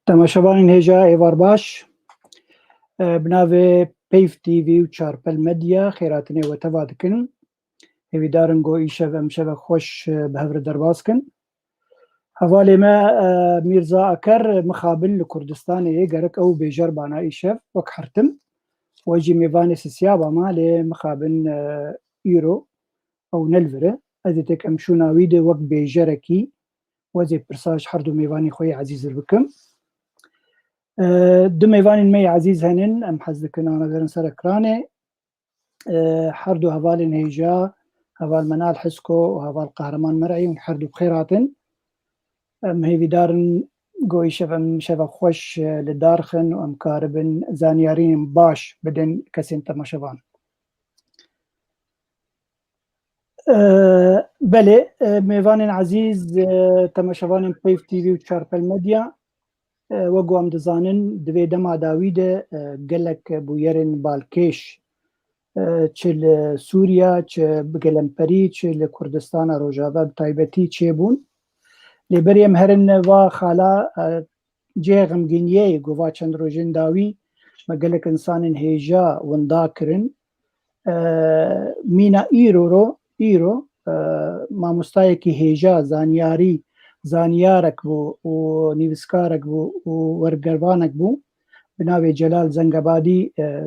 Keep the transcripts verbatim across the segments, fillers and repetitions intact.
Temaşevanên hêja êvar baş. E, bi navê Peyv T V û Çarpel Medya xêratinê we teva dikin. Hêvîdarin ku îşev em şevek xweş, e, bi hev re derbas kin. Hevalê me, e, Mîrza Aker mixabin li Kurdistanê ye, gerek ew bêjer bana îşev wek hertim. We jî mêvanê sisiya ba ma lê mixabin, e, îro ew ne li vir e. Ez ê têkem şûna wî de wek bêjerekî wezê pirsa ji her du mêvanê xwe yê ezîz re bikim. E, du mêvanên me yê ezîz henin, em hez dikin ana verin ser ekranê. E, her du hevalên hêja, heval Menal Hisko û heval Qehreman Mer'î, hûn her du bi xêr hatin. Em hêvîdar in ku îşev em şevek xweş, e, li dar xin û em karibin zanyariyên baş bidin kesên temaşevan. E, belê, e, mêvanên ezîz, e, temaşevanên Peyv T V û Çarpel Medya, e, wek ku em dizanin, di vê dema dawî de, e, gelek bûyerên balkêş, e, çi li Sûriya, çi bi gelemperî, çi li Kurdistana Rojava bi taybetî çêbûn. Lê berî em herin va xala, e, cihê xemgîniyê ku va çend rojên dawî me gelek insanên hêja winda kirin. E, mîna îro ro, îro, e, mamostayekî hêja, zanyarî, zanyarek bû û nivîskarek bû û wergervanek bû. Bi navê Celal Zengebadî, e,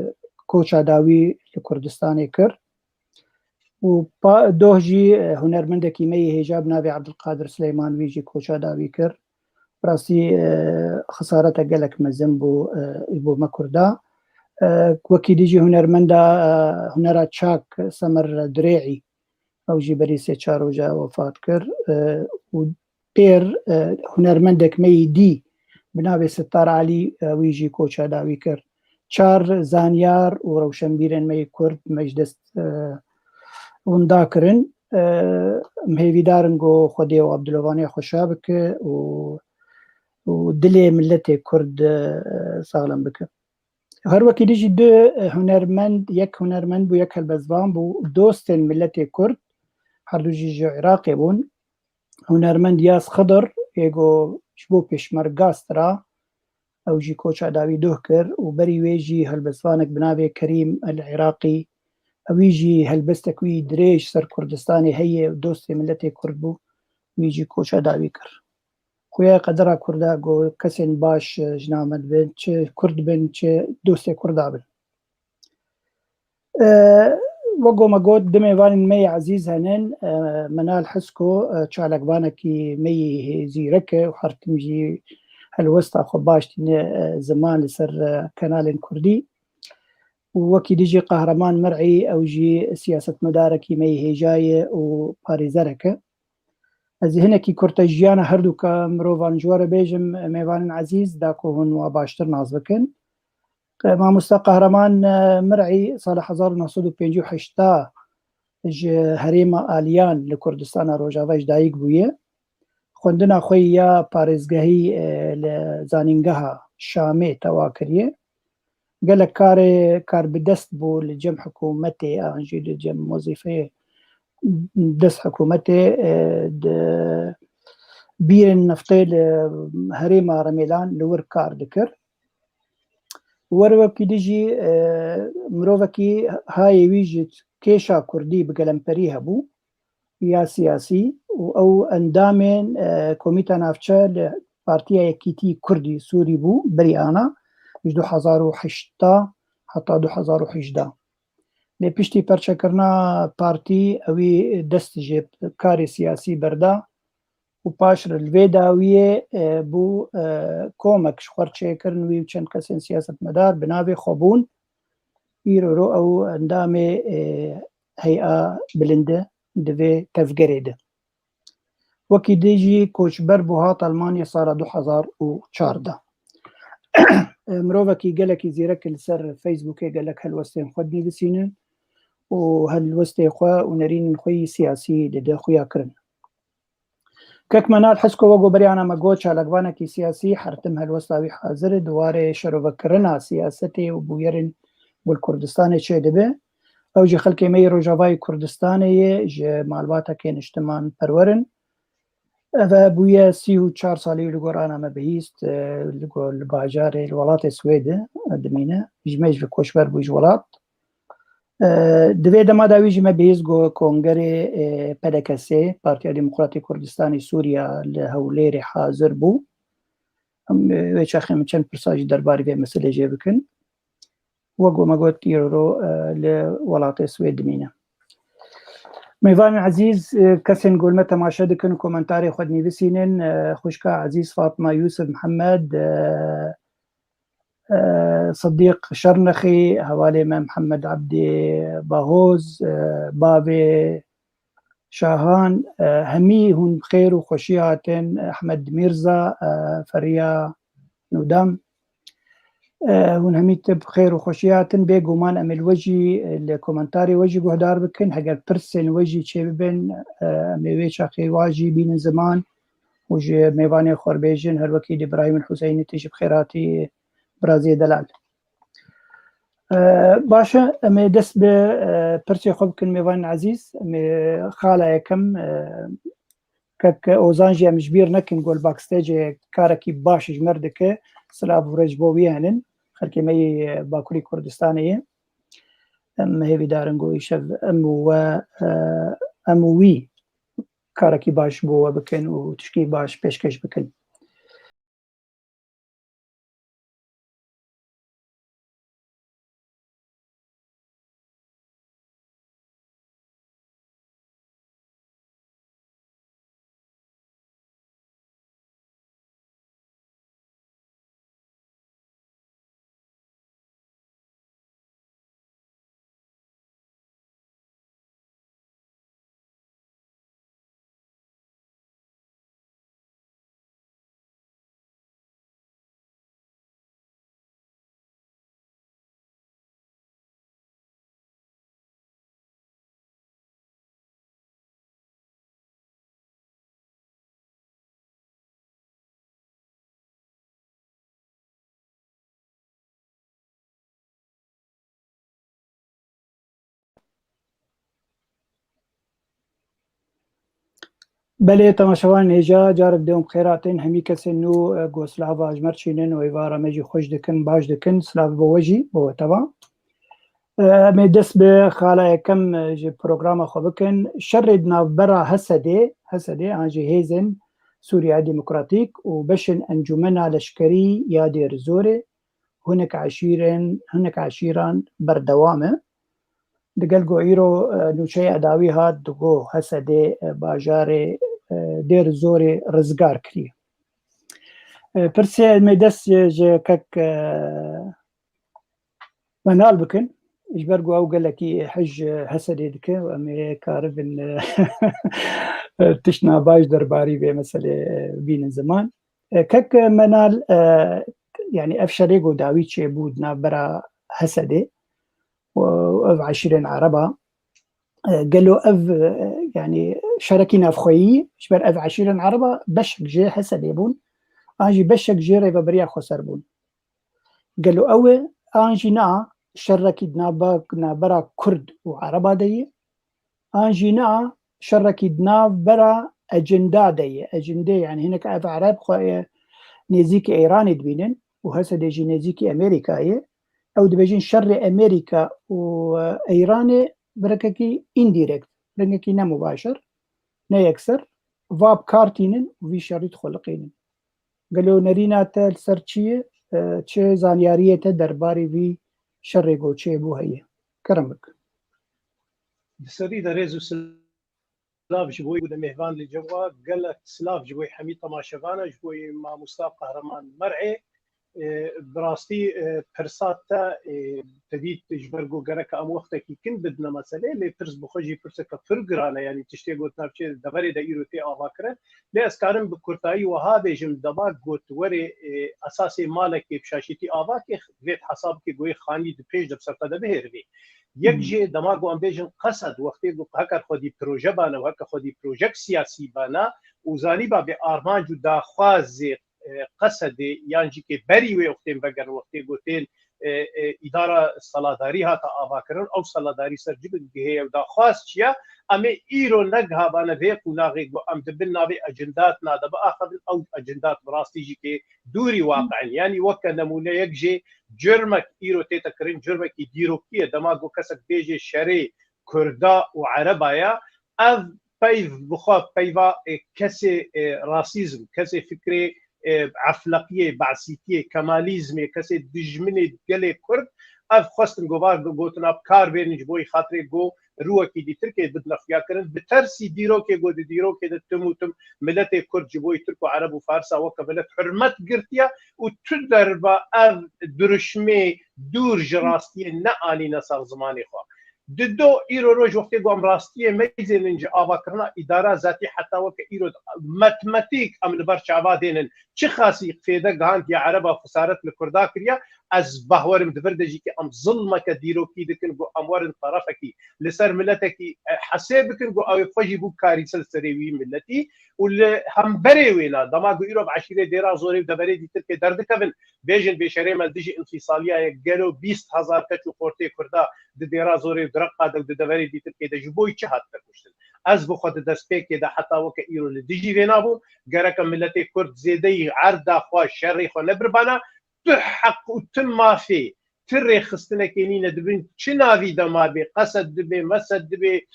koça dawî li Kurdistanê kir. Û pa-, doh jî, e, hunermendekî me yê hêja bi navê Abdulkadir Sileyman wî jî koça dawî kir. Bi rastî, e, xisarete gelek mezin bû, e, ji bo me Kurda. E, wekî dî jî hunermenda, e, hunera çak Semer Dirê'î, ew jî berî sê çar roja wefat kir. E, û têr, e, hunermendek me yî dî bi navê Sittar Alî, e, wî jî koça dawî kir. Çar zanyar û rewşenbîrên me yê Kurd me ji dest, e, winda kirin. E, em hêvîdar in ku Xwedê û Abdulovanê xweşa bike û, û dilê miletê Kurd, e, saxlem bike. Her wekî dî jî du, e, hunermend, yek hunermend bû, yek helbestvan bû, dostên miletê Kurd, her du jî ji Iraqê bûn. Hunermend Yas Xidir, yê ku ji bo pêşmerga stra, ew jî koça dawî doh kir û berî wê jî helbestvanek bi navê Kerîm El Iraqî, ewî jî helbestek wî dirêj ser Kurdistanê heye û dostê miletê Kurd bû, wî jî koça dawî kir. Xuya qedera Kurda ku kesên baş, e, ji nav me dibin, çi Kurd bin, çi dostê Kurda bin. E, wek ku me got, du mêvanên me yê ezîz henin, e, Menal Hisko, e, çalakvanekî me yî zîrek e û her tim jî helwesta xwe baş tîne, e, ziman li ser, e, kanalên Kurdî. Û wekî dî jî Qehreman Mir'î, ew jî siyasetmedarekî me yî hêja ye û parêzerek e. Ez ê hinekî kurte jiyana her du ka mirovan ji we re bêjim, mêvanên ezîz, da ku hûn wa baştir nas bikin. Mamoste Qehreman, e, Mir'î sala hezar û neh sed û pêncî û heşt ji herêma Aliyan li Kurdistana Rojava ji dayik bûye. Xwendina xwe ya parêzgehî, e, li Zanîngeha Şamê tewa kiriye. Gelek karê karbidest bû li cem hikûmetê, an jî li cem wezîfeyê dest hikûmetê, e, di bîrên neftê li herêma Remêlan li wir kar dikir. Wer wekî dî jî, e, mirovekî hayê wî ji kêşa kurdî bi gelemperî hebû ya siyasî û ew endamên, e, Komîta Navçe li Partiya Yekîtî Kurdî Sûrî bû, berî ana ji du hezar û heşt heta du hezar û hejdeh. Lê piştî perçekirina partî ewî dest ji karê siyasî berda û paş re li vê dawiyê, e, bû, e, komek ji xwe re çêkirin wî û çend kesên siyasetmedar bi navê xwe bûn. Îro ro ew endamê, e, heya bilind e di vê tevgerê de. Wekî dî jî koçber bû hat Almanya sala du hezar û çardeh. Mirovekî gelekî zîrek li ser Facebookê gelek helwestên xwe dinivîsînin û helwestê xwe û nerînên xwe yî siyasî dide xuyakirin. Kek Menal Hisko wek ku berî ana me got, çalakvanekî siyasî, her tim helwesta wî hazir e, di warê şerovekirina siyasetê û bûyerên li Kurdistanê çêdibe. Ew jî xelkê me yê Rojavayê Kurdistanê ye, ji malbateke niştiman perwer in. Ev e bûye sî û çar salî li gor ana me bihîst, e, li gor, li bajarê, li welatê Swêdê, e, dimîne. Ji me ji koçber bû ji welat. E, di vê dema de wî ji me bihîst ku kongerê, e, P D K S, Partiya Demokratîk Kurdistanê Sûriya li Hewlêrê hazir bû. Em, e, wê çaxê min çend pirsa jî derbarî vê meselê jê bikin. Wek me got, îro, e, li welatê Swêd dimîne. Mêvanên ezîz, e, kesên ku li me temaşe dikin û komentarê xwe dinivîsînin, e, xwişka ezîz Fatma Yûsif Mihemed, e, e, Sidîq Şernexî, hevalê me Mihemed Ebdî Bahoz, e, bavê Şahan, e, hemî hûn bi xêr û xweşî hatin. Ehmed Mîrza, e, Feriya Nûdam, e, hûn hemî te bi xêr û xweşî hatin. Bêguman em ê li we jî, e, li komentarê we jî guhdar bikin. Heger pirsên we jî çêbibin, e, em ê wê çaxê wa jî bînin ziman û ji mêvanê xwe re bêjin, her wekî di Birahîm Huseynî tê jî bi xêr hatî, birazê delal. E, baş e, em ê dest bi, e, pirsê xwe bikin, mêvanên ezîz. Em ê xala yekem, e, kek Ozan jî em ji bîr nekin, ku li backstage-ê karekî baş ji me re dike. Silav û rêz ji bo wî henin. Xelkê me yê Bakurî Kurdistanê ye. Em hêvîdar in ku îşev em û we, e, em û wî karekî baş bo we bikin û tişkî baş pêşkêş bikin. Belê, temaşevanên hêja, carek dê hûn bi xêr hatin. Hemî kesên nû, e, ku silava ji me re çînin û êvara me jî xweş dikin, baş dikin. Silav bo we jî, bo we teva. E, em ê dest bi xala yekem, e, ji programa xwe bikin. Şerê di navbera Hesedê, Hesedê an jî hêzên Sûriya Demokratîk û beşên Encûmena Leşkerî ya Dêrizorê hinek eşîrên, hinek eşîran berdewam e. Digel ku îro, e, nûçeyê edawî hat, digo Hesedê, e, bajarê, e, Dêrizorê rizgar kiriye. E, pirsê em ê dest ji, ji kek, e, Menal bikin. Ji ber ku ew gelekî hij Hesedê dike û em ê karibin, e, tiştna baş derbarî vê meselê, e, bînin ziman. E, kek Menal, e, yanî ev şerê ku dawî çêbû di navbera Hesedê û ev eşîrên Ereba, e, gelo ev, e, yanî şerekî navxweyî ji ber ev eşîrên Ereba beşek jê Hesedê bûn, an jî beşek jê Rêveberiya Xweser bûn. Gelo ew e, an jî na şerekî di nava-, navbera Kurd û Ereba de ye, an jî na şerekî di navbera ecenda de ye. Ecindê, yanî hinek ev Ereb xwe, e, nêzîkî Îranê dibînin û Hesedê jî nêzîkî Amerîka ye. Ew dibêjin şerê Amerîka û, e, Îranê bi rengekî indirekt, rengekî ne mubaşir, ne yekser, va bi kar tînin û vî şerî dixuliqînin. Gelo nerîna te li ser çi ye? E, çi zanyariyê te derbarê vî şerê ku çêbû heye? Kerem bik. Di serî de rêz û silav ji bo wî û de mêvan li cem we, gelek silav ji bo hemî temaşevana, ji bo mamosta Qehreman Mer'ê. E, bi rastî, e, pirsa te, e, te dît ji ber ku gerek em wextekî kin bidine meselê, lê pirs bi xwe jî pirseke pir giran e, yanî tiştê ku di navçeyê deverê de îro tê avakirin. Lê ez karim bi kurtayî wiha bêjim, dema ku tu werê, e, esasê malekê bi şaşîtî ava kê, divê tu hesab bikî ku yê xanî di pêş de bi ser xwe de bihêrivî. Yek Hmm. jê dema ku em bêjin qesed, wextê ku heker xwedî proje bane û heker xwedî projek siyasî bane û zanîba bê armanc û daxwazê, e, qesedê yan jî kê berî wê wextên vegerin, wextê ku tên e, e, îdara saladarî hate avakirin, ew saladarî ser cibin gihê ew daxwaz çi ye? Em ê îro negihabane vê qunaxê ku em di bin navê ecindat nade biaxivin, ew ecindat bi rastî jî kê dûrî waqi in. Yanî weke nemûne yek jê curmek îro tête kirin, curmekî dîrokî ye. Dema ku kesek bêjê şerê Kurda û Ereba ye, ev peyv bi xwe peyva, e, kesê, e, rasîzm, kesê fikrê, e, efleqiyê, be'sîtiyê, kemalîzmê, kesê dijminê gelê Kurd, ev xwestin govar gotina bi kar bênin ji bo xatirê ku rûwekî dîtirkê bidine xuyakirin. Bi tersî dîrokê ku di dîrokê de tim û tim miletê Kurd ji bo Tirk û Ereb û Farsa weke milet hurmet girtiye û tu derba ev duruşmê dûr ji rastiyê neanîne ser zimanê xwe. Di do îro roj wextê ku em rastiyê meyzênin ji avakirina îdara zatî heta weke îro matematik em li ber çava dênin. Çi xasî fêde gihandiye Ereba xesaret li Kurda kiriye, ez bahwerim di vir de jî ke em zilmeke dîrokî dikin ku em werin terefekî li ser miletekî, e, hesê bikin ku ew ê xwe jî bû karîse li serê wî miletî û li hemberê wêna dema ku îro bi eşîrê Dêra Zorê û deverê dîtirkê derdikevin, bêjin bêşerê me li dijî înfîsaliya ye, gelo bîst hezar keç û xortê Kurda di Dêra Zorê û di Reqa de û di deverê dîtirkê de ji bo çi hatine kuştin? Ez bi xwe di destpêkê de heta weke îro li dijî vê nabûm. Gereke miletê Kurd zêdeyî erda xwe, şerê xwe nebirbana. Tu heq û tu mafê, tu rêxistinekê nîne, dibin çi navî de mabê, Qesed dibê, Mesed dibê,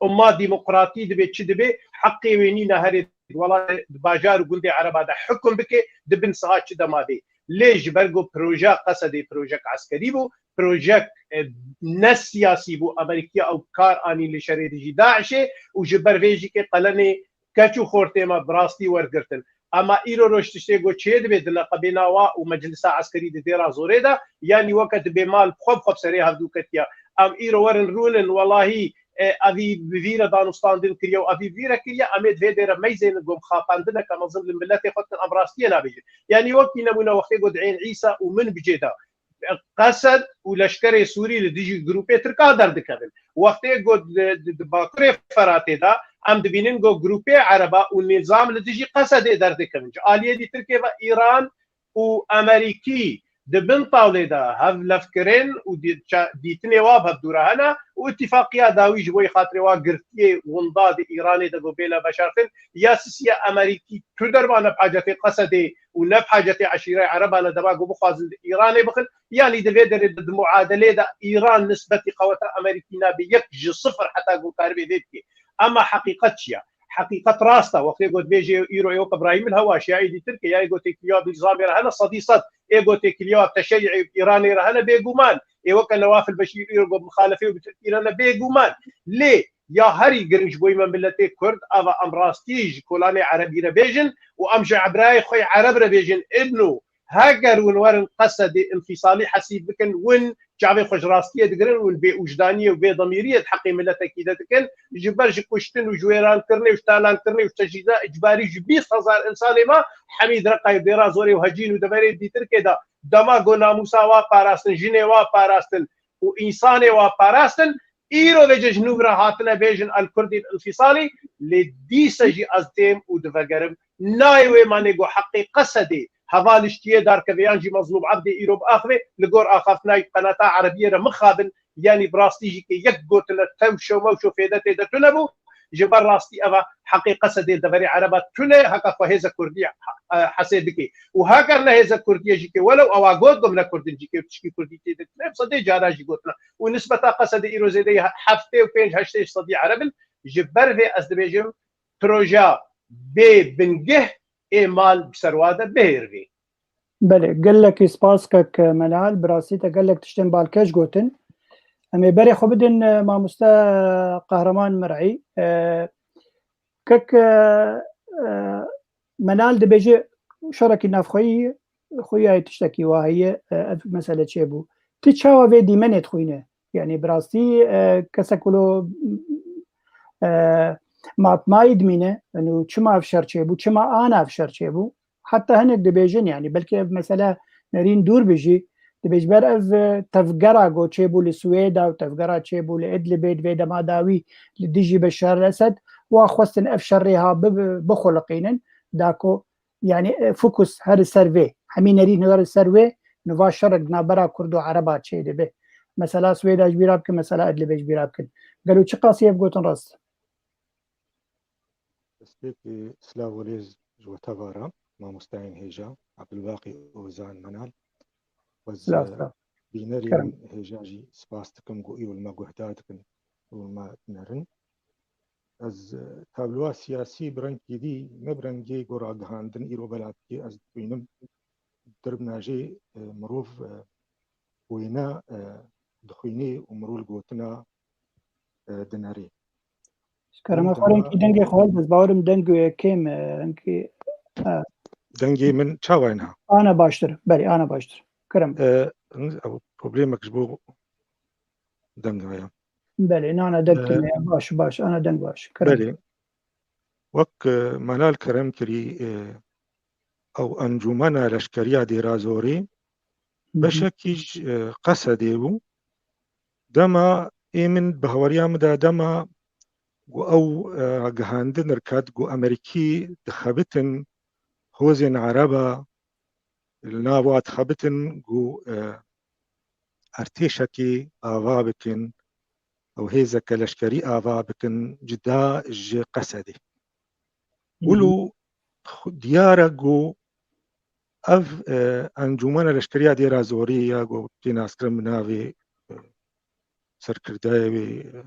Umma Demokratî dibê, çi dibê, heqê wê nîne herê di welatê, di bajar û gundê Ereba de hukum bike, di bin siha çi de mabê. Lê ji ber ku projeya Qesedê projek eskerî bû, projek, e, ne siyasî bû, Amerîkiya ew kar anî li şerê dijî DAIŞê û ji ber vê jî kê qelenê keç û xortê me bi rastî wergirtin. Ema îro roj tiştê ku çê dibe di neqebêna wa û meclisa eskerî di Dêra Zorê de, yanî weke dibe mal bi xwe bi xwe bi serê hevdû ketiya. Em îro werin rûnin, welahî, e, evî bi vî re danûstandin kiriye û evî bi vî re kiriye, em ê di vê dê re meyzênin ku xapandineke mezin li miletê xwe dikin, em rastiyê nabêjin. Yanî wekî nemûne wextê ku di Ên Îsa û min bicê de Qesed û leşkerê Sûrî li dijî grûpê Tirka derdikevin. Wextê ku di, di, di Bakurê Feratê de em dibînin ku grûpê Ereba û nîzam li dijî Qesedê derdikevin. Ji aliyê dîtirkê ve Îran û Amerîkî di bin tawlê de hevlevkirin û dî-, ça-, dîtinê wa bi hevdû re hene û îtîfaqiya dawî ji bo xatirê wa girtiyê winda di Îranê de ku bêne veşartin. Ya sisiya Amerîkî tu derba ne bi hacetê Qesedê û ne bi hacetê eşîrê Ereban e dema ku bixwazin di Îranê bixin, yanî di vê derê de di muadelê de Îran nisbetî qeweta Amerîkî nabe yek ji sifir heta ku karibê vê bike. Ema heqîqet çi ye? Heqîqet rast e. Wextê ku dibêje îro ê wek Ibrahîm il Hewa, şiayê dîtir ke ya ê ku têkiliya bi nîzamê re hene sedî sed, ê ku têkiliya teşeyuê Îranê re hene bêguman. Ê weke Newaf el Beşîr îro ku bi mixalefê û bi Tirkî re ne bêguman. Lê ya herî giring ji bo me miletê Kurd, ava em rastî ji kolanê Erebî re bêjin û em ji ebrayê xwe yê Ereb re bêjin, îno heger hûn werin Qesedê înfîsalî hesîb bikin, hûn çavê xwe ji rastiyê digirin, hûn bê ûjdaniyê û bê demîriyê di heqê miletekî de dikin, ji ber ji kuştin û ji wêrankirinê û ji talankirinê û ji tecrîda îcbarî ji bîst hezar însanê me hemî di Reqayê û Dêra Zorê û Hecîn û deverê dîtirkê de dema ku namûsa wa parastin, jinê wa parastin û însanê wa parastin, îro vêce ji nû re hatine bêjin el Kurdî înfîsalî, lê dîse jî ez têm û divegerim. Nayê wê manê ku heqê Qesedê hevaliştiyê darkeve yan jî Mezlûm Ebdê îro biaxive, li gor axaftina qenata Erebiyê re mixabin, yanî bi rastî jî kê yek gotine tew şew mew şo fêde tê de tune bû. Ji ber rastî eva heqê Qesedê deverê Ereba tune, heke xwe hêze Kurdî, e, hesê bike. Û heger ne hêze Kurdiyê jî kê, welew ewa got gom ne Kurdin jî kê, tişkî Kurdî tê de tune, bi sedê cara jî gotine. Û nisbeta Qesedê îro zêdeyî heftê û pênc heştê sedî Ereb in. Ji ber vê ez dibêjim, projeya bê bingeh ê mal bi ser wa de bihêrivê. Belê, gelekî spas kek Melal, bi rastî te gelek tiştên balkêş gotin. Em ê berê xwe bidin, e, mamoste Qehreman Mir'î. E, kek, e, e, Melal dibêje şerekî navxweyî, xuya tiştekî wa heye, e, ev mesele çêbû. Ti çawa vê dîmenê dixwîne? Yanî bi rastî, e, kesek wilo, e, matmayî dimîne, yanî çima ev şer çêbû, çima ana ev şer çêbû? Heta hinek dibêjin, yanî belkî ev mesele nerîn dûr be jî, dibêj ber ev, e, tevgera ku çêbû li Swêda û tevgera çêbû li Idlibê di vê dema dawî li dijî Beşar Esed, wa xwestin ev şerê ha bi-, bi-, bixuliqînin, da ku, yanî, e, fokus her ser vê, hemî nerîn her ser wê, Niva şerek di navbera Kurd û Ereba çê dibe. Mesela Swêda ji bîra bikin, mesela Idlibê ji bîra bikin. Gelo çiqas ev gotin rast? Destpêkê silav û rêz ji we tevara, mamosteyên hêja, Abdulbaqî Ozan Menal. Ez, Silav, e, silav. Bînerên Kerem. Hêja jî spas dikim ku îro li me guhdar dikin û li me dinerin. Ez, e, tabloa siyasî bi rengkî dî, ne bi rengê ku ragihandin îro bela dikê, ez dixwînim, derbna jê, e, mirov, e, wêne, e, dixwînê û mirov li gotina, e, dinerê. Kerema xwe, rengkî dengê xwe hildin, ez bawerim deng kêm e, rengkî, e. Dengê min çawa ye niha? Ana baştir, belê, ana baştir. Kerem. E, ew problemek ji bo deng heye. Belê, nana deng E, tune ye, baş, baş, ana deng baş. Kerem. Belê. Wek, e, Menal kerem kirî, e, ew encûmena leşkeriya Dêra Zorê, Hı hı. Beşekî ji, e, Qesedê bû. Dema ê min, bi hawariya min de dema ku ew, e, ragihandin derket ku Amerîkî dixebitin hozên Ereba, li nav wa dixebitin ku, e, ertêşekê ava bikin, ew hêzeke leşkerî ava bikin, cuda ji Qesedê. Hı hı. Wilo xu-, diyar e ku ev, e, encûmena leşkeriya Dêra Zorê ya ku tê naskirin bi navê, e, serkirdeyê wê, e,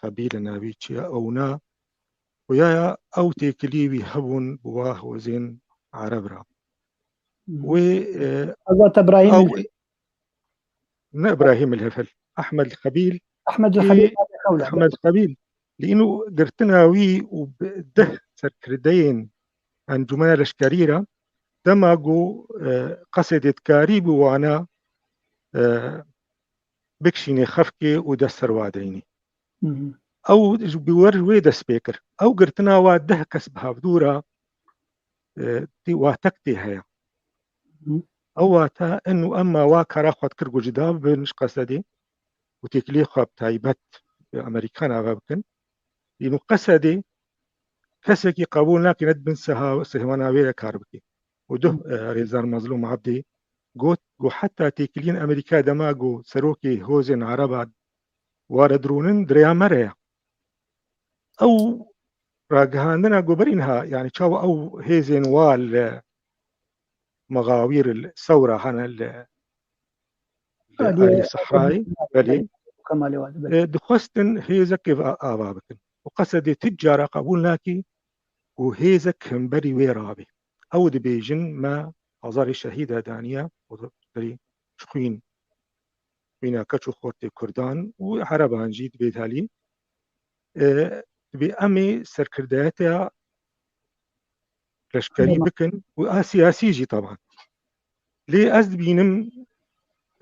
Xebîl e, navî çi ye, ewna, xuya ya ew têkilî wî hebûn bi wa hozên Ereb re. Hı hı. Wê, e, Hazreti Ibrahim ew, ne Ibrahîm el Hefel, Ehmed Xebîl. Ehmed Ê, Xebîl, Xewla. Ehmed Xebîl, li îno girtina wî û bi deh serkirdeyên encûmena leşkerî re, dema ku, e, Qesedê dikarî bi wana, e, bikişînê xefkê û dest ser wa deynî. Hı hı. Ew ji bi wer wê dest pê kir. Ew girtina wa deh kes bi hevdû re, e, tê, wa tek tê heye. Hı. Ew wate in û emma wa kara xwe dikir ku cuda bibin ji Qesedê û têkiliyê xwe bi taybet, e, Amerîkan ava bikin. Îno Qesedê kesekî qebûl nake ne di bin seha-, sêwana wê de kar bike. Û duh, e, rêzdar Mazlûm Abdî got ku heta têkiliyên Amerîka dema ku serokê hozên Ereba ware dirûnin, di rêya me re ye. Ew ragihandina ku berî niha, yani çawa ew hêzên wa li Mexawîr, li Sewra hene li, li Aliyê Aliyê Sehrayê, belê. Kemalê Wad, belê. E, dixwestin hêzekê va-, ava bikin. Û Qesedê ti cara qebûl nake ku hêzek hemberî wê rabe. Ew dibêjin me hezarê şehîda daniye û berî ji xwîn, xwîna keç û xortê Kurdan û Ereban jî dibê talî. E, dibê em ê serkirdeyetiya leşkerî Tamam. bikin û a siyasî jî taban. Lê ez dibînim,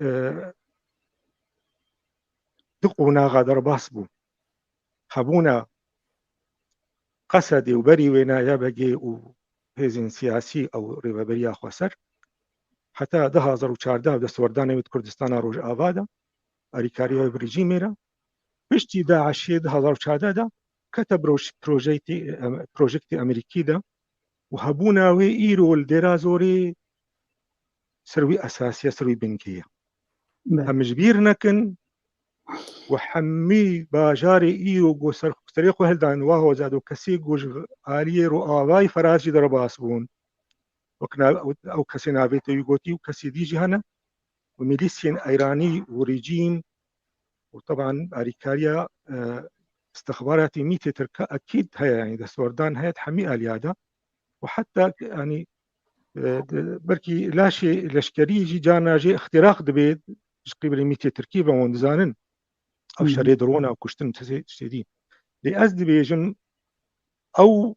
e, du qonaxa derbas bû. Hebûna Qesedê û berî wêna Y B G û hêzên siyasî ew rêveberiya xweser heta du hazar û çardeh destwerdanê wê di Kurdistana Rojava de, alîkariya wê bi rejîmê re, piştî DAIŞê du hazar û çardeh de kete proj-, projektê, em-, projektê Amerîkî de û hebûna wê îro li Dêra Zorê ser wî esasî ye, ser wî bingehî ye. Belê. Em ji bîr nekin û hemî bajarê îro ku ser, serê xwe hildan wa hoza do kesê ku ji aliyê Rojavayê Ferans jî derbas bûn. Wek nav-, ew kesê navê te wî gotî û kesê dî jî hene. Û milîsiyên Eyranî û rejîm û teban alîkariya, e, istixbaratê mîtê tirke ekîd heye, yanî destwerdan heye di hemî aliya de. Û heta, yanî, e, de, belkî laşê leşkerî jî carna jê îxtiraq dibe ji qîbilê mîtê tirkî ve, wan dizanin. Ev Hı hı. şerê drona û kuştin tiştê, tiştê dî. Lê ez dibêjim, ew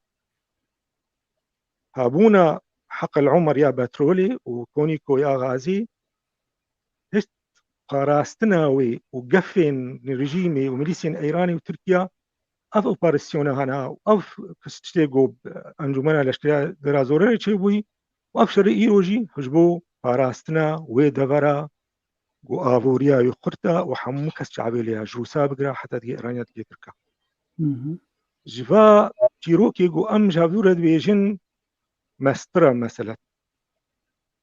hebûna Heqel Omer ya petrolê û Konîko ya gazê, hişt parastina wê û gefên rejîmê û milîsên Eyranê û Tirkiya, ev operasyona hene û ev tiştê ku Encûmena Leşkeriya Dêra Zorê re çêbûyî û ev şerê îro jî ji bo parastina wê devera ku avoriya wî xurt e û hemû kes çavê lê ya ji Rûsa bigire heta digê Îraniya digê Tirka. Hı hı. Ji va çîrokê ku em ji hevdû re dibêjin mestir e mesele.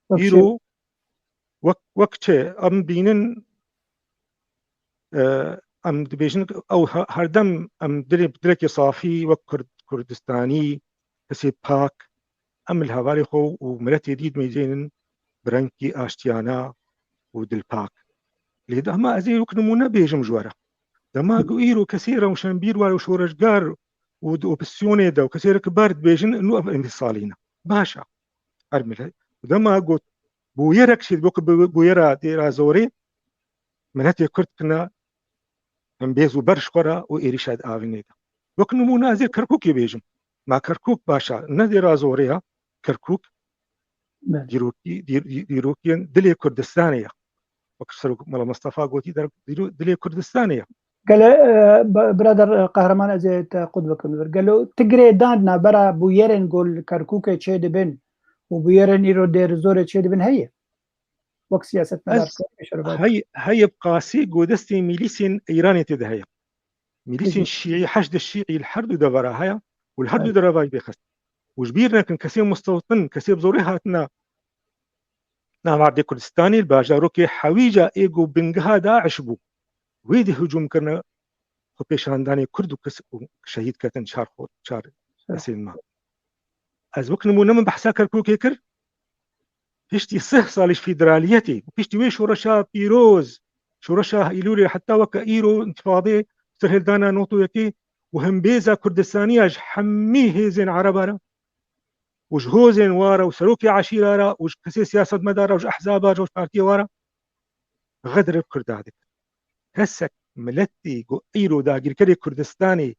Bak Îro Wek, wek çi? Em bînin, e, em dibêjin, ew he-, herdem em dilê, dilekê safî wek Kurd, Kurdistanî, kesê pak, em li hevalê xwe û miletê dî dimeyzênin bi rengkî aştiyane û dilpak. Lê dema ez ê wek nimûne bêjim ji we re. Dema ku îro kesê rewşenbîr were û şoreşger û di opozîsyonê de û kesê re ki ber dibêjin, nû ev emsalî ne. Baş e. Her milet. Dema got bûyerek çêdibe ku bi-, bûyera dêra zorê, miletê Kurd kine hembêz û ber ji xwe re û êrîşa di avînê de. Wek nimûne ez ê Kerkûkê bêjim. Ma Kerkûk baş e. Ne dêra zorê ye. Kerkûk Belê. dîrokî, dîr-, dî-, dîrokiyên dilê Kurdistanê ye. Wek Serok Mela Mustafa gotî der dîro-, dilê Kurdistanê ye. Gele, e, b-, birader, e, Qehreman, ez ê te qut bikim vir. Gelo ti girêdan navbera bûyerên ku li Kerkûkê çêdibin û bûyerên îro dêr zorê çêdibin heye? Wek siyasetmedar Ez pêşeroj. heye, heye bi qasî ku destê mîlîsên Îranê tê de heye. Mîlîsên Peki. Şîî, Heşdê Şîî li her du devera heye û li her du Evet. derevayî bê xist. Û ji bîr nekin kesê mustewtin, kesê bi zorê hatine navendê Kurdistanê, li bajarokê Hewîca ê ku bingeha DAIŞ bû. Wê dî hicûm kirine xwepêşandanê Kurd û kes û şehîd ketin çar xwe, çar Evet. kesên me. Ez wek nimûne min behsa Kerkûkê kir. Piştî sih salî ji federaliyetê û piştî wê şoreşa pîroz, şoreşa Eylûlê heta weke îro întifadê serhildana nod û yekê û hembêza Kurdistaniya ji hemî hêzên Ereba re û ji hozên wa re û serokê eşîra re û ji kesê siyasetmedar re û ji ehzaba re û ji partiyê wa re xedr bi Kurda dikir. Kesek miletî ku îro dagîrkerê Kurdistanê,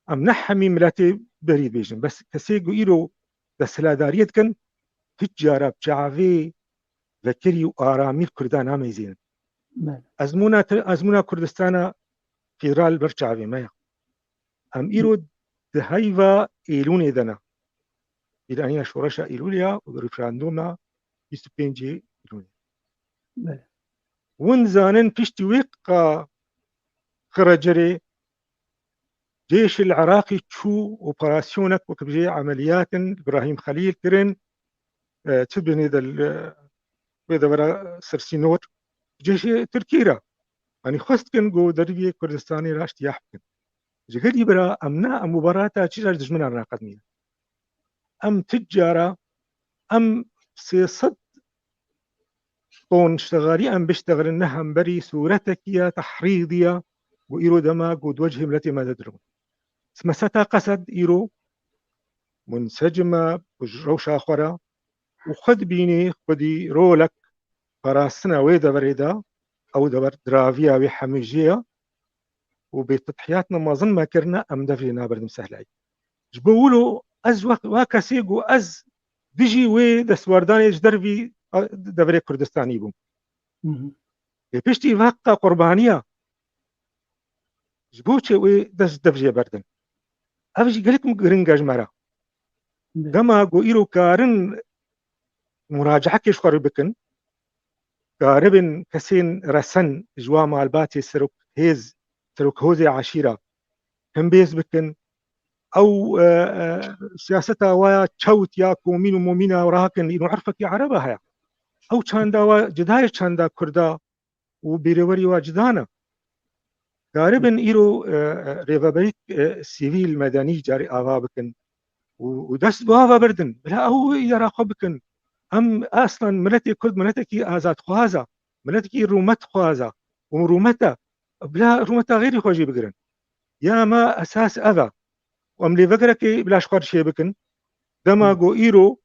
em ne hemî miletê berî dibêjin, bes kesê ku îro desthilatdariyê dikin, hiç cara bi çavê vekirî û aramî li Kurda nameyzênin. Belê. Ezmûna te-, ezmûna Kurdistana federal ber çavê me ye. Em îro di heyva Êlûnê de ne. Bîraniya şoreşa Êlûlê ya û referandûma bîst û pêncê Êlûnê. Belê. Hûn zanin piştî wê qa Xiracerê cêşil Iraqî çû operasyonek wek bijê emeliyatin Îbrahîm Xelîl kirin, e, çi binê de li, wê devera ser sînor, cêşê Tirkî re. Yanî xwest dikin ku derviyê Kurdistanê re îştiyah bikin. Ji gelî bira em ne, em mubarata çi ji dijminan re qedmîne. Em ti cara, em sê sed ton ştegarî em biştexilin ne hemberî sûretekî ya tehrîdî ya ku îro dema ku di wecihê miletê me de dirûn. Meseta Qesed îro munsecim e ku ji rewşa xwe re û xwe dibînî xwedî rolek parastina wê deverê de, ew dever diraviya wê hemî jê ye û bê tedhiyatna mezin me kirine, em dev jê naberdin sehlayî. Ji bo wilo ez wek, wa kesê ku ez dijî wê destwerdanê ji dervî, a, deverê Kurdistanî bûm. Hı hı. Lê piştî vaqta qurbaniya ji bo çi wê dest dev jê berdin? Ev jî gelek giring e ji me re. Belê. Dema ku îro karin muracaekê ji xwe re bikin, karibin kesên resen ji wa malbatê serok hêz, serok hozê eşîra hembêz bikin, ew, e, e, siyaseta wa ya çewt ya komîn û momîna rakin, îro irfekî ereba heye. Ew çanda wa cida ye çanda kurda û bîrewerî wa cida ne. Karibin îro, e, e, rêveberî, e, sivîl, medenî carê ava bikin û, û dest bi ava birdin. Bila ew îdara xwe bikin. Em aslan miletê Kurd, miletekî azadxwaza, miletekî rûmetxwaza û rûmeta, bila rûmeta xêrî xwe jî bigirin. Ya me esas ev e. Û em lê vegerekê bila ji xwe re çê bikin. Dema Hı. ku îro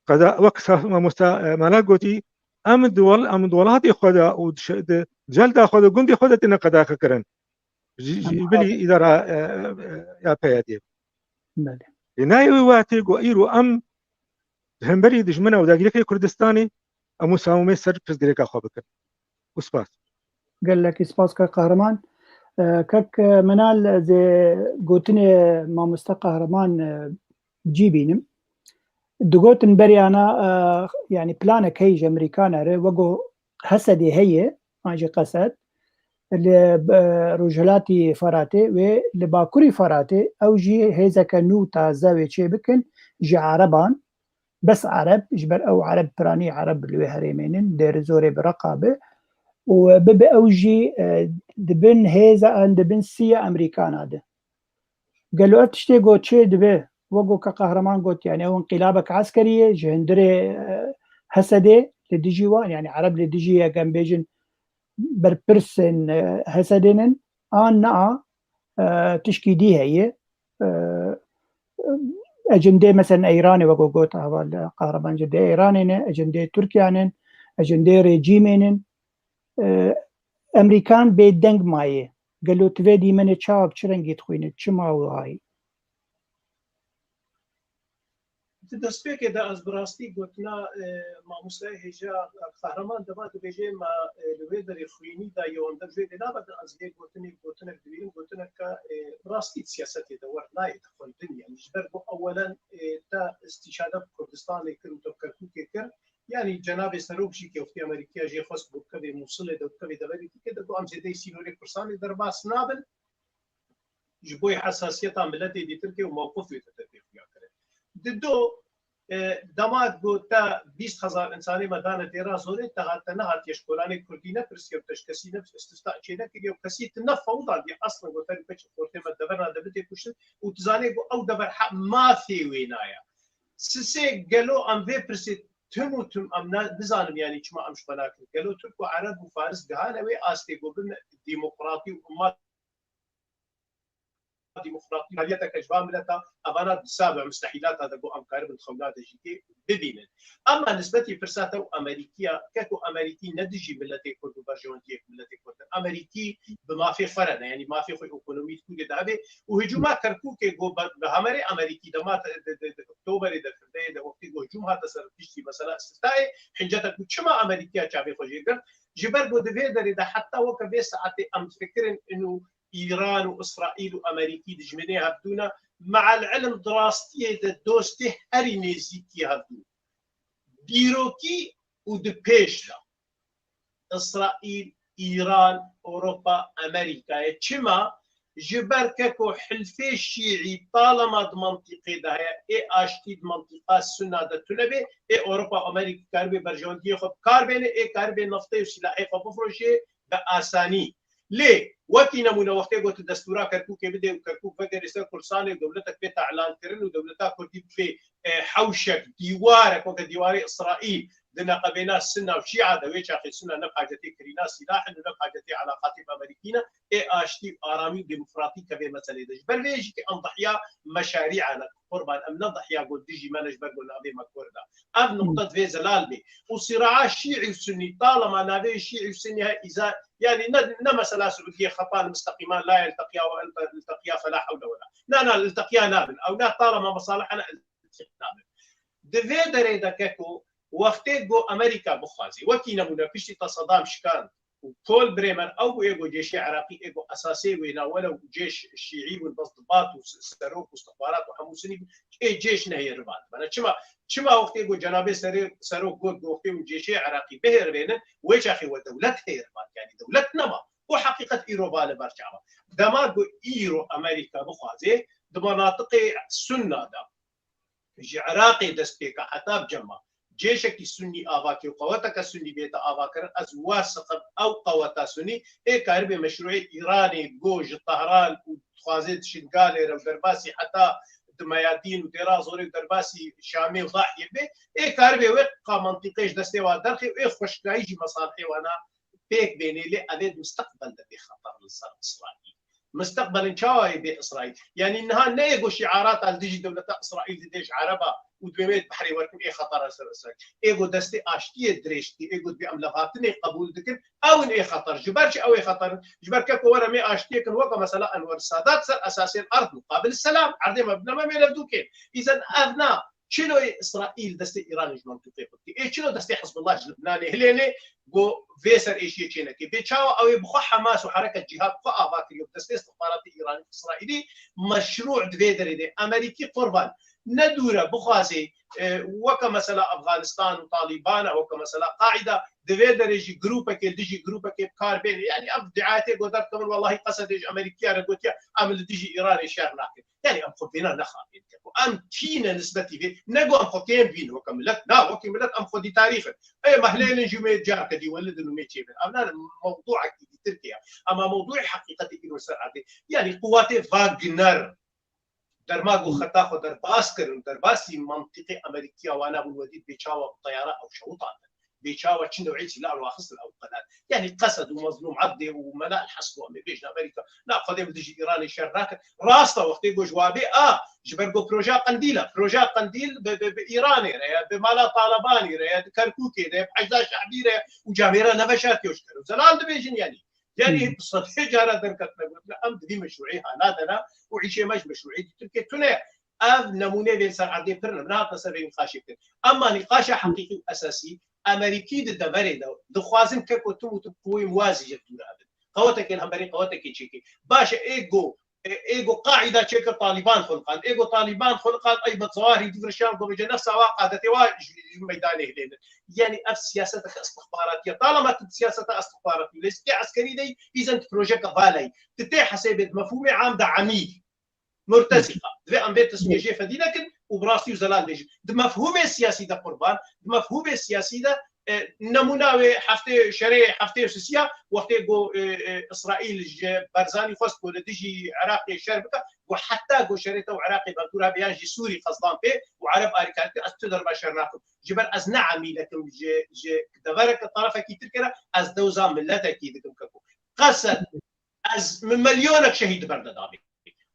qeda, wek sa-, mamosta, e, Mala gotî, em di wel-, em di welatê xwe de û di şe-, di, di celda xwe de, gundê xwe de têne qedexekirin. Ji, ji Em bilî îdara, e, e, ya P Y D. Belê. Lê nayê wê wextê ku îro em di hemberî dijmina û dagirêkê Kurdistanê em û samûmê ser pirsgirêka xwe bikin. Û spas. Gelekî spas kek Qehreman. E, kek, e, Minal, ez ê gotinê mamoste Qehreman, e, cî bînim. Digotin beriyana, e, yanî planek heye ji Amerîkana re, wego Hesedê heye, an jî Qesed, li, e, rojhilatî Feratê wê li bakurî Feratê ew jî hêzeke nû taze wê çê bikin ji Ereban. bes Ereb, ji ber ew Ereb piranî Ereb li wê herêmê nin, Dêrizorê bi Reqa bi, û bibe ew jî, e, di bin hêza an, di bin siya Amerîkana de. Gelo ev tiştê got çê dibe, wek ku Kahraman got, yani ew inqilabek eskerî ye, ji hundirê, e, Hesedê li dijî wan, yani Ereb li dijî ye, em bêjin berpirsên, e, Hesedê nin, an na, e, tişkî dî heye. E, ecindê mesela Îranê, wek ku got heval Kahraman, ecindê Îranê ne, ecindê Tirkiye nin, ecindê rejîmê nin. E, Amerîkan bêdeng maye. Gelo tu vê dîmenê çawa, bi çi rengî dixwîne, çima wiha ye? Di destpêkê de ez bi rastî gotina, e, mamostayê hêja Kahraman dema dibêje me, e, li wê derê xwînî daye û em dev jê dê nabin, ez lê gotinê, gotinek dibînim, gotineke, e, bi rastî di siyasetê de wer nayê, di xwendin, yani ji ber ku ewelen, e, te îstîşade bi Kurdistanê kir û te bi Kerkûkê kir. Yani cenabê serok jî ke wextê Amerîkiya jê xwest ku bikevê Mûsilê de, bikevê deverê dîkê de, got em zêdeyî sînorê Kurdistanê derbas nabin. Ji bo hesasiyeta miletê dîtir ke û mewqifê te tê xuya kirin. Di do, e, dema ku te bîst hezar insanê me dane Dêra Zorê, te hat, te nehatiye ji kolanê Kurdî nepirsiye û te ji kesî ne istifta çê nekiriye û kesî tu nefewdandiye. Aslında ku te li peçê xortê me deverna de bidê kuştin û tu zanê ku ew dever he-, mafê wê naya. Sisê gelo em vê pirsê tim û tim em ne, nizanim yani çima em ji xwe nakin. Gelo Tirk û Ereb û Faris gihane wê astê ku bin demokratî û ummat demokratî, aliyeteke ji van mileta, evana di sabe mustehîlata de ku em karibin xewna de jî tê bibînin. Ama nisbetî pirsa te û Amerîkiya, keko Amerîkî ne dijî miletê Kurd û berjewendiyek miletê Kurd in. Amerîkî bi mafê xwe re ne, yanî mafê xwe ekonomî di Kurdê de hebe û hicûma Kerkûkê ku bi, bi hemerê Amerîkî dema te, di, di, di Oktoberê de, firdeyê de wextê ku hicûm hate ser piştî mesela istifdayê, hincete ku çima Amerîkiya çavê xwe jê girt, ji ber ku di vê derê de heta weke vê saetê em difikirin ino Îran û Îsraîl û Amerîkî dijminê hevdû ne, me'el ilim di rastiyê de dostê herî nêzîkî hevdû. Dîrokî û di pêş de Îsraîl, Îran, Ewropa, Amerîka ye. Çima? Ji ber keko hilfê şîî talema di mantîqê de heye, ê aştî di mantîqa sunna de tune be, ê Ewropa û Amerîka karibê berjewendiyê xwe bi kar bêne, ê karibê naftê û silahê xwe bifroşê bi asanî. Lê wekî nemûne wextê ku tu destûra Kerkûkê bidê û Kerkûk vegerê ser Kurdistanê û dewletek bête elankirin û dewleta Kurdî bibê, e, hewşek, dîwarek weke dîwarê Îsraîl di neqebêna Sunna û Şîa de, wê çaxê Sunna ne bi hacetê kirîna sîlah in û ne bi hacetê elaqatê bi Amerîkî ne, ê aştî û aramî û demokratî kevê meselê de. Ji ber vê jî ke em dihiya meşarîa ne, qurban, em ne dihiya ku dijî me ne ji ber ku navê me Kurd e. Ev nuqte divê zelal bê. Û sîraa şîî û sunnî, talema navê şîî û sunnî he îza, yani ne, ne mesela Siûdiyê xepan misteqîman la yelteqiya ve elteqiya fela hewle wela. Na, na, ilteqiya nabin. Ew na talema mesalihana ilteqiya nabin. Di vê derê de keko wextê ku Amerîka bixwazê, wekî nemûne piştî te Sedam şikand, û Kol Bremer, ew bû ê ku cêşê Iraqî ê ku esasê wê ne welew cêş şîî bûn, bes dibat û s-, serok û istixbarat û hemû sunî bûn, ê cêş nehêriban. Bana çima, çima wextê ku cenabê serê, serok got ku wextê hûn cêşê Iraqî bihêrvênin, wê çaxê we dewlet hêriban, yani dewlet nema. Û heqîqet îro va li ber çavan. Dema ku îro Amerîka bixwazê, di menatiqê Sunna de, ji Iraqê dest pê ke heta bi cema cêşekî sunnî ava kê û qeweteke sunnî bête avakirin, ez wer siqim ew qeweta sunnî ê karibê meşrûê Îranê go ji Tehran û dixwaze di Şingalê re û derbasî heta di Meyadîn û Dêra Zorê û derbasî Şamê û Dahiyê bê, ê karibê wê qa mantîqê ji destê wan derxê û ê xweşikayî jî mesalihê wana pêk bênê, lê ev ê di misteqbel de bê xeter li ser Îsraîl. Misteqbelin çawa yê bê Îsraîl? Yanî niha ne ê ku şiarata li dijî dewleta Îsraîl didê ji Ereba û dibê wê behrê werkin ê xetera ser Îsraîl. Ê ku destê aştiyê dirêj dikir, ê ku dibê em levhatinê qebûl dikin, ew in ê xeter. Ji ber çi ew ê xeter in? Ji ber ke ku were mê aştiyê kin weke mesela Enwer Sadat ser esasên erd muqabil selam. Erdê me bidine me mê levdûkê. Îzen ev na. Çilo yê Îsraîl destê Îranê ji mantîqê xwe dikê? Ê çilo destê Hizbullah ji Libnanê hilênê, go vê ser êşiyê çênekê? Bê çawa ew ê bi xwe Hamas û hereket Cihad bi xwe ava kiriyo, bi destê istixbaratê Îranî û Îsraîlî meşrû di vê derê de? Amerîkî qurban ne dûr e, bixwazê, e, weke mesela Afganistan û Talîban e, weke mesela Qaîda, Di vê derê jî grûpekê li dijî grûpekê bi kar bêne. Yanî ev diayetê ku derdikevin, wellahî Qesedê ji Amerîkiya re gotiye, em li dijî Îranê şer nakin. Yanî em xwe vêna nexapînin. Em kî ne nisbetî vê? Ne ku em xwe kêm bînin weke milet. Na, wekî milet em xwedî tarîx in. Ê mehlênin jî mê carke dî welidin û mê çêbin. Ev ne mewduekî dîtirkê ye. Ema mewduê heqîqetê îro ser erdê. Yanî quwatê Wagner derma ku xeta xwe derbas kirin, derbasî mentiqê Amerîkiya wana bûn, wedî bê çawa bi teyara ew şewitandin. Bê çawa çi newê sîlah raxistin ew qedet. Yanî Qesed û Mezlûm Ebdê û Mela El Hesbo em ê bêjin Amerîka, na Xwedê min dijî Îranê şer nakin. Rast e, wextê ku ji wa bê, a, ji ber ku proja Qendîl e. Proja Qendîl bi, bi, bi Îranê re ye, bi mala Talebanî re ye, di Kerkûkê de ye, bi Heşda Şehbî re ye û camêra neveşartiyo ji Kerem Zelal dibêjin yanî. Yanî Hmm. bi sedê cara derketine gotin, em di vî meşrûî hala de ne û îşê me ji meşrûî dîtir ke tune. Ev nemûnê vê ser erdê pir ne, min hatine ser vê nîqaşê kir. Ema nîqaşa heqîqî û esasî, Amerîkî di deverê de dixwazin keko tim û tim quweyên wazî ji dûr hebin. Qewetekê li hemberî qewetekê çêkê. Baş e, ê go, ê, ê go Qaîda çêkir Talîban xwe liqand. Ê go Talîban xwe liqand, ey bi zahî di virşan go bêje nefsa wa qadetê wa ji, ji meydanê hilênin. Yanî ev siyaseteke istixbaratî ye. Talama tu di siyaseta istixbaratî û lêstikê eskerî de yî, îzen tu projeka vala yî. Tu tê hesêbê di mefhûmê am de emî, murtezîqa. Divê em vê tismê jê fedî nekin û bi rastî û zelal bêjin. Di mefhûmê siyasî de qurban, di mefhûmê siyasî de, e, nemûna wê heftê, şerê heftê û sisiya, wextê ku, e, e, Îsraîl ji Barzanî xwest ku li dijî Iraqê şer bike, ku heta ku şerê te û Iraqê berdûr habe yan jî Sûrî xezdan pê û Ereb alîkar dike, ez tu derba şer nakim. Ji ber ez ne emîlek im ji, ji devereke terefekî tirkê re, ez dewza miletekî dikim keko. Qesed, ez min milyonek şehîd ber de dabê.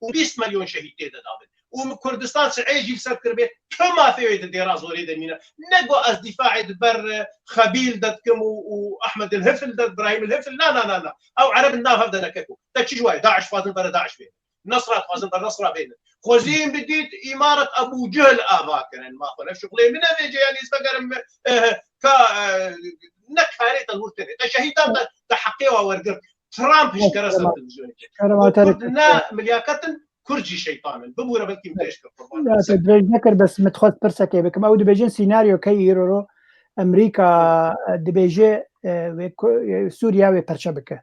Û bîst milyon şehîd tê de dabin. Û min Kurdistan si'ê jî li ser kiribê, tu mafê wê di dêra zorê de mîne. Ne ku ez dîfaê di ber, e, Xebîl de dikim û, û Ahmed el Hifil de, Ibrahîm el Hifil, na, na, na, na. Ew Ereb in nav hev de neke ku. Te çi ji wayê? DAIŞ dixwazin bere DAIŞ bênin. Nesra dixwazin ber Nesra bênin. Xwezîn bidît îmaret Ebû Cihil ava kirin. Ma xwe ne şuxulê min e vêce, yanî ez vegerim, e, ka, e, ne karê te hûr tenê. Te şehîdan te, te heqê wa wergirt. Trump ji kere ser televizyonê. Û Kurd ne milyaket in, Kurd jî şeytan in. Bibûre belkî min têj kir, qurban. Ya, te dirêj nekir, bes min dixwest pirsekê bikim. Ew dibêjin sînaryo key îro ro Amerîka, e, dibêje, e, wê ku, e, Sûriya wê perçe bike.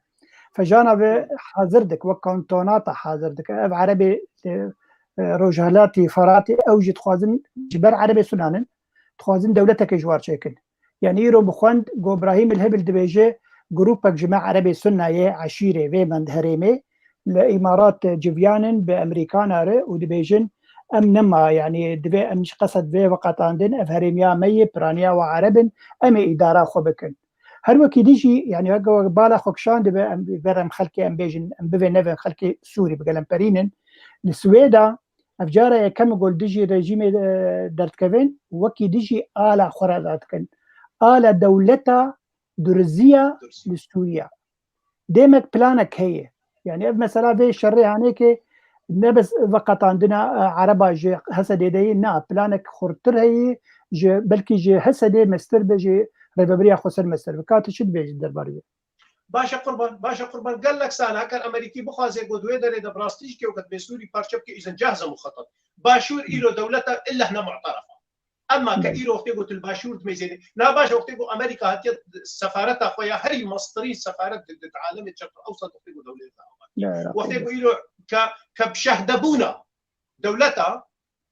Fejana vê hazir dik, wek kantonata hazir dik. Ev Erebê, e, e, Rojhilatî, Feratî, ew jî dixwazin ji ber Erebê Sunan in, dixwazin dewleteke ji war çêkin. Yanî îro bi xwend ku Ibrahîm el Hebil dibêje, grûpek ji me Erebê Sunna yê eşîrê vê mend herêmê li Îmarat civiyan in bi Amerîkana re û dibêjin, em nema, yanî divê em ji Qesed vê veqetandin, ev herêmiya me yê, piraniya we Ereb in, em ê îdara xwe bikin. Her wekî dijî, yanî weke bala xwe kişandibe, em ber em xelkê em bêjin, em bivê nevên xelkê Sûrî bi gelemperînin. Li Swêda ev cara yekem e ku li dijî rejîmê, e, derdikevin, wekî dijî ala xwe re dadikin. Ala dewleta duriziya li Sûriya. Dêmek planek heye. Yanî ev mesela vê şerê hanê ke ne bes veqetandina, e, Ereba ji Hesedê de ye, na, planek xurtir heye, ji, belkî ji Hesedê mestir be, ji rêveberiya Xweser mestir be. Ka tu çi dibêjî derbarê wê? Baş e qurban, baş e qurban. Gelek sal heker Amerîkî bixwaze ku di wê derê de bi rastî jî kewket bê Sûrî parçe bike, îzen cahze muxetat. Başûr îro dewleta illeh ne mu'terefa. Ema ke îro wextê ku tu li Başûr dimeyzênî. Na baş e wextê ku Amerîka hatiye sefareta xwe ya herî mestirî sefaret di, di, di alemê Şerq Ewsat wextê ku dewleta ava. Wextê ku îro ke, ke bi şehdebûna dewleta,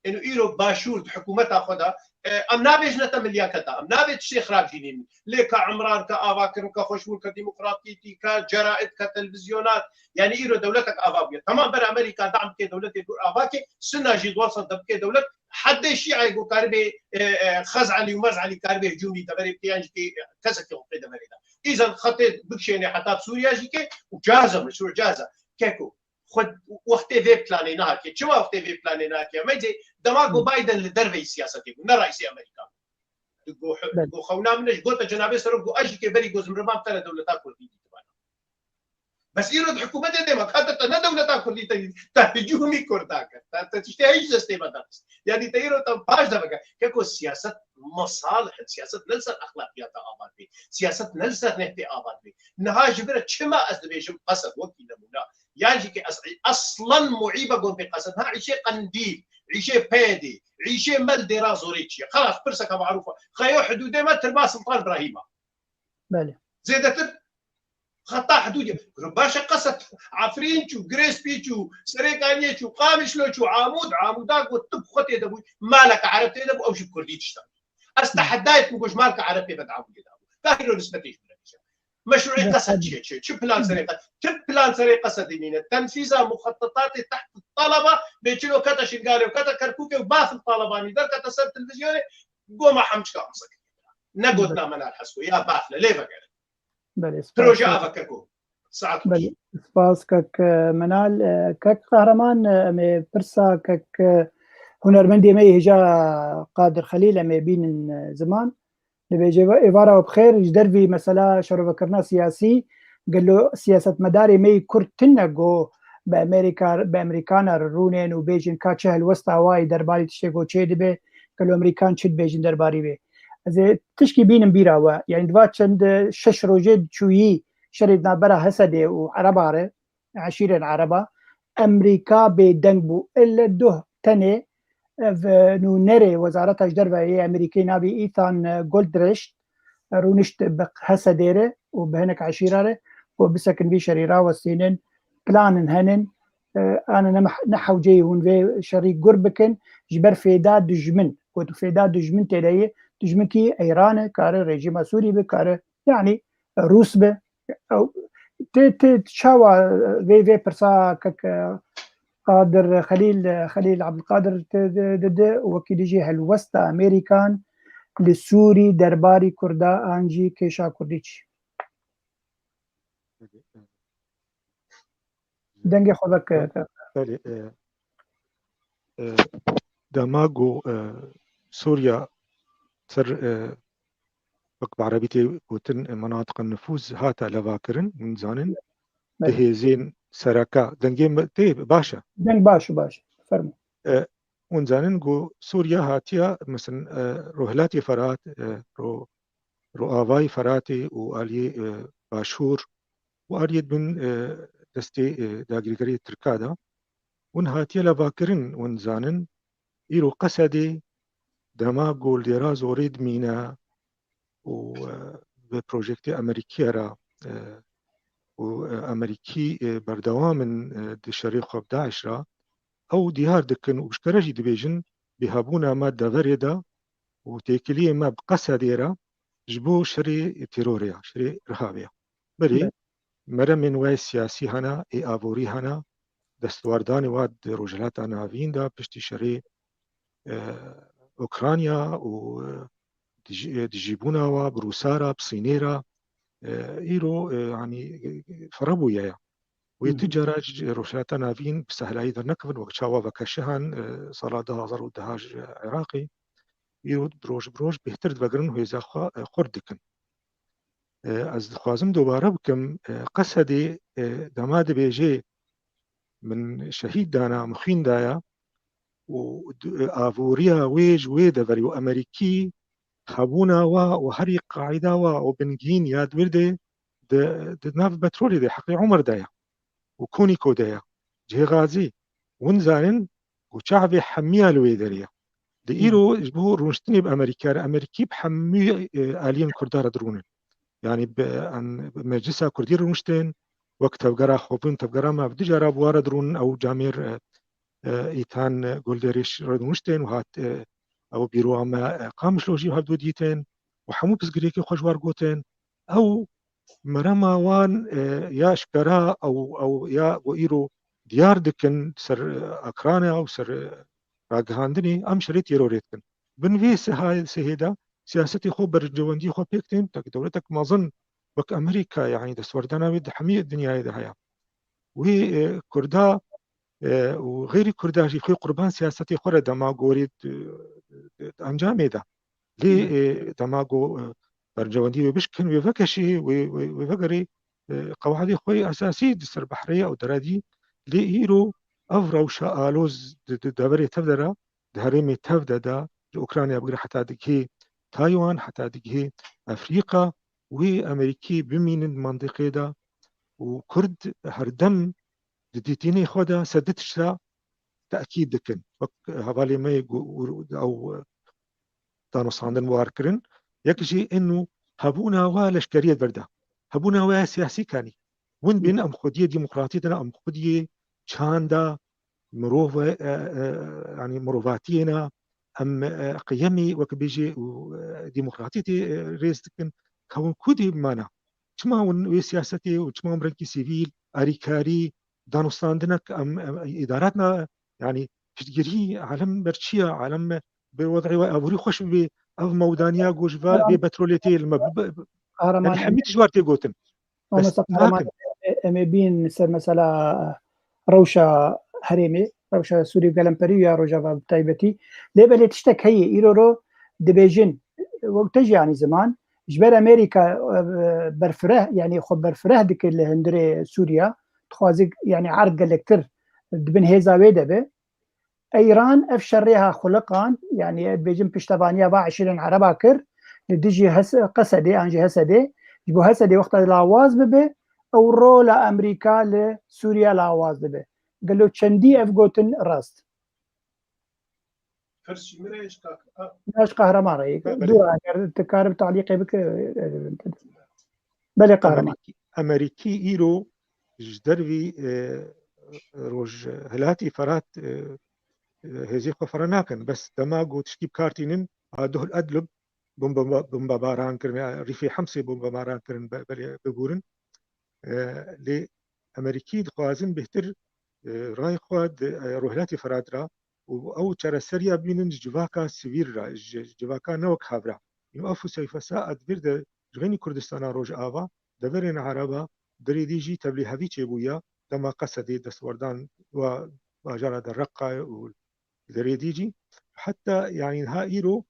êno îro Başûr di hikûmeta xwe de, e, em nabêjine te milyaketa, em nabê tiştê xirab jî nînin. Lê ka Imran, ka avakirin, ka xweşbûn, ka demokratîtî, ka ceraîd, ka televîzyonat, yanî îro dewletek ava bûye. Temam ber Amerîka dam bike dewletê dur ava ke, Sunna jî di wan sed de bike dewlet, hedê Şîayê ku karibê, e, e, Xez'elî û Mez'elî karibê hicûmî deverê bike yan jî ke kesekî xwe pê deverê de. Îzen xetê bikişênê heta Sûriya jî ke û cahiz e, meşrû cahiz e. Keko, xwe wextê vê planê nehatiye. Çima wextê vê planê nehatiye? Mecê dema ku Biden li derveyî siyasetê bû, ne raîsê Amerîka bû. Go, go xewna min e, ji gote cenabê serok, go ez jî kê berî go zimrivan te re dewleta Kurdî dîtibana. Bes îro di hikûmetê de me, ka te, te ne dewleta Kurdî te, te hicûmî Kurda kir. Te, te tiştê heyî ji destê me derxist. Yanî te îro te paş de veke. Keko siyaset mesalih in, siyaset ne li ser exlaqiyata ava dibê. Siyaset ne li ser nehtê ava dibê. Niha ji vir e çima ez dibêjim Qesed wekî nemûne. Yan jî ke ez eslan muîbe gon pê Qesed. Ha îşê Qendîl, îşê Pêdê, îşê me li Dêra Zorê çi ye? Xelas, pirseke marûf e. Xeyo hidûdê me tirba Sultan Brahîm e. Belê. Zêdetir xeta hidûdê. Baş e, Qesed, Efrîn çû, Girêspî çû, Serêkaniyê çû, Qamişlo çû, Amûd, Amûda got tu bi xwe tê de bûyî, maleke Ereb tê de bû, ew jî bi Kurdî tişta. Ez tehedayê ku goş maleke Ereb pê ve di Amûdê de bû. Ka hîro nisbetê ji min re. Meşrûê Qesed çi ye? Çi, çi plan serê Qesed? Ti plan serê Qesedê nîne. Tenfîza muxetetatê teht Talaba bê çilo kete Şingalê û kete Kerkûkê û bafil Talabanî derkete ser televîzyonê, goma hemçika qise kiriye. Ne gotina Menal Hesko, ya bafle, lê vegere. Belê, spas. Proje ava keko. Saet xweş. Belê, spas kek, e, Menal. E, kek Qehreman, e, em ê pirsa kek, e, hunermendê me yê hêja Qadir Xelîl em ê bînin, e, ziman. Dibêje, êvara we bi xêr, ji dervî mesela şerovekirina siyasî, gelo siyasetmedarê me yê Kurd tune ku bi Amerîka, bi Amerîkana re rûnên û bêjin ka çi helwesta wa yê derbarî tiştê ku çêdibe, gelo Amerîkan çi dibêjin derbarî wê? Ez ê tişkî bînim bîra we. Yanî di va çend şeş rojê çûyî şerê di navbera Hesedê û Ereba re, eşîrên Ereba, Amerîka bêdeng bû. Ele duh tenê ev, e, nûnerê Wezareta ji Derve yê Amerîkê navê Ethan, e, Goldrecht, e, rûnişt bi Hesedê re û bi hinek eşîra re ku bisekin vî şerî rawestînin, planin henin, e, ane ne meh-, ne hewceyê hûn vê şerî gur bikin, ji ber fêda dijmin. Ku tu fêda dijmin tê de yê, dijmin kî Îran e, kare rejîma Sûrî bi, kare, yanî Rûs bi. Ew, tê, tê çawa vê, vê pirsa kek, e, Qadir Xelîl, e, Xelîl Abdulkadir te di, di, di, wekî dijî helwesta Amerîkan li Sûrî derbarî Kurda an jî kêşa Kurdî çi? Dengê xwe veke. Belê, e, e, dema ku, e, Sûriya ser, e, wek bi erebî tê gotin, e, menatiqên nifûz hate levakirin, hûn zanin, di Belê. hêzên sereka, dengê me tê baş e. Deng baş û baş. Fermo. E, hûn zanin ku Sûriya hatiye, mesela, e, Rojhilatê Ferat, e, ro, Rojavayê Feratê û aliyê, e, Başûr û aliyê bin, e, destê, e, dagirkeriyê Tirka de. Hûn hatiye levakirin, hûn zanin, îro Qesedê dema ku li dêra zorê dimîne û, e, bi projektê Amerîkî re, e, û, e, Amerîkî, e, berdewam in, e, di şerê xwe bi DAIŞ re, ew diyar dikin û eşkere jî dibêjin, bi hebûna me deverê de û têkiliyê me bi Qesedê re ji bo şerê terorê ya, şerê irhabê ya. Belê, Belê. meremên we siyasî hene, ê aborî hene, destwardanê we di Rojhilata Navîn de piştî şerê, e, Ukrayna û, e, dijî-, dijîbûna we bi Rûsa re, bi Sînê re, e, îro, e, yanî, e, fire bûye ye. Wê Hı hı. tu cara ji Rojhilata Navîn bi sehlayî dernekevin, wek çawa vekeşihan, e, sala du hazar û deh ji Iraqê, îro roj bi roj bêhtir divegirin û hêza xwe, e, xurt dikin. E, ez dixwazim dobare bikim, e, Qesedê, e, dema dibêje min şehîd dana, min xwîn daya û d-, avoriya wê ji wê deverê û Amerîkî hebûna wa û herî qaîda wa û bingîn ya di wir de di, di nav petrolê de heqê Umer de ya û Konîko de ya. Cihê Gazî, hûn zanin ku çavê hemiya li wê derê ye. Di Hmm. îro ji bo rûniştinê bi Amerîka re, Amerîkî bi hemû, e, aliyên Kurda re dirûnin. Yanî bi, em, bi Meclisa Kurdî re rûniştin, wek tevgera xwe bûn, tevgera me bi du cara bi wa re dirûnin, ew camêr, e, e, Îtan Gulderîş re rûniştin û hat, e, ew bîroya me, e, Qamişlo jî hevdû dîtin û hemû pirsgirêkê xwe ji war gotin. Ew merema wan, e, ya eşkera ew, ew ya ku îro diyar dikin ser, e, ekrana û ser, e, ragihandinê, em şerê terorê dikin. Bin vê sihayê, sihê de siyasetê xwe, berjewendiyê xwe pêk tên, tek dewletek mezin wek Amerîka, yanî destwerdana wê di hemî dinyayê de heye. Wê, e, Kurda, e, û xeyrî Kurda jî xwe qurban siyasetê xwe re dema gorî di, di, di encamê de. Lê, Hı. e, dema ku, e, bercewendî wê bişkin, wê vekeşî, wê, wê, wê vegerê, e, qewahidê xwe yê esasî di ser behrê ew deredî. Lê îro ev rewşa aloz di, di deverê tev de re, di herêmê tev de de, ji Ukrayna bigire heta digihê Taywan, heta digihê Efrîka, wê Amerîkî bimînin di mantiqê de û Kurd herdem di dîtinê xwe de ser du tişta tekîd dikin. Wek hevalê me yê gu-, û-, ew, e, danûstandin war kirin. Yek jî inu hebûna wa leşkeriyê ver de. Hebûna wa siyasî kanî. Win bin em xwediyê demokratî dina, em xwediyê çanda mirov, e, e, yanî mirovatiyê ne, em, e, qiyemî wek bêjê û, e, demokratî tê, e, rêz dikin. Ka hûn ku dê mana? Çima hûn wê siyasetê û çima hûn rengî sivîl, arîkarî, danûstandinek, em, em, îdarat na, yanî piştgirî, alem ber çi ya, alem bi wed'ê we aborî xweş bibe, ev mewdaniya ku ji va vê petrolê tê li me bi, bi, bi, Qahraman, yanî hemî tişt war tê gotin. Bes Mamosta Qahraman, nakin. Em ê bîn ser mesela rewşa herêmê, rewşa Sûrî û gelemperî ya Rojava bi taybetî. Lê belê tiştek heye, îro ro dibêjin, wek te jî anî ziman, ji ber Amerîka, e, berfireh, yanî xwe berfireh dike li hundirê Sûriya, dixwaze, yanî erd gelektir di bin hêza wê de be. Îran ev şerê ha xuliqan, yanî, ez dibêjim, piştevaniya va eşîrên Ereba kir, li dijî Hes-, Qesedê, an jî Hesedê, ji bo Hesedê wexta lawaz bibe, ew rola Amerîka li Sûriye lawaz dibe. Gelo çendî ev gotin rast? Pirs ji min re ye, ji kak-, ha. Ya ji Qahraman re ye. Belê. Dû, eger tu karib talîqê bike, e, belê Qahraman. Amerîkî, Amerîkî îro ji dervî, e, Rojhilatî Ferat, e, e, hêzê xwe fire nakin. Bes dema ku tişkî bi kar tînin, a Duhl Edlib bombe-, bombebaran kirin, ya Rîfê Hemsê bombebaran kirin, be-, belê bibûrin. E, lê Amerîkî dixwazin bêhtir, e, rayê xwe di, e, Rojhilatî Ferat re û ew çareseriya bînin ji civaka sivîl re, ji, ji civaka ne wek hev re. Û ev Huseyfesa a di vir de ji xeynî Kurdistana Rojava, deverên Ereba, derê dî jî tevlîhevî çêbûye, dema Qesedê destwerdan wa bajara de Reqayê û derê dî jî. Heta, yanî, niha îro,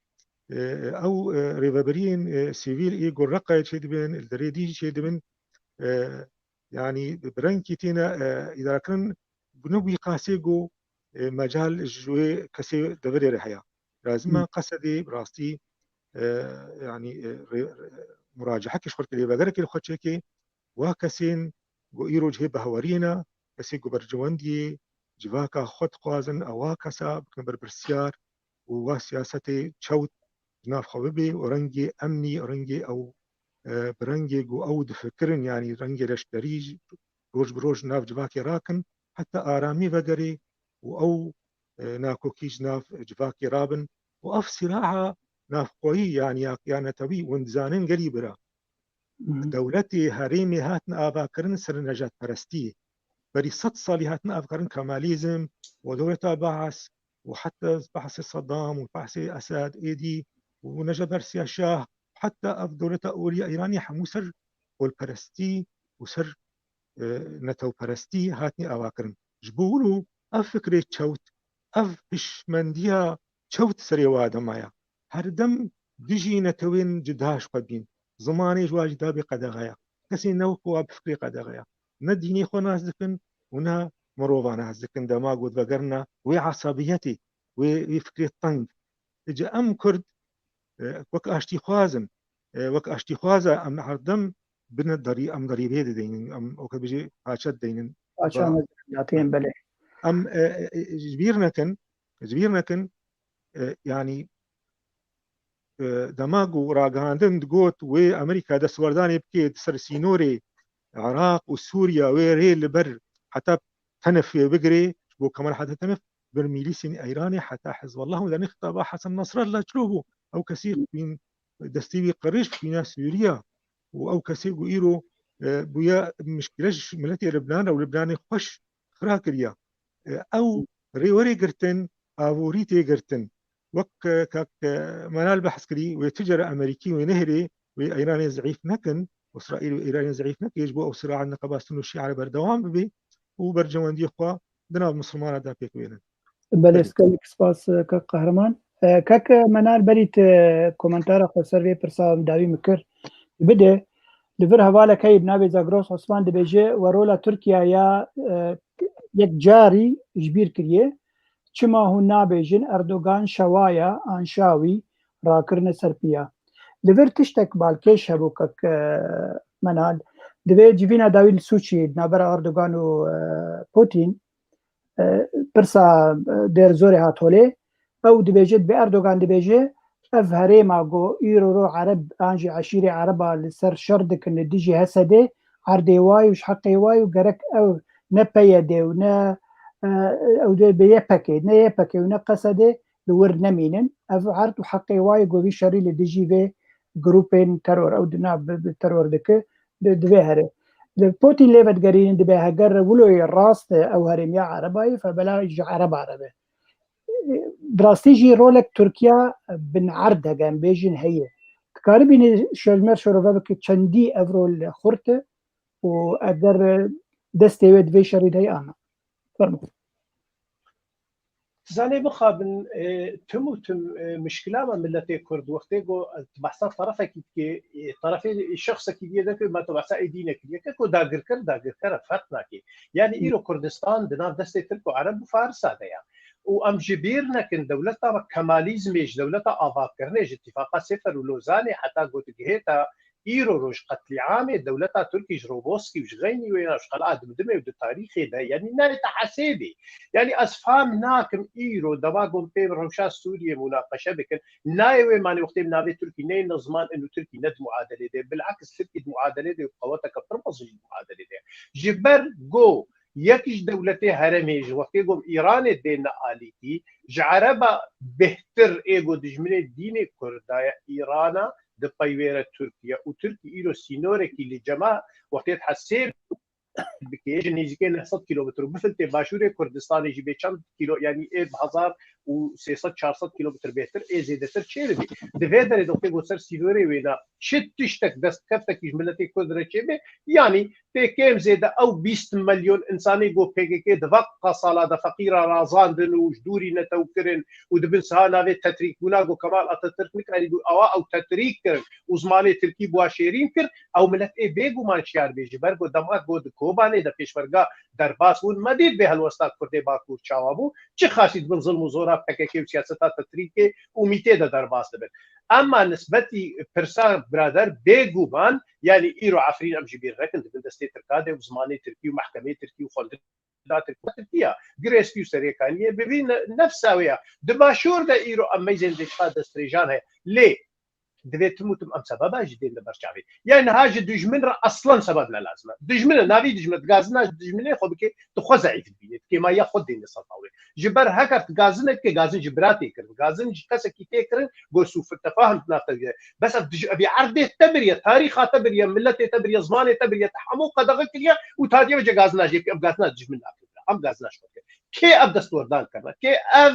e, ew, e, rêveberiyên, e, sivîl ê ku Reqayê çêdibin, li derê dî jî çêdibin, e, yanî bi rengkî têne, e, îdarekirin, ne bi wî qasê ku, e, mecal ji wê kesê deverê re heye. Lazim e Qesedê bi rastî, e, yanî, e, rê-, rê-, muracehekê ji xwe, rêveberekê li xwe çêke, wa kesên ku îro cihê behweriyê ne, kesê ku berjewendiyê civaka xwe dixwazin, ewa kesa bikin berpirsiyar û wa siyasetê çewt ji nav xwe bibe û rengê emnî, rengê ew, e, bi rengê ku ew difikirin, yanî rengê leşkerî roj bi roj nav civakê rakin, heta aramî vegere û ew, e, nakokî ji nav civakê rabin û ev sîraha navxweyî, yanî ya, ya netewî, hûn dizanin gelî bira. Dewletê herêmê hatin avakirin ser nejadperestiyê. Berî sed salî hatin avakirin Kemalîzm û dewleta Baas û heta Baasê Sedam û Baasê Esed êdî û nejabersiya Şah, heta ev dewleta olî ya Îranî hemû ser kolperestî û ser, e, netewperestî hatin avakirin. Ji bo wilo ev fikrê çewt, ev hişmendiya çewt serê wa de maye. Her dem dijî netewên cida ji xwe bîn. Zimanê ji wa cida bê qedexe ye. Kesê ne wek wa bifikirê qedexe ye. Ne dînê xwe nas dikin û ne mirova nas dikin. Dema ku vegerine wê esabiyetê, wê, wê fikrê teng. Îca em Kurd, e, wek aştîxwaz in. E, wek aştîxwaza em her dem bine derî-, em derîbê dideynin, em weke bijê paçe dideynin. Paçe Ba-, em dideynin, belê. Em, e, e, e, ji bîr nekin, ji bîr nekin, e, yanî, e, dema ku ragihandin digot wê Amerîka destwerdanê bike di ser sînorê Iraq û Sûriya, wê rê li ber heta Tenef wê bigire, ji bo Kemal heta Tenef, ber mîlîsên Îranê heta Hizbullah û derê xitaba Hesen Nasrallah çilo bû. Ew kesî xwîn destê wî qirêj xwîna Sûriya û ew kesê ku îro, e, bûye mişkile ji miletê Libnan re û Libnanê xweş xira kiriye. E, ew rêwerê girtin, aborî tê girtin. Wek, e, kak, e, Menal behs kirî, wê tu cara Amerîkî wê nehêlê, wê Îranê zeîf nekin, Îsraîl wê Îranê zeîf neke, ji bo ew sira neqeba Sunn û Şîa re berdewam bibe û berjewendiyê xwe di nav Misilmana de pêk bênin. Belê, Belê. Gelek spas, e, kak Qehreman. E, kak Menal, berî tu komentara xwe ser vê pirsa dawî min kir, bide. Li vir hevalek heye bi navê Zagros Osman dibêje, we rola Tirkiye ya, e, yek carî ji bîr kiriye. Çima hûn nabêjin Erdogan şewaya an şawî rakirine ser piya? Li vir tiştek balkêş hebû kak, e, Menal. Divê civîna dawî li Sûçî di navbera Erdogan û, e, Putin, e, pirsa, e, Dêr Zorê hat holê. Ew dibêje, dibê Erdogan dibêje, ev herêma ku îro ro Ereb an jî eşîrê Ereba li ser şer dikin li dijî Hesedê, erdê wayî û ji heqê wayî û gerek ew ne P Y D û ne, e, ew dê bi Y P G, ne Y P G û ne Qesedê li wir nemînin. Ev erd û heqê wayî ku vî şerî li dijî vê grûpên teror, ew di nav bi, bi teror dike, di, divê here. Li Putin lê vedigerînin dibe heger wilo yê rast e ew herêmiya Ereba ye, fe bela ji Ereba re be. Bi rastî jî rolek Tirkiye bin erd hege, em bêjin heye. Dikarî bînî şermer şerove bike çendî ev rol xurt e û eger destê wê di vê şerî de heye an na. Fermo. Zanê mixabin, e, tim û tim, e, mişkila me miletê Kurd wextê ku, e, tu behsa terefekî dikê, e, terefê şexsekî diyê dike, me tu behsa ê dînekî diyê ke ku dagirker, dagirker e, ferq nake. Yani îro Kurdistan di nav destê Tirk û Ereb û Farisa de ya. Û em ji bîr nekin dewleta me Kemalîzmê ji dewleta avakirine, ji Îtîfaqa Sêfer û Lozanê heta ku digihê ta îro roj qetlîamê dewleta Tirkî ji Roboskî û ji xeynî wê ya ji qela Dimdimê û di tarîxê de, yanî nayê te hesêbê. Yanî ez fam nakim îro dema ku em pê rewşa Sûriyê mûnaqeşe bikin, nayê wê manê wextê bi navê Tirkî neyê ne ziman in û Tirkî ne di muadelê de, bilakis Tirkî di muadelê de û qeweteke pir mezin jî di muadelê de. Ji ber ku yek ji dewletê heremê ji wextê ku Îranê dê ne alîkî, ji Ereba bêhtir ê ku dijminê dînê Kurda ye Îrana, di peyvêre Tirkiye û Tirkî îro sînorekî li cema wextê hesê bike ji nêzîkê neh sed kîlometr û bifiltê başûrê Kurdistanê jî bê çend kîlo, yanî ê bi hezar û sê sed çar sed kîlometr bêhtir ê zêdetir çêbibî. Di vê derê de wextê ku ser sînorê wêna çi tiştek destkeftekî ji miletê Kurd re çêbe, yanî tê kêm zêde ew bîst milyon insanê ku P K K di vaqqa sala de feqîra razandin û ji dûrî netew kirin û di bin siha navê tetrîkbûna ku Kemal Atatürk nikarî bû awa ew tetrîk kirin û zimanê tirkî bi wa şêrîn kir, ew milet ê bêguman şiyar bê. Ji ber ku dema ku di Kobanê de pêşmerga derbas bûn, me dît bê helwesta Kurdê Bakur çawa bû, çi xaşî di bin zilm û zora P K K û siyaseta tetrîkê û mîtê de derbas dibin. Ema nisbetî pirsa birader bêguman, yanî îro Efrîn em jî bîr nekin, di bin destê Tirka de û zimanê Tirkî û mehkemeyê Tirkî û xwendina Tirkî, Tirkiya, Girêspî û Serêkaniyê bi vî ne-, nefsa wê ya. Di başûr de îro em meyzên dêşxa destdirêjan heye. Lê divê tim û tim em sebeba jî dên li ber çavê. Yanî niha ji dijmin re eslan sebeb ne lazim e. Dijmin e, navî dijmin e, digazina ji dijminê xwe bike, tu xwe zeîf dibînî, di kêmayiya xwe dên li ser tawê. Ji ber heger tu gazin dike, gazin ji bira tê kirin, gazin ji kesekî tê kirin, go sû tefahim di nav te de. Bes ev dij-, ev erdê te biriye, tarîxa te biriye, miletê te biriye, zimanê te biriye, te hemû qedexe kiriye û tu hatiye vêca gazina jê bike, ev gazina dijmin nakiriye. Em gazina ji xwe dike. Kê ev destwerdan kirine? Kê ev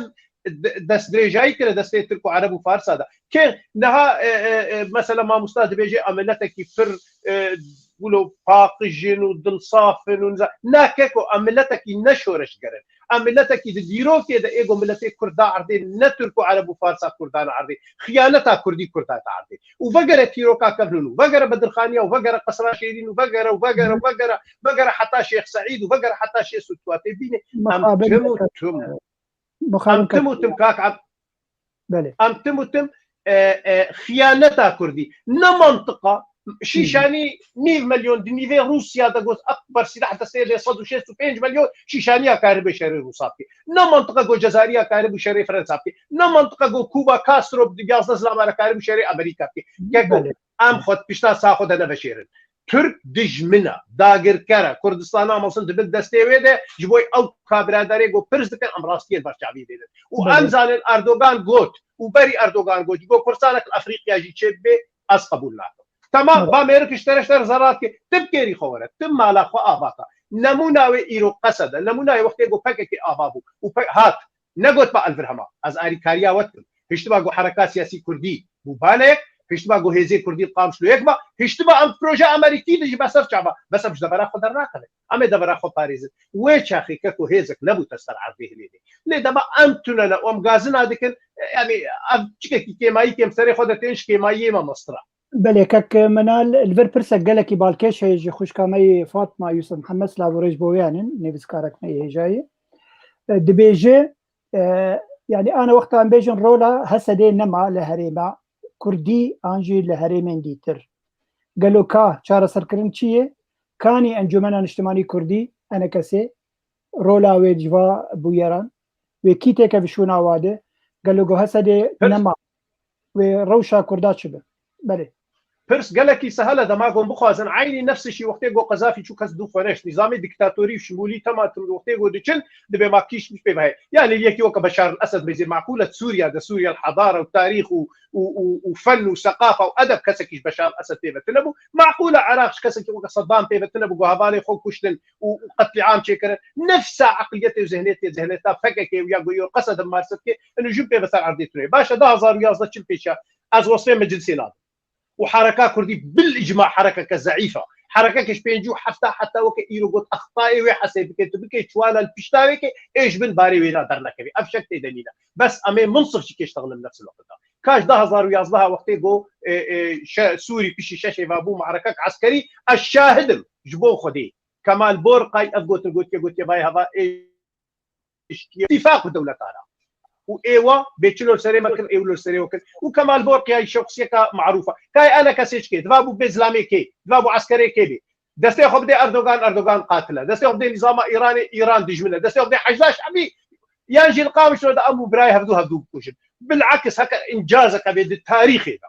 de-, destdirêjayî kire destê Tirk û Ereb û Farsa de? Kê niha, e, e, e, mesela mamosta dibêje em miletekî pir, e, wilo paqij in û dilsaf in û niza-, na keko, em miletekî ne şoreşger in. Em miletekî di dîrokê de ê go miletê Kurd da erdê, ne Tirk û Ereb û Farsa Kurd dane erdê. Xiyaneta Kurdî Kurd date erdê. Û vegere tîroka Kevnûn û vegere Bedirxaniya û vegere Qesra Şêrîn û vegere û vegere û vegere, vegere heta Şêx Seîd û vegere heta Şêx Sutwatê bîne. Em Mixabin tim û tim. Mixabin Em tim û tim kak Eb-, Belê. Em tim û tim, e, e, xiyaneta Kurdî. Ne mantiqa. Şîşanî nîv milyon di nîvê Rûsya de got, Ekber sîlah destê lê sed û şêst û pênc milyon şîşaniya karibê şerê Rûsa bike. Ne mantiqa got Cezariya karibû şerê Fransa bike. Ne mantiqa got Kuba Castro bi yazdeh zilama re karibû şerê Amerîka bike. Keko, Belê. Em xwe pişta sa xwe de neveşêrin. Tirk dijmin e, dagirker e. Kurdistana mezin di bin destê wê de, ji bo ew kabiraderê ku pirs dikin, em rastiyê li ber çavî bênin. Û Belê. Em zanin Erdogan got, û berî Erdogan got, ji bo Kurdistanek li Efrîqya jî çêbibe, ez qebûl nakim. Temam, Evet. Va mêrik ji te re ji te re zerar dike, tu bi kêrî xwe were, tu mala xwe ava ke. Nemûna wê îro Qesed e, nemûna wê wextê ku P K K ava bû û P-, hat, negot me elvir hema. Ez arîkariya we dikim. Hiştiba ku hereka siyasî kurdî bû banek, hiştiba ku hêzê kurdî li Qamişlo yek ba, hiştiba em proje Amerîkî de jî be ser çava, bes em ji devera xwe dernakevin. Em ê devera xwe parêzin. Wê çaxê keko hêzek nebû te ser erdê hilênê. Lê dema em tune ne û em gazina dikin, yanî ev çikekî kêmayî kêm serê xwe de tên ji kêmayiyê me mestir e. Belê, kek Minal, li vir pirsek gelekî balkêş heye ji xwişka me yê Fatma Yusuf Mihemed, silav û rêz bo wê henin, nivîskarek me yê hêjayê. E, dibêje, e, yanî ana wexta em bêjin rola Hesedê nema li herêma Kurdî an jî li herêmên dîtir. Gelo ka çareserkirin çi ye? Kanî Encûmena Niştimanî Kurdî, E N K S, rola wê ji va bûyeran? Wê kî têkeve şûna wa de? Gelo go Hesedê Her- nema? wê rewşa Kurda çi be? Belê. Pirs gelekî sehel e, dema gon bixwazin eynî nefsişî wextê go Qezafî çû kes dû xwe neşt. Nîzamê diktatorî û şimûlî tema tim wextê go diçin, dibê ma kîş pê ve heye. Yani yekî weke Beşar el Esed bêjê, maqûl e Sûriya de, Sûriya el hedare û tarîx û, û, û, û fen û seqafa û edeb kesekî ji Beşar el Esed pê ve tune bû. Maqûl e Iraq ji kesekî weke Saddam pê ve tune bû, go hevalê xwe kuştin û, û qetlîam çêkirin. Nefsa eqliyetê û zihniyetê, zihniyeta P K K û ya go yo qesed marsetke, inu jin pê ve ser erdê tune. Baş e, du hezar û yazdeh çil pêşe ez wesfê meclisê nadim. û hereka kurdî bil îcma herekeke zeîf e. Herekeke ji pêncî û hefta heta weke îro got extayê wê hesê bike, tu bike çiwana li pişta wê ke ê ji bin barê wê re dernekevê. Ev şek tê de nîne. Bes em ê minsif jî kê ştexilin nefs el wexta. Kaş du hezar û yazdeh wextê go, e, e, şe-, Sûrî pişî şeşê ve bû merekek eskerî, ez şahid im ji bo Xwedê. Kemal Borqay ev gotin gotiye, gotiye vay heva ê îtîfaq bi dewleta re. Û êwa bê çi li serê me kir, ê li serê we kir. Û Kemal Borqiyayî şexsiyeka marûf e. Kay ene kesê çikê, diva bû bê zilamê kê, diva bû eskerê kê bê. Destê xwe bidê Erdogan, Erdogan qatil e. Destê xwe bidê nîzama Îranê, Îran dijmin e. Destê xwe bidê Hejda Şebî, yan jî li Qamişlo de em û birayê hevdû hevdû bikujin. Bilakis heke încazeke bê di tarîxê de,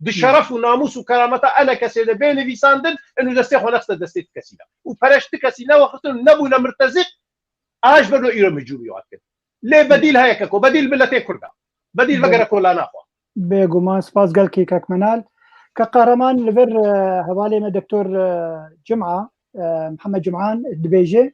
di şeref û namûs û kerameta ene kesê de bê nivîsandin, inu destê xwe nexiste destê ti kesî de. Û pere ji ti kesî newexistin û nebûne mirtezîq, a ji ber wê îro mecûr wî hat kirin. Lê bedîl heye keko, bedîl miletê Kurd e. Bedîl vegere kolana xwe. Bêguman, spas gelkî kek Menal. Kek Qehreman li vir, e, hevalê me Doktor, e, Cuma, e, Mihemed Cuman dibêje,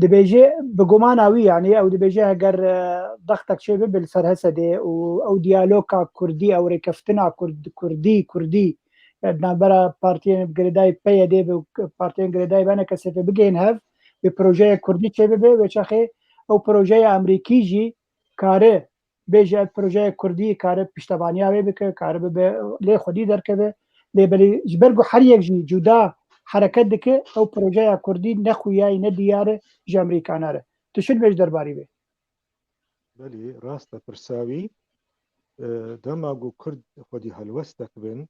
dibêje, bi gumana wî, yanî ew dibêje, heger, e, dextek çê bibe li ser Hesedê û ew diyaloga Kurdî, ew rêkeftina Kurd-, Kurdî, Kurdî, e, di navbera partiyên girêdayî P Y D bi partiyên girêdayî B N K S F bigihên hev, bi projeyê Kurdî çê bibe, wê çaxê ew projeya Amerîkî jî kare bêje ev projeya Kurdî kare piştevaniya wê bike, kare bibe lê xwedî derkeve. Lê belê ji ber ku her yek jî cuda hereket dike, ew projeya Kurdî ne xuyayî ne diyar e ji Amerîkana re. Tu çi dibêjî derbarî vê? Belê, rast e pirsa wî. E, dema ku Kurd xwedî helwestek bin,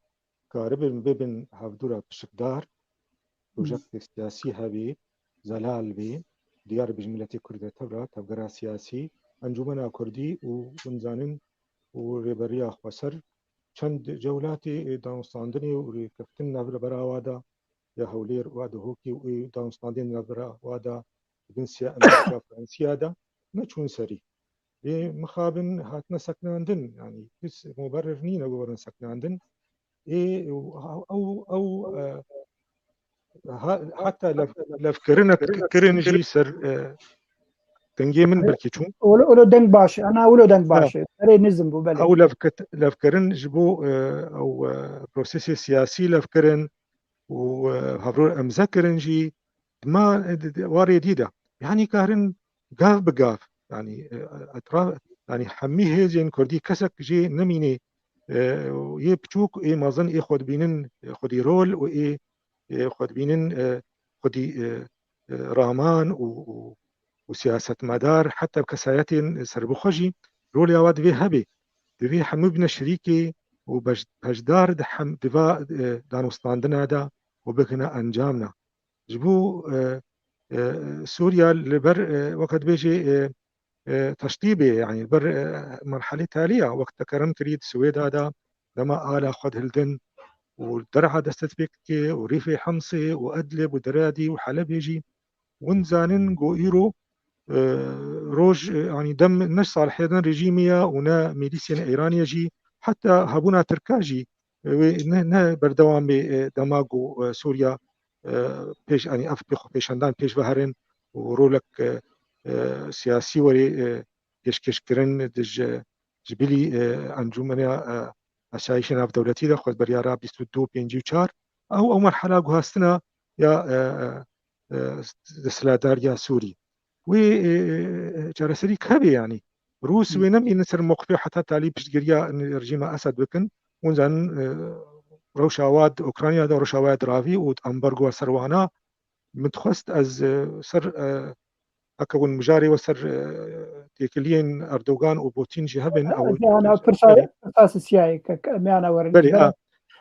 karibin bibin hevdû re pişikdar, projektê siyasî hebî, zelal bî, diyar bi ji miletê Kurd ve tevra, tevgera siyasî, encûmena Kurdî û hûn zanin û rêberiya xweser çend cewlatê, e, danûstandinê û rêkeftin navbera wa da, ya Hewlêr û ya Dihokê û, e, danûstandin navbera wa da, bin siya Amerîka, Fransiya da, neçûn serî. Ê mixabin hatine sekinandin, yanî pis muberir nîne ku werin sekinandin. Ê ew, ew, ew, e, ha-, heta lev-, levkirine kirin jî ser, e, dengê min belkî çûn. Olo, olo deng baş e. Ana olo deng baş e. Erê nizm bû, belê. Ew levkit-, levkirin ji bo, e, ew, e, prosesê siyasî levkirin û, e, hevro emze kirin jî. Ma, e, di, di, warê dî de. Yanî karin gav bi gav. Yanî, e, etraf, yanî hemî hêzên Kurdî kesek jê nemînê, e, yê piçûk, ê mezin, ê xwe dibînin, e, xwedî rol û ê, e, xwe dibînin, e, xwedî, e, e, raman û, û, û siyasetmedar, heta kesayetên serbixwe jî rolê awa divê hebê. Divê hemû bine şirîkê û beş-, beşdar di hem diva, e, danûstandina de û bigihine encamna. Ji bo, e, e, Sûriya li ber, e, weke dibêjê, e, e, teştîbê, yanî li ber, e, merhelê talî ya, wek te kerem kirî di Swêda de, dema ala xwe dihildin û derha dest pê dike û Rîfê Himsê û Idlib û Diradî û Helebê jî, hûn zanin ku îro, e, roj, e, yanî dem ne salihiyetên rejîmê ye û ne mîlîsiyên Îranê ye jî, heta hebûna Tirka jî, e, wê ne, ne berdewamê, e, dema ku, e, Sûriya, e, pêş, yanî ev pêxwepêşandan pêş ve herin û rolek, e, e, siyasî werê, e, pêşkêşkirin di ji, ji bilî, e, Encûmena, e, Asayişê Navdewletî de xwezberyara bîst û du, pêncî û çar. Ew, ew merhela guhastina ya, e, e, e, desthilatdariya Sûrî. Wê, e, e, çareserî hebê, yanî. Rûs wê nemînin ser mewqifê heta talî piştgiriya rejîma Esed bikin. Hûn zanin, e, rewşa wa di Ukrayna de, rewşa wa di ravî û ambargoya ser wana, min dixwest ez, e, ser, e, heke hûn mijarê we ser, e, têkiliyên Erdogan û Putin jî hebin, ew Ana pirsa, pirsa sisiyayê ke, ke, me ana werin. Belê, a,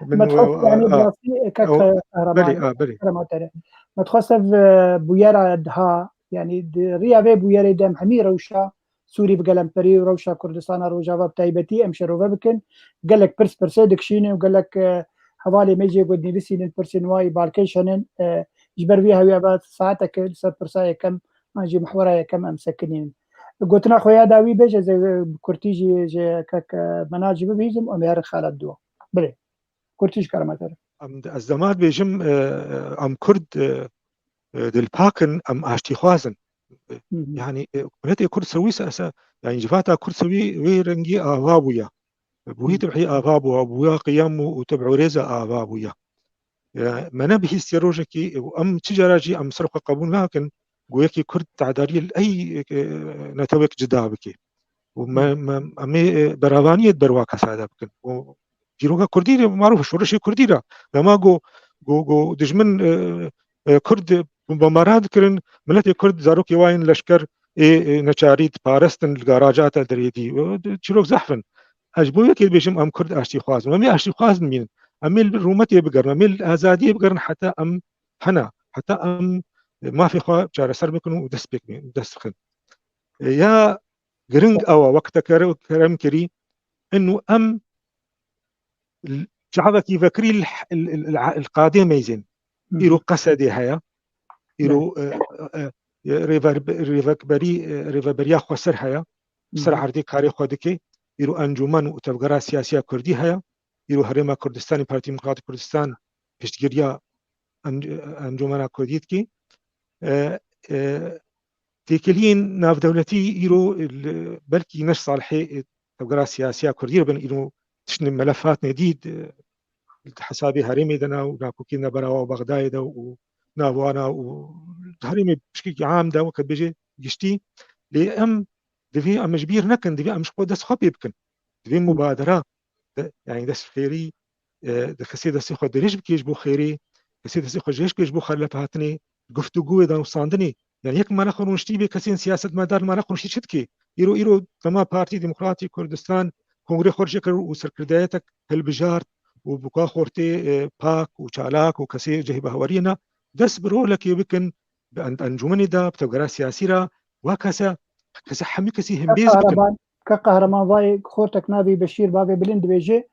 min me dixwest, yanî, a, rastî, e, kek, ew, Qehreman, belê, a, belê. Qehreman tere. Me dixwest ev, e, bûyera diha, yanî, di riya vê bûyerê de em hemî rewşa Sûrî bi gelemperî û rewşa Kurdistana Rojava bi taybetî em şerove bikin. Gelek pirs pirsê dikişînin û gelek, e, hevalê me jê ku dinivîsînin pirsên wayî balkêş henin, e, ji ber vî hewya ve saeteke li ser pirsa yekem an jî mihwera yekem em sekinînin. Gotina xwe ya dawî bêje, ez ê bi kurtî jî ji kek, e, Menal jî bibihîzim, em ê herin xala dua. Bilê. Kurtî ji karema te re. Em, ez dema dibêjim, e, em Kurd, e, e, dilpak in, em aştîxwaz in. E, Hı hı. Yani, e, miletê Kurd sewî se-, se-, yani civata Kurd sewî wê rengî ava bûye. Bi wî Hı. tibhî ava bûye, bûya qiyem û, û tibh û rêza ava bûye. E, me nebihîstiye rojekî, e, em çi cara jî em ser xwe qebûl nakin, ku yekî Kurd tedariyê li ey, e, netewek cida bike. Û me, Hı. me, em ê, e, beravaniyê di ber wa kesa de bikin. Û çîroka Kurdî re marûf e, şoreşê Kurdî re. Dema ku, ku, ku dijmin, e, e, Kurd bombara dikirin, miletê Kurd zarokê wa yên leşker ê, e, neçarî diparestin li garaja te derêdî. E, çîrok zehf in. Ez ji bo yekê dibêjim, em Kurd aştîxwaz in. Em ê aştîxwaz bimînin. Em ê li rûmetê bigerin. Em ê li azadiyê bigerin heta em hena. Heta em, e, mafê xwe çareser bikin û dest pê, dest bixin. E, ya giring ew e, wek te kere-, kerem kirî, inu em l-, çavekî vekirî li, li, li, li qadê meyzên. Hı hı. Îro Qesedê heye. Îro, Evet. e, e, e, rêver-, rêvekberî, e, rêveberiya xweser heye. Ser Hı hı. erdê karê xwe dike. Îro encûmen û tevgera siyasiya Kurdî heye. Îro Herêma Kurdistanê, Partî Demokratîk Kurdistan piştgiriya en-, encûmena Kurdî dike. E, e, têkiliyên navdewletî îro li belkî ne ji salihê, e, tevgera siyasiya Kurdî re bin, îro tiştên melef hatine dît, e, di hesabê herêmê de ne û nakokên neberawa Bexdayê de û nav wana û di herêmê pişkekî am de weke dibêje giştî. Lê em divê em ji bîr nekin, divê em ji xwe dest xwe pê bikin. Divê mubadera de, yani dest xêrî, e, di kesê destê xwe dirêj bike ji bo xêrê, kesê destê xwe dirêj bike ji bo xelepehatinê, guftûgûyê, danûstandinê. Yani yek mala xwe rûniştî bê kesên siyasetmedar mala xwe rûniştî çi dike? Îro, îro dema Partî Demokratîk Kurdistan kongrê xwe çêkir û serkirdeyetek hilbijart û bi ka xortê, e, pak û çalak û kesê cihê bahweriyê ne, dest bi rolekê bikin, bi en-, encûmenê de, bi tevgera siyasî re, wa kese, kese hemî kesî Ka hembêz bikin. Qehreman, ka Qehreman vayê xortek navê Beşîr bavê bilind dibêje,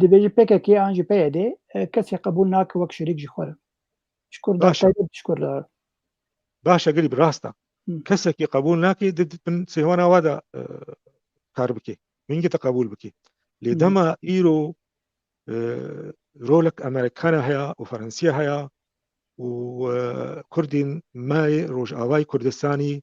dibêje P K K an jî P Y D, e, kesê qebûl nake wek şerîk ji xwe re. Ji Kurda Baş e. taybet ji Kurda. Baş e, gelî bi rast e. Hı. Kesekî qebûl nake, di, di bin sêwana wa de, e, kar bike. Hingê te qebûl bike. Lê Hı. dema îro, e, rolek Amerîkana heye û Ferensiya heye û, e, Kurdên me yê Rojavayê Kurdistanî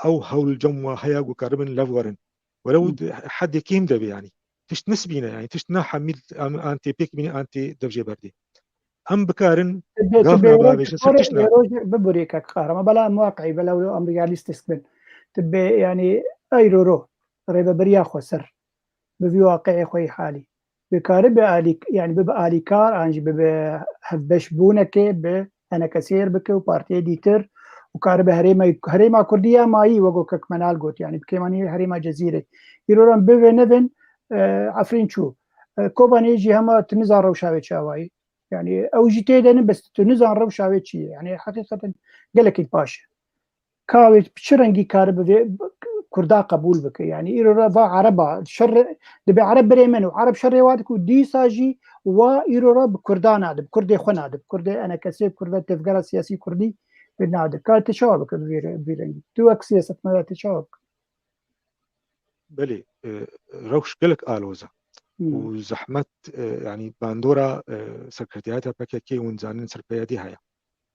ew hewl cem wa heye ku karibin lev werin. Welew Hı. di hedê kêm de be, yani. Tişt nisbî ne, yani. Tişt ne hemî an, an tê pêk bîne, an tê dev jê berdê. Em bikarin Tibê, gav tibê nava roj vêjin ser bikore, tişt ne. Roj biburê kek Qehreman. Bela em waqiî, bela em realîstîk bin. Tibê, yani, eyro ro, rêveberiya xweser. Bi vî waqiê xwe yê halî. Bikaribe alî-, yani bibe alîkar, an jî bibe hevbeşbûnekê bi enekesêr bike û partiyê dîtir û karibe herêma, herêma Kurdî ya mayî, wego kek Menal got, yani bi kêmanî herêma Cezîrê. Îro re bivê nevin, e, Efrîn çû. E, Kobanê jî hema tu nizan rewşa wê çawayî. Yani ew jî tê de ne, bes tu nizan rewşa wê çi ye. Yani heqîqeten gelekî baş e. Ka wê bi çi rengî karibe vê Kurda qebûl bike? Yani îro re va Ereba şer dibe, Ereb birê min û Ereb şerê wa dike û dîsa jî wa îro re bi Kurda nade, bi Kurdê xwe nade, bi Kurdê enekesê, bi Kurda tevgera siyasî Kurdî nade. Ka te çawa bike bi vî re-, vî rengî? Tu wek siyasetmedar te çawa bike? Belê, e, rewş gelek aloz e. Hmm. Û zehmet, e, yani bandora, e, serkirtiyata P K K hûn zanin ser P Y D heye.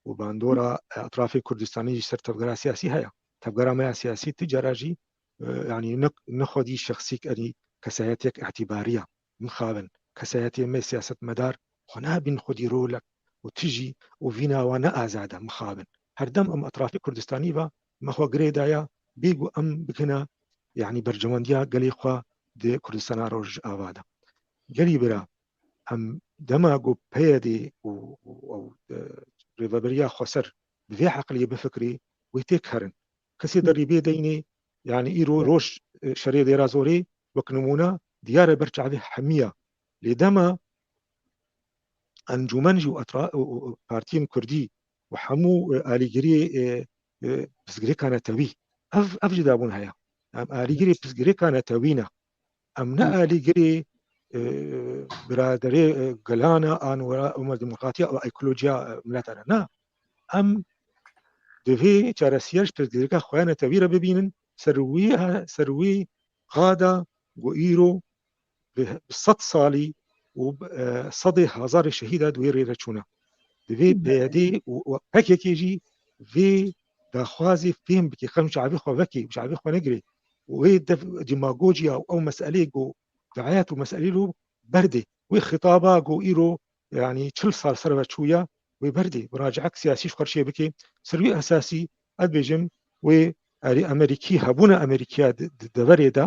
Û bandora, e, etrafê Kurdistanê jî ser tevgera siyasî heye. Tevgera me ya siyasî ti cara jî, e, yani ne, ne xwedî şexsîk, yani kesayetiyek îtîbarî ye. Mixabin, kesayetiyê me siyasetmedar xwe nabîn xwedî rolek û tijî û vîna wan ne azad e, mixabin. Her dem em etrafê Kurdistanî ve me xwe girê daye, bêgu em bikine, yani berjewendiya gelê xwe di Kurdistana Rojava de. Gelî bira, em dema ku P Y D û, û, û, e, rêveberiya xweser bi vê eqliyê bifikirî, wê têk herin. Kesê Hı. derî bê deynê, yani îro Hı. roj, e, şerê Dêra Zorê wek nimûne diyar e ber çavê hemî ya. Lê dema encûmen jî û etra-, û, û, û partiyên Kurdî û hemû, e, alîgiriyê, e, e, pirsgirêka netewî, ev, ev cudabûn heye. Em alîgirê pirsgirêka netewî ne. Em ne alîgirê, e, biraderê, e, gelana an wera Demokratiya û ekolojiya, e, mileta ne. Na. Em divê çaresiya ji pirsgirêka xwe ya netewî re bibînin, ser wî he-, ser wî qada ku îro bi, bi sed salî û, e, sedê hezarê şehîda di wê rê re çûne. Divê P Y D û, û P K K jî vê daxwazê fêm bike, xem ji avê xwe veke, ji avê xwe negire. Û wê dev demagojiya û ew meseleyê ku dayat û meseleyê lo berdê. Wê xitaba ku îro, yanî çil sal ser ve çûye, wê berdê. Muracaek siyasî ji xwe re çê bike. Ser wî esasî, ez dibêjim, wê erê Amerîkî, hebûna Amerîkiya di, di deverê de,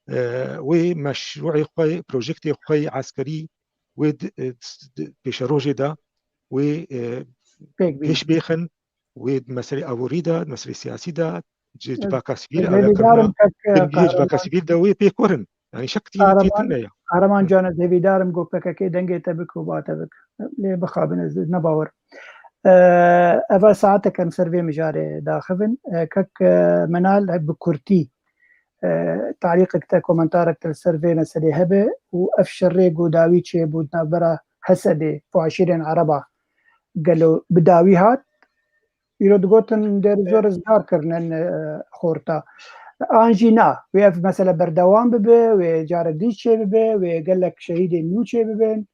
e, wê meşrûê xwe, projektê xwe yê eskerî, wê di, e, di pêşerojê de, wê, e, pêş bêxin, wê di meselê aborî de, di meselê siyasî de, ji civaka sivîl, alakirina dengê civaka sivîl de wê pêk werin. Yanî şek tî, tî tune ye. Kahraman Can, ez hêvîdar im ku P K K dengê te bik û ba te bik. Lê bixabin, ez ne bawer. E, eva saetek em ser vê mijarê daxivin. E, kek, e, Menal, bi kurtî, e, talîqek te, komentarek te li ser vê meselê hebe û ev şerê ku dawî çêbû di navbera Hesedê û eşîrên Ereba gelo bi dawî hat? Îro digotin dêr zor rizgar kirine, e, xorta. An jî na, wê ev mesele berdewam bibe, wê carek dî çê bibe, wê gelek şehîdên nû çê bibin,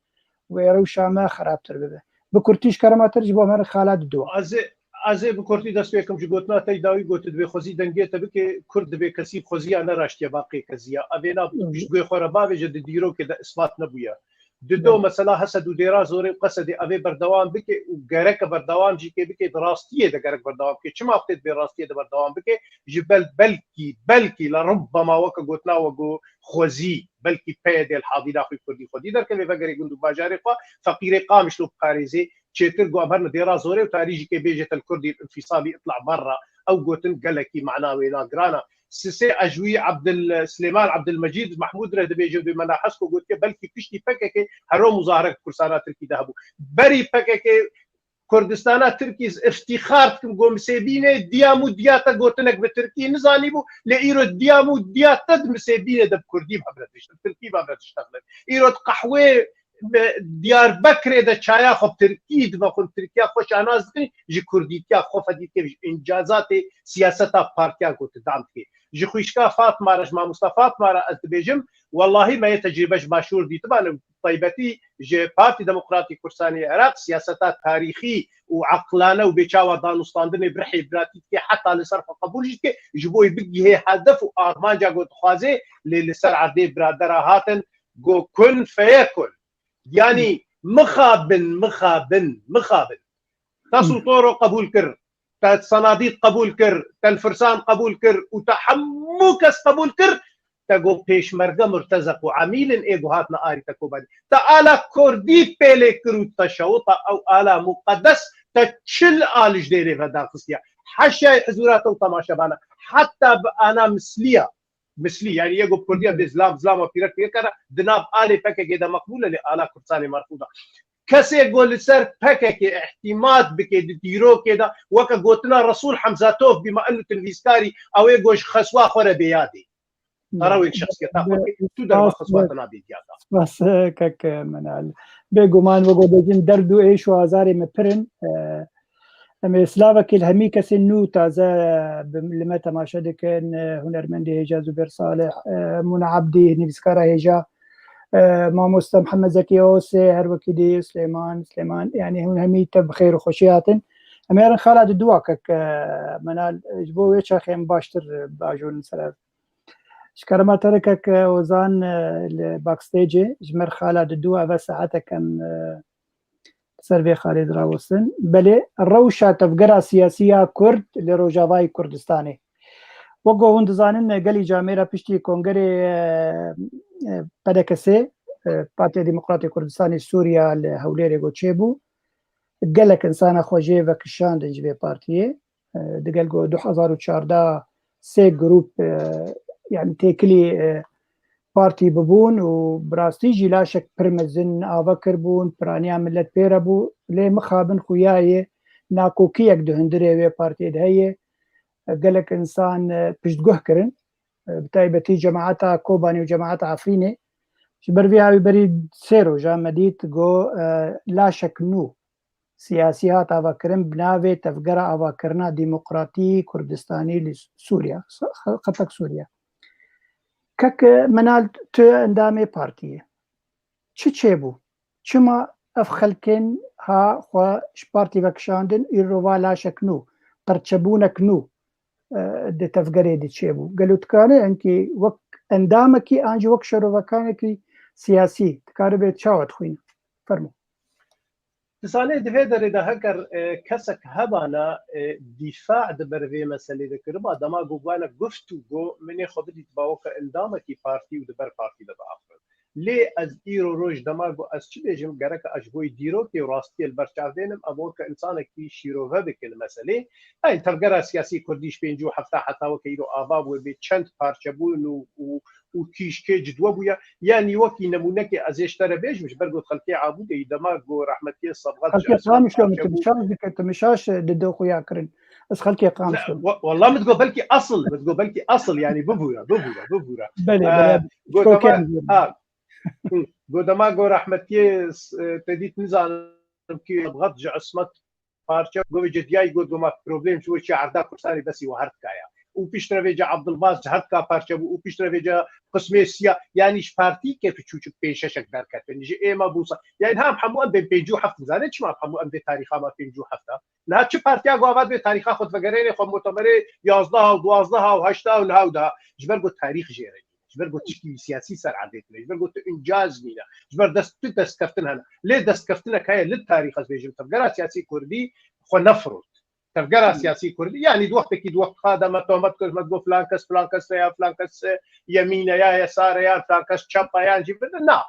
wê rewşa me xerabtir bibe. Bi kurtî ji kerema te re ji bo me re xala dido. Ez ê, ez ê bi kurtî dest pê kim ji gotina te dawî gotin, divê xwezî dengê te bike, kurd divê kesî xweziya ne raştiye, ba qê keziya. Ev ê na Hı hı. piştgûyê xwe re bavêje, di dîrokê de ispat nebûye. Di do Evet. mesela Hesed û Dêra Zorê û Qesedê ev ê berdewam bike û gereke berdewam jî kê bike, di rastiyê de gerek berdewam bike. Çima tê divê rastiyê de berdewam bike? Ji bel-, belkî, belkî le rubbema weke gotina we got xwezî, belkî P Y D li hadîna xwe kurdî xwedî derkeve vegerê gund û bajarê xwe, feqîrê Qamişlo biparêzê, çêtir ku em herin Dêra Zorê û tarî jî kê bêje te li kurdî înfîsalî itla berra. Ew gotin gelekî mana wêna giran e. Sisê Ejwî Abdil, Silêman Abdilmecîd Mehmûd re dibêje û dê me nahez ku gotiye belkî piştî P K K hero muzaharek Kurdistana Tirkî de hebû. Berî P K K Kurdistana Tirkî, ez îftîxar dikim ku Misêbînê diya mû diya te gotinek bi Tirkî nizanîbû, lê îro diya mû diya te di Misêbînê de bi Kurdî bi hev re dişt-, bi Tirkî bi hev re diştexilin. Îro di qehwê me, Diyarbekirê de çaya xwe bi Tirkî divexwin, Tirkiya xwe şanaz dikin, ji kurdîtiya xwe fedî dike, ji încazatê siyaseta partiyan ku tu dam dike. Ji xwişka Fatma re, ji mamosta Fatma re ez dibêjim, wellahî me yê tecrîbe ji başûr dîtibane, taybetî ji Partî Demokratî Kurdistanê Iraq siyaseta tarîxî û eqlane û bêçawa danûstandinê bi rihê biratî dike, heta li ser xwe qebûl jî dike, ji bo wê bigihê hedef û armanca ku dixwaze, lê li ser erdê biradera hatin, go kun feyekun. Yanî mixabin, mixabin, mixabin. Te Sotoro qebûl kir, te Senadît qebûl kir, te Lfirsan qebûl kir û te hemû kes qebûl kir, te got pêşmerge murtezek û emîl in ê ku hatine arî te kobanî. Te ala kurdî pêlê kir û te şewita ew ala muqedes te çil a li ji dêrê ve daxistiye. Heşyayê hizûra te û temaşebana. Heta bi ana misliya. Mislî, yanî yê ku bi kurdî em dê zilam, zilama pîrek pîrek kere, di nav alê P K K de meqbûl e, lê ala Kurdistanê merfûd e. Kesê ku li ser P K K îhtîmat bike di dîrokê de, weke gotina Resûl Hemzatov bî, me enu tu nivîskarî, ew ê ku ji xeswa xwe re bê yadê. Qara wê şexsiyeta xwe bike, tu derma xeswa te nabê yada. Spas, kek Menal. Bêguman, wek ku dibêjin, derd û êş û azarê me pir in. E, Em ê silavekê li hemî kesên nû taze bi, li me temaşe dikin, e, hunermendê hêja Zubêr Salih, e, Mûna Ebdî, nivîskara hêja, e, mamoste Mihemed Zekî Osê, her wekî dî Silêman, Silêman, yanî hûn hemî tev bi xêr û xweşî hatin. Em ê herin xala di duwa kek, e, Menal, e, ji bo wê çaxê em baştir, e, biajorin ser ev. Ji kerema te re kek, e, Ozan, e, li backstage-ê, ji me re xala di duwa, eve saetek em, e, ser vê xalê dirawestin. Belê, rewşa tevgera siyasî ya Kurd li Rojavayê Kurdistanê. Wek ku hûn dizanin, gelî camêra piştî kongerê, e, e, P D K S, e, Partiya Demokratê Kurdistanê Sûriya li Hewlêrê ku çêbû, gelek insana xwe jê vekişandin ji vê partiyê. E, digel ku du hezar û çardeh sê grûp, e, yanî têkilî, e, partî bibûn û bi rastî jî laşek pir mezin ava kiribûn, piraniya milet pê re bû. Lê mixabin xuya yê nakokiyek di hundirê wê partiyê de heye. E, gelek insan, e, piştguh kirin. e, bi taybetî cemaeta Kobanê û cemaeta Efrînê. Ji ber vê awî berî sê roja me dît ku, e, laşek nû siyasî hat avakirin bi navê Tevgera Avakirina Demokratî Kurdistanî li Sûriya, xetek Sûriya. Kek Menal, tu endamê partiyê. Çi çêbû? Çima ev xelkên ha xwe ji partî vekişandin, îro va laşek nû, perçebûnek nû, e, di tevgerê de çêbû? Gelo dikare enkî wek endamekî an jî wek şerovekanekî siyasî dikaribe çawa dixwîne? Fermo. Dizanê di vê derê de heger, e, kesek hebana, e, dîfa di ber vê meselê de kiriba, dema ku bana guft û go, min ê xwe bidît ba weke endamekî partî û di ber partî de biaxirin. Lê ez îro roj dema ku ez çi bêjim, gerek ez ji bo dîrokê û rastiyê li ber çav dênim, em weke insanekî şîrove bikin meselê. Hey, tevgera siyasî kurdî ji pêncî û hefta heta weke îro ava bûye bê çend parçebûn û, û, û kîşkê cidwe bûye. Yanî wekî nemûnekê ez ê ji te re bêjim, ji ber got xelkê Abûdeyî dema ku rehmetiyê Sebxet ji Xelkê Esmet Qamişlo min parçe bû. Tmişaş dike, tmişaş di do xuya kirin. Ez xelkê Ne, Qamişlo min. wa-, wallah min digot belkî asıl, min digot belkî asıl, yanî bibûre, bibûre, bibûre. Belê, Ee, belê. got Çok dema, iyi. ha, hı, got dema ku rehmetiyê, e, te dît nizanim kî Sebxet ji Esmet parçe, govê cidiyayî got, goma problem ji wê çi erda Kurdistanê besî we her dikaya. Û piştre vê ca Abdulbas ji her dika parçe bû, û piştre vê ca qismê siya, yanî ji partî kêf çûçik pênc şeşek derketin. Ji êma bûsa. Yanî hem hemû em bên pêncî û heft nizane çima hemû em vê tarîxa me pêncî û heft a. Niha çi partiya ku ava divê tarîxa xwe divegerêne xwe mutemerê yazdeh û duwazdeh û heşt û neh û deh. Ji ber ku tarîx jê re. Ji ber ku tişkî wî siyasî ser erdê tune, ji ber ku tu incaz nîne, ji ber dest, tu destkeftin hene. Lê destkeftinek heye li tarîx, ez bêjim, tevgera siyasî kurdî xwe nefirot. Tevgera siyasî kurdî, yanî di wextekî di wexta de me tohmet kir, me digot filan kes, filan kes e ya, filan kes e, yemîn e ya, yesar e ya, filan kes çep e yan jî bide. Na.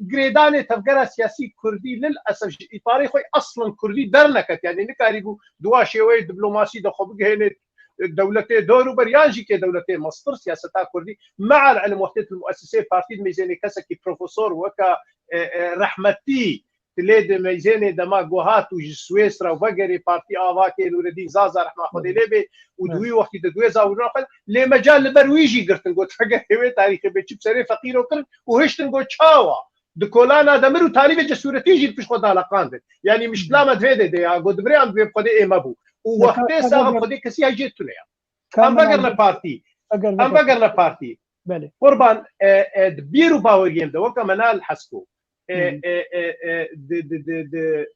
Girêdanê tevgera siyasî kurdî lil esef ji îparê xwe aslen kurdî derneket. Yanî nikarîbû di wa şêweyê diplomasî de xwe bigihêne dewletê dor û ber yan jî kê dewletê mestir siyaseta kurdî. Meal ilim wextê tu li muessisê partî dimeyzênê kesekî profesor weke, e, e, rehmetî tu lê dimeyzênê dema ku hat û ji Swêsra vegerê partî ava kê Nûredîn Zaza rehma Xwedê lê bê û di wî wextî de di wê zawirina xwe lê me ca li ber wî jî girtin got heger hê wê tarîxê bê çi bi serê feqîro kirin û hiştin got çawa? Di kolana demir û talîbê cesûretî jî li pişt xwe daleqandin. Yanî mişkila me divê de de ya, got divirê em divê bi Xwedê ême bû. Û wextê saxa Xwedê kesî heycê tune ya. Em vegerine partî. Em vegerine partî. Belê. Qurban, e, e, di bîr û baweriyên de, weke Menal Hesko, e, e, e, e, di, di, di, di,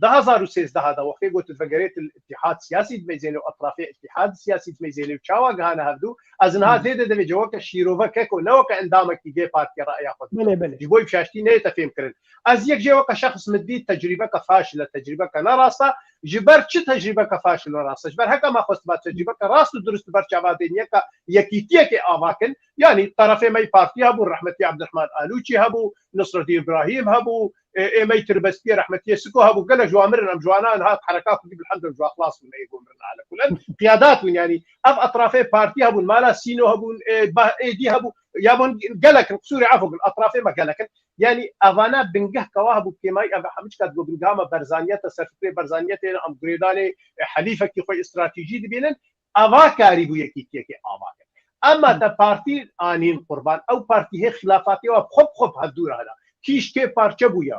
du hazar û sêzdeh de wextê got vegerêt îtîhad siyasî dimeyzêne û etrafê îtîhad siyasî dimeyzêne û çawa gihane hevdû, ez niha vê de divê ceweke şîrove keko, ne weke endamekî vê partiye raya xwe dike. Belê, belê. Ji bo şaştî neyê te fêm kirin. Ez yek jê weke şexs min dît tecrîbeke faşil e, tecrîbeke ne rast e. Ji ber çi tecrîbeke faşil ne rast e? Ji ber heke me xwestiba tecrîbeke rast û durust li ber çava dêniyeke yekîtiyekê ava kin. Yanî terefê me yî partî hebû, rehmetî Abdurrahman Alûçî hebû, Nisredîn Îbrahîm hebû, e, ê me yî tirbestiyê rehmetiyê Siko hebû, gelek ji wan mirin, em ji wana niha hereka kurdî bilhemd em ji wan xilas bûn, ê ku mirin alekul. Em qiyadat bûn, yanî ev etrafê partî hebûn, mala Sîno hebûn, ê, bah-, ê dî hebû, ya bûn gelek in, qisûrê efû bin, etrafê me gelek in. Yanî evana bingeh kewa hebû kêmayî, ev hemû çiqas got bingeha me Berzaniyet e, serfikrê Berzaniyetê ne, em girêdanê, e, helîfekî xwe stratejî dibînin. Eva karîbû yekîtiyekê ava kir. Ema te partî anîn Qurban, ew partî hê xilafatê wa xwe bi xwe bi hevdû re hene. Kîşkê parçe bûye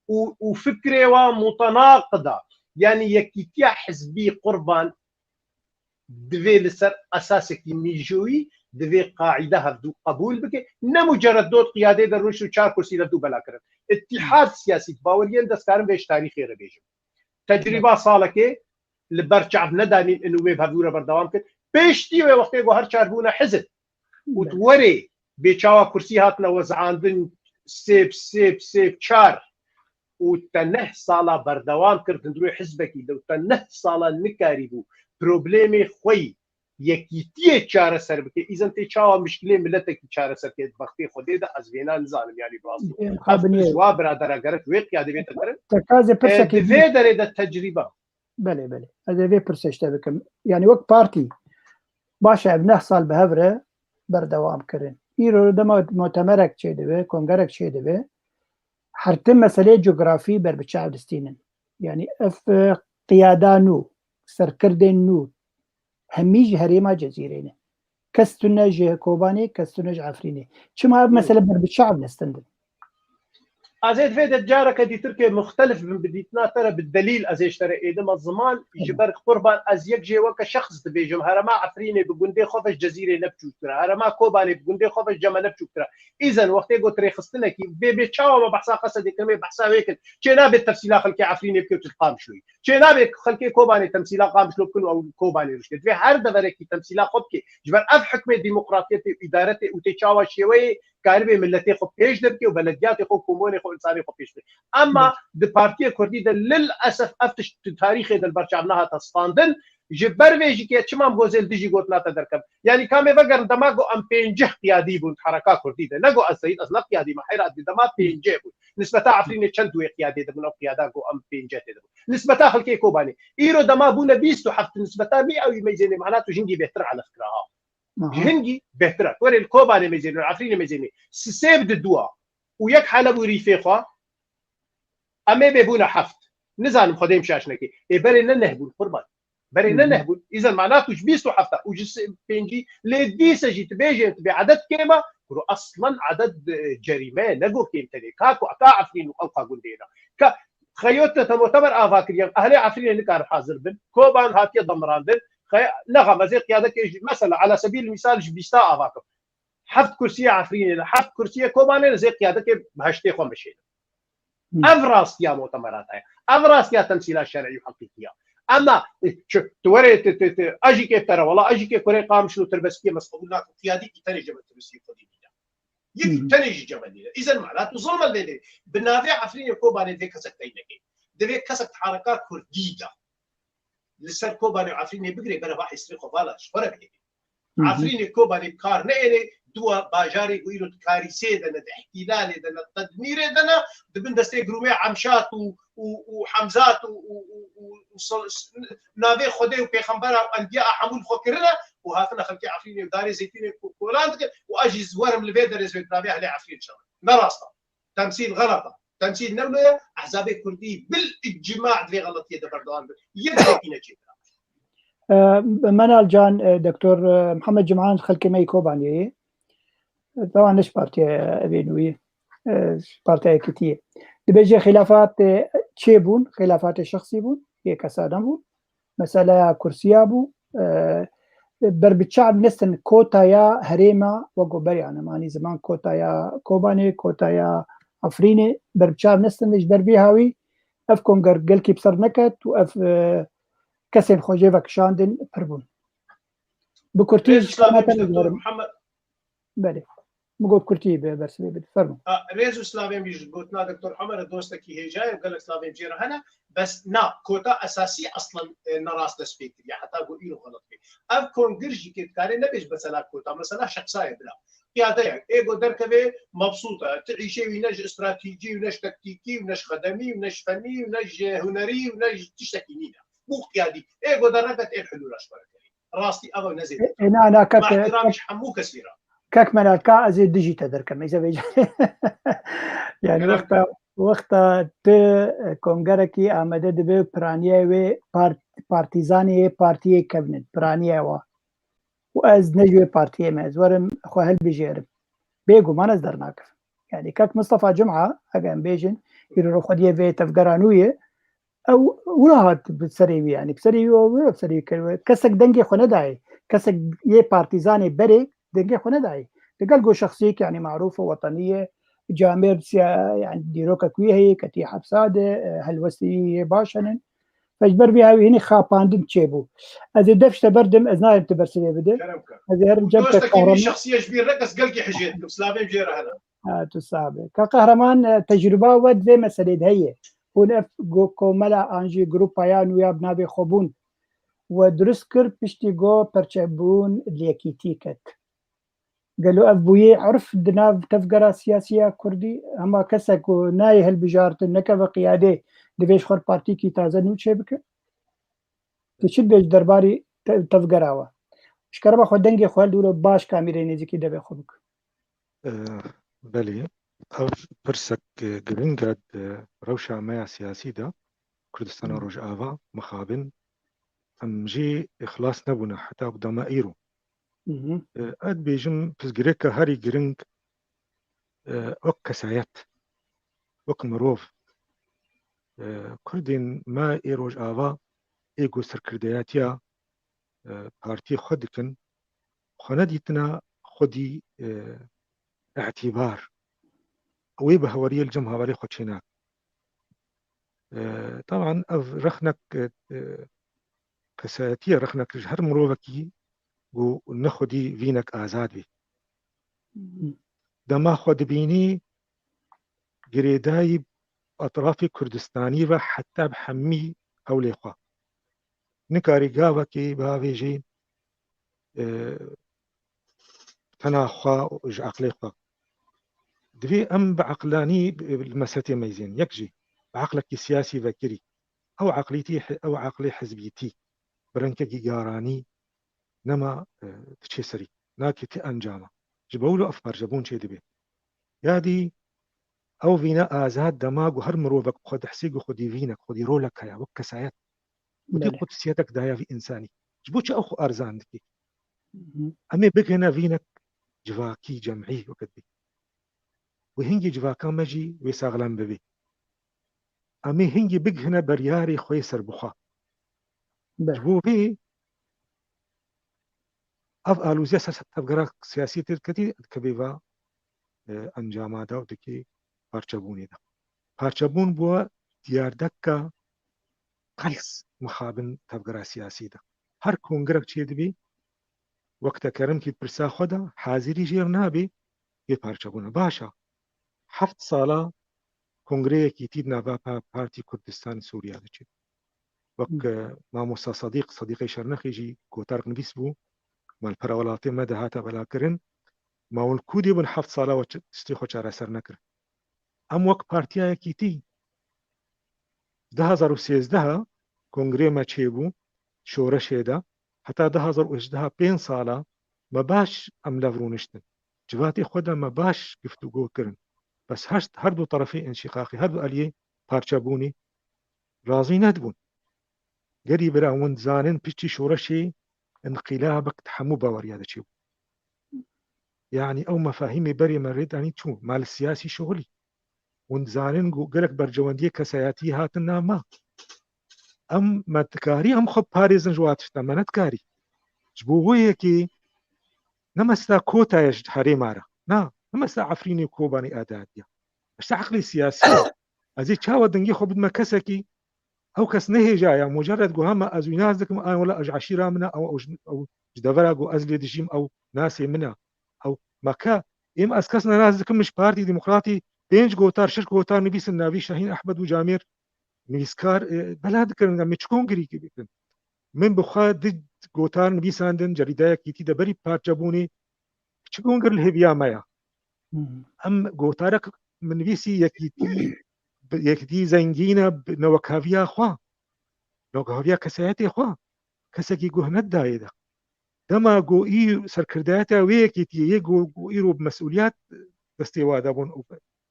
û, û fikrê wa mutenaqid e. Yanî yekîtiya hizbî Qurban divê li ser esasekî mîjoyî, divê qaîde hevdû qebûl bike. Ne mucerred dot qiyadê de rûnişt û çar kursî hevdû bela kirin. Îtîhad siyasî, baweriyên destkarin vê ji tarîxê re bêjim. Tecrîba salekê li ber çav nedanîn û wê bi hevdû re berdewam kir. Pêştî wê wextê ku her çar bûne hizb û tu werê bê çawa kursî hatine wezandin sê bi sê bi sê bi çar û te neh sala berdewam kir di hundirê hizbekî de û te neh sala nikarîbû problemê xwe yî yekîtiyê çareser bike. Îzen tê çawa mişkilê miletekî çareser ke di wextê Xwedê de ez vêna nizanim, yanî bi rastî. Ê, Ev mixabiniyê. Ji wa biradera gerek wê qiyadê bê te kirin. Te kazê E, pirsekê di vê derê de tecrîba. Belê, belê. Ez ê vê pirsê ji te bikim. Yanî wek partî, baş e, ev neh sal bi hev re berdewam kirin. Îro dema mutemerek çêdibe, kongerek çêdibe, her tim meseleyê cografî ber bi çav distînin. Yanî ev, e, qiyada nû, serkirdên nû, hemî ji herêma Cezîrê ne. Kes tune ji Kobanê, kes tune ji Efrînê. Çima ev mesele ber bi çav nestendin? Ez ê divê de careke dîtirkê muxtelif bim bi dîtina te re, bi delîl ez ê ji te re êdim. Ez ziman ji ber qurban, ez yek jê weke şexs dibêjim, herema Efrînê bi gundê xwe ve ji Cezîrê ne biçûktir e. Herema Kobanê bi gundê xwe ve ji Ceme ne biçûktir e. Îzen wextê got rêxistinekî bê bê çawa me behsa Qesedê kirin, bê behsa wê kin. Çê nabe tefsîla xelkê Efrînê bike û tu Qamişloyî. Çê nabe xelkê Kobanê temsîla Qamişlo bikin û ew Kobanê ruştê. Divê her deverekî temsîla xwe bike. Ji ber ev hikmê demokratiyetê û îdaretê û tê çawa şêweyê karibê milletê xwe pêş de bike û belediyatê xwe û komonê xwe û insanê xwe pêş bike. Ama di Partiyê Kurdî de lil esef ev tişt di tarîxê de li ber çav nehate standin. Ji ber vê jî ke çima em gozê li dijî gotina te derkevin. Yanî ka em ê vegerin dema ku em pêncî qiyadî bûn di hereka Kurdî de. Ne ku ez Seyîd, ez ne qiyadî me, heyra di dema pêncî bûn. Nisbeta Efrînê çend wê qiyadê de bûn, ew qiyada ku em pêncî tê de bûn. Nisbeta xelkê Kobanê. Îro dema bûne bîst û heft, nisbeta mî ew meyzênê mana tu jingî bêhtir elef kira ha. Ji hingî bêhtir e. Werê li Kobanê meyzênê, Efrînê meyzênê. Sisê bi di dua. Û yek Heleb û Rîfê xwe. Em ê bê bûne heft. Nizanim Xwedê em şaş neke. Ê berê ne neh bûn qurban. Berê ne neh bûn. Îzen mana tu ji bîst û heft û ji pêncî lê dîse jî tu bêjên tu bê edet kêm e. Kuro aslan edet, e, cerîme ye, ne go kêmterê. Ka ku ka Efrîn û ew ka gundê ne. Ka xeyot te temotemer ava kiriye. Ehlê Efrînê nikarin hazir bin. Koban hatiye demirandin. Xey-, nexem ez ê qiyadekê jî, mesela, ala sebîl misal ji bîsta ava kim. Heft kursiyê Efrînê de, heft kursiyê Kobanê de zê qiyadekê bi heştê xwe meşêne. Ev rastiya mutemerata ye. Ev rastiya temsîla şer'î û heqîqî ya. Ema, e, çi, tu werê, tu, tu, tu, a jî kê tere, wela a jî kê kurê Qamişlo tirbeskiyê, ez qebûl nakim, qiyadî kî tenê ji me tirbeskiyê xwedî nîne. Yekî tenê jî cemedî ne. Îzen mala tu zilm lê dê. Bi navê Efrînê Kobanê divê kesek tey neke. Divê kesek harika Kurdî de. Li ser Kobanê û Efrînê bigirê, bereva hêsirê xwe vala, ji xwe re bihêlê. Efrînê Kobanê bi kar neêrê, dua bajarê ku îro di Karîsê de ne, di Îhtîlalê de ne, di Tedmîrê de ne, di bin destê girûmê Emşat û, û, û Hemzat û, û, û, û, û sal-, s-, navê Xwedê û Pêxembera û enbiya a hemû li xwe kirine û hatine xelkê Efrînê û darê zeytûnê ko-, kolan dikin û a jî werim li vê derê ez wê di navê ehlê Efrîn şewim. Ne rast e. Temsîl xelet e. Temsîl ne wilo ye, ehzabê kurdî bil îcma di vê xeletiyê de berdewam bin. Yek yekî neçêkira. E, Menal Can, e, Doktor, e, Mihemed Cimhan xelkê me yê Kobaniyê ye. Tawan ne ji partiya evê nû ye. E, ji Partiya Yekîtiyê. Dibêje xilafat, e, çê bûn, xilafatê şexsî bûn, yê kesa nebûn. Meseleya kursiya bû. E, ber bi çav nestin kotaya herêma wek ku beriya nemanî ziman kotaya Kobanê, kotaya Efrînê, ber bi çav nestin ji ber vî hawî ev konger gelkî bi ser neket û ev, e, kesên xwe jê vekişandin pir bûn. Bi kurtî ji xwe me tene digerim. Belê. Min got kurtî bi bersivê bide. Fermo. A, rêz û slavên bî ji gotina Doktor Hemer, dostekî hêja ye û gelek slavên jê re hene. Bes na, kota esasî aslan, e, nerast dest pê kiriye. Heta ku îro xelet bê. Ev kongir jî kê dikare nebêj mesela kota, mesela şexsa ye bila. Qiyade ye. Ê go derkeve mebsût e. Ti îşê wî ne ji stratejî û ne ji taktîkî û ne ji xedemî û ne ji fenî û ne ji hunerî û ne ji tiştekî nîne. Bû qiyadî. Ê go derneket ê hilûla ji xwe re kerî. Rastî ev e, ne zêde. E, e, na, na, kek, ma ihtiram ji hemû kesî re. Kek Menal, ka ez ê dijî te derkem. Êze vêca. Yani wexta, wexta tu, e, kongerekî amade dibe piraniyê wê part-, partîzanê yê partiyê kevnin. Piraniyê wa. Û ez ne ji wê partiyê me. Ez werim xwe hilbijêrim. Bêguman ez dernakevim. Yani kek Mustafa Cuma, eger em bêjin, îro xwediyê vê tevgera nû ye, ew wilo hat bi serê wî, yani bi serê wî, wilo bi serê wî kir. Kesek dengê xwe nedayê. Kesek yê partîzanê berê dengê xwe nedayê. Digel go şexsiyek, yani marûf û wetenî ye, camêr siya-, yani dîrokek wî heye, ketiye hepsa de, e, helwestê wî yê baş henin. Ji ber vî hawî hinî xapandin çêbû. Ez ê def ji te berdim, ez nayêm tu bersivê bide. Kerem ke. Ez ê herim cem ke dostekî wî kahraman. Şexsiyê ji bîr neke, ez gelkî hijê dikim. Slavên jê re hene. Ha, tu sax be. Ka Qehreman, e, tecrûba we di vê meselê de heye. Hûn ev go-, komela an jî grûpa ya nû ya bi navê xwe bûn we dirust kir, piştî go perçebûn li yekîtî ket. Gelo ev bûyê urf di nav tevgera siyasî ya kurdî? Hema kesek ku nayê hilbijartin, nekeve qiyadê, divê ji xwe re partîkî taze nû çêbike? Tu çi dibêjî derbarî te-, tevgera we? Ji kerema xwe dengê xwe hildûre, baş kamîrê nêzîkî devê xwe bike. E, belê, ev pirsek, e, giring e di rewşa me ya siyasî de, Kurdistana Rojava, mixabin, em jî ixlas nebûne heta bi dema îro. E, ez dibêjim pirsgirêka herî giring, e, wek kesayet, wek mirov, e, Kurdên me ê Rojava ê ku serkirdeyatiya, e, partiyê xwe dikin, xwe nedîtina xwedî, e, îtîbar. Wê bi hewariyê li cem hevalê xwe çênakin. E, teban ev rexnek, e, kesayetiyê, rexnek ji her mirovekî ku ne xwedî vînek azad bî. Dema xwe dibînî girêdayî etrafê Kurdistanî ve heta bi hemî hewlê xwe. Nikarî gavekê bavêjî, e, tena xwe û ji eqlê xwe. Divê em bi eqlanî, bi, bi mesetê meyzên. Yek jî bi eqlekî siyasî vekirî. Ew eqlîtî, ew eqlê hizbîtî, bi rengekî garanî nema, e, diçê serî. Nakê ti encama. Ji bo wilo ev parçebûn çêdibe. Ya dî ew vîne azad dema ku her mirovek xwe dihsê ku xwedî vînek, xwedî rolek heye, wek kesayet. Xwedî Belê. Qudsiyetek daye vî însanî. Ji bo çi ew xwe erzan dikî? Hı hı. Em ê bigihine vînek civakî, cemî wekit bî. Wê hingî civaka me jî wê saxlem bibî. Em ê hingî bigihine beryarê xwe yê serbixwe. Be. Ji bo vê ev alûziya ser tevgera siyasî tê diketî, dikevê va, e, encama de û dikê parçebûnê de. Parçebûn bûye diyardeka qels mixabin tevgera siyasî de. Her kongrek çêdibî, wek te kerim kî pirsa xwe de, hazirî jêr nabî, bê parçebûne. Baş e. Heft sala kongreyekî tî di nava pa-, Partî Kurdistan Sûriya de çêbû. Wek, Hı. e, mamosta Sedîq, Sedîqê Şernexê jî gotarek nivîs bû, malpera welatê me de hate belakirin. Ma hûn kû dê bûn heft sala we çi-, tiştê xwe çareser nekirin? Em wek Partiya Yekîtî du hazar û sêzdeh kongrê me çêbû şoreşê de, heta du hazar û hejdeh pênc sala me baş em lev rûniştin. Civatê xwe de me baş giftûgo kirin. Bes her, her du terefê înşîqaqî, her du aliyê parçebûnê razî nedibûn. Gerî bira hûn dizanin piçî şoreşê înqîlabek di hemû baweriya de çêbû. Yanî ew mefahîmê berê me rê danî çû, me li siyasî şixulî. Hûn dizanin ku gelek berjewendiyê kesayetî hatin nav me. Em, me dikarî em xwe biparêzin ji wa tişta, me nedikarî. Ji bo wê yekê ne mesela Kota ye ji herêma re. Na, ne mesela Efrînê Kobanê Adadiya. Ji te eqlê siyasî ye. Ez ê çawa dingê xwe bidime kesekî, ew kes nehêjaye, mucerred got, hema ez wî nas dikim, an wela ew ji eşîra min e, ew, ew ji, ew ji devera got ez lê dijîm, ew nasê min e. Ew meke, êm ez kes ne nas dikim, min ji Partî Demokratî pênc gotar, şeş gotar nivîsin navî Şahîn Ehmed û Camêr nivîskar, e, bela dikirin, em ê çi kongrî bikin? Min bi xwe di gotar nivîsandin, cerîdayekî tî de berî parçebûnê, çi konger li hêviya me ya? Hmm. Em gotarek min nivîsî yekîtî, yekîtî zengîn e bi newekhaviya xwe, newekhaviya kesayetê xwe, kesekî guh nedidayê de. Dema ku î serkirdeyeta wê yekîtiyê yê ku, ku îro bi mesûliyet destê wa de bûn û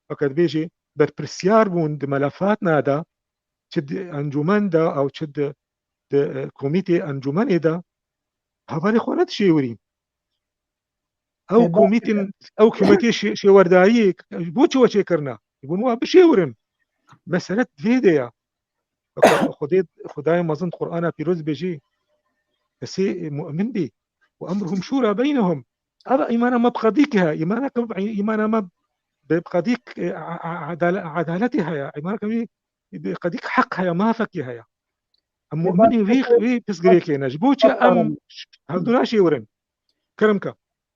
weke dibêjê berpirsiyar bûn di melefatna de, çi di encûmen de ew çi di, di, e, komîtê encûmenê de hevalê xwe nedişêwirîn. Ew E, ba- komîtên, ew komîtê şê-, şêwerdariyê ji bo çi we çêkirina? Ji bo wa bişêwirin. Mesele di vê de ya. Weke Xwedê, Xwedayê mezin di Qur'ana pîroz dibêjê, kesê mu'min bî, "Ve emruhum şura beynehum." Ev îmana me bi qedîkê heye. Îmana ke, îmana me bi qedîk, e, a, a, adale-, edaletê heye. Îmana ke wî bi qedîk heq heye, mafekê heye. Em Ê, mu'minê baş, wî, wî pirsgirêkê ne. Ji bo çi em hevdû naşêwirin? Kerem ke.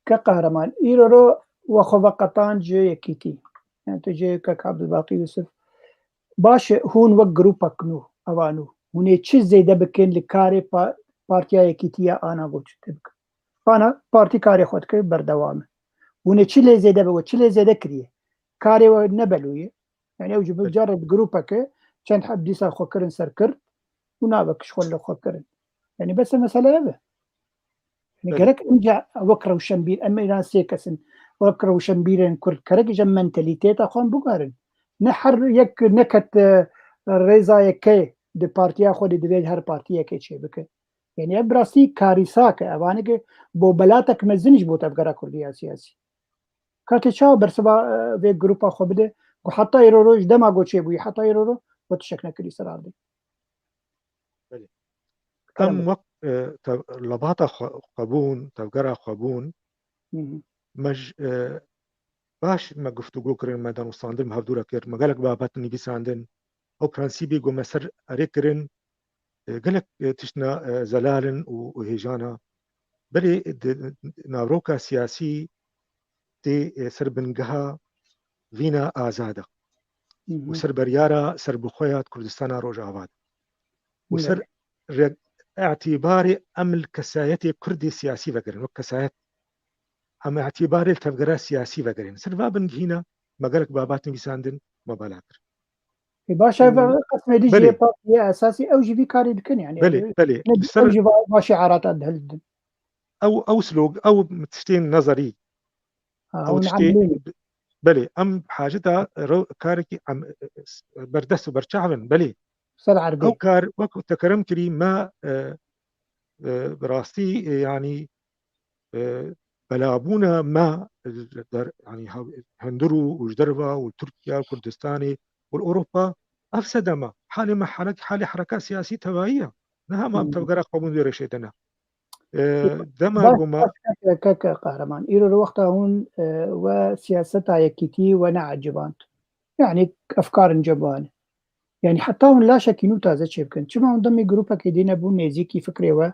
Ke Qehreman, îro ro we xwe veqetan ji yekîtî. Yani tu cihê kek Abdulbaqî Yusuf. Baş e, hûn wek grûpek nû, eva nû. Hûn ê çi zêde bikin li karê pa-, Partiya Yekîtî ya ana got te bikin? Ana partî karê xwe dike berdewam e. Hûn ê çi lê zêde be, we çi lê zêde kiriye? Karê we ne belû ye. Yani ew ji bo carê bi grûpeke çend heb dîsa xwe kirin serkirt û navek ji xwe li xwe kirin. Yani bes e mesele ev e. Yani Belê. Gerek em ca wek rewşenbîr, em înan sê kes in, wek rewşenbîrên Kurd, gerek ji em mentalîteta xwe em biguherin. Ne her yek neket, e, rêza yekê di partiya xwe de divê her partiyekê çêbike. Yani ev bi rastî karîsak e. Evanê ki bo belatek mezin ji bo tevgera Kurdî ya siyasî. Ka te çawa bersiva, e, vê grupa xwe bide? Ku heta îro roj dema ku çêbûyî, heta îro ro we tiştek nekirî ser ardê. Belê. Kerem. Em wek, e, tev-, lebata xwe, xwebûn, tevgera xwebûn, Hı hı. me j-, e, baş me guftûgo kirin, me danûstandin, me hevdû re kir, me gelek babet nivîsandin. Ew prensîbê ku me ser erê kirin, e, gelek, e, tiştna, e, zelal in û, û hêjana. Belê di navroka siyasî tê, e, ser bingeha vîna azad e. Hı hı. Û ser beryara serbixwe ya Kurdistana Rojava de. Û ser Belê. re-, îtîbarê em li kesayetê Kurdê siyasî vegerin, wek kesayet. Em îtîbarê li tevgera siyasî vegerin. Ser va bingehîna me gelek babat nivîsandin, me bala kir. E, baş, ev Û qismê dî jî Belê. yê partiyê esasî ew jî vî karî dikin, yani. Belê, belê. Ne, Ser ew jî va-, va şiarata dihildin. Ew, ew slog, ew tiştên nezerî. Ha, Ew hûn tiştê, emlî. Belê, em haceta ro-, karekî em, berdest û berçav in, belê. Ser erdê. Ew kar, wek te kerem kirî, me, e, e, bi rastî, e, yanî, e, belabûna me, der, yanî, hev-, hundir û, û ji derva û Tirkiye û Kurdistanê û li Ewropa, ev sedema. Halê me herek-, halê hereka siyasî tevayî ye. Niha me em Hmm. tevgera xwebûn vê rêşê de ne. E, dema Baş, ku me baş, kek, kek Qehreman. Îro li wexta hûn, e, we siyaseta yekîtî we neeciband. Yani efkarên cem wan. Yani heta hûn laşekî nû taze çêbikin. Çima hûn demê grûpekê dî nebûn nêzîkî fikrê we?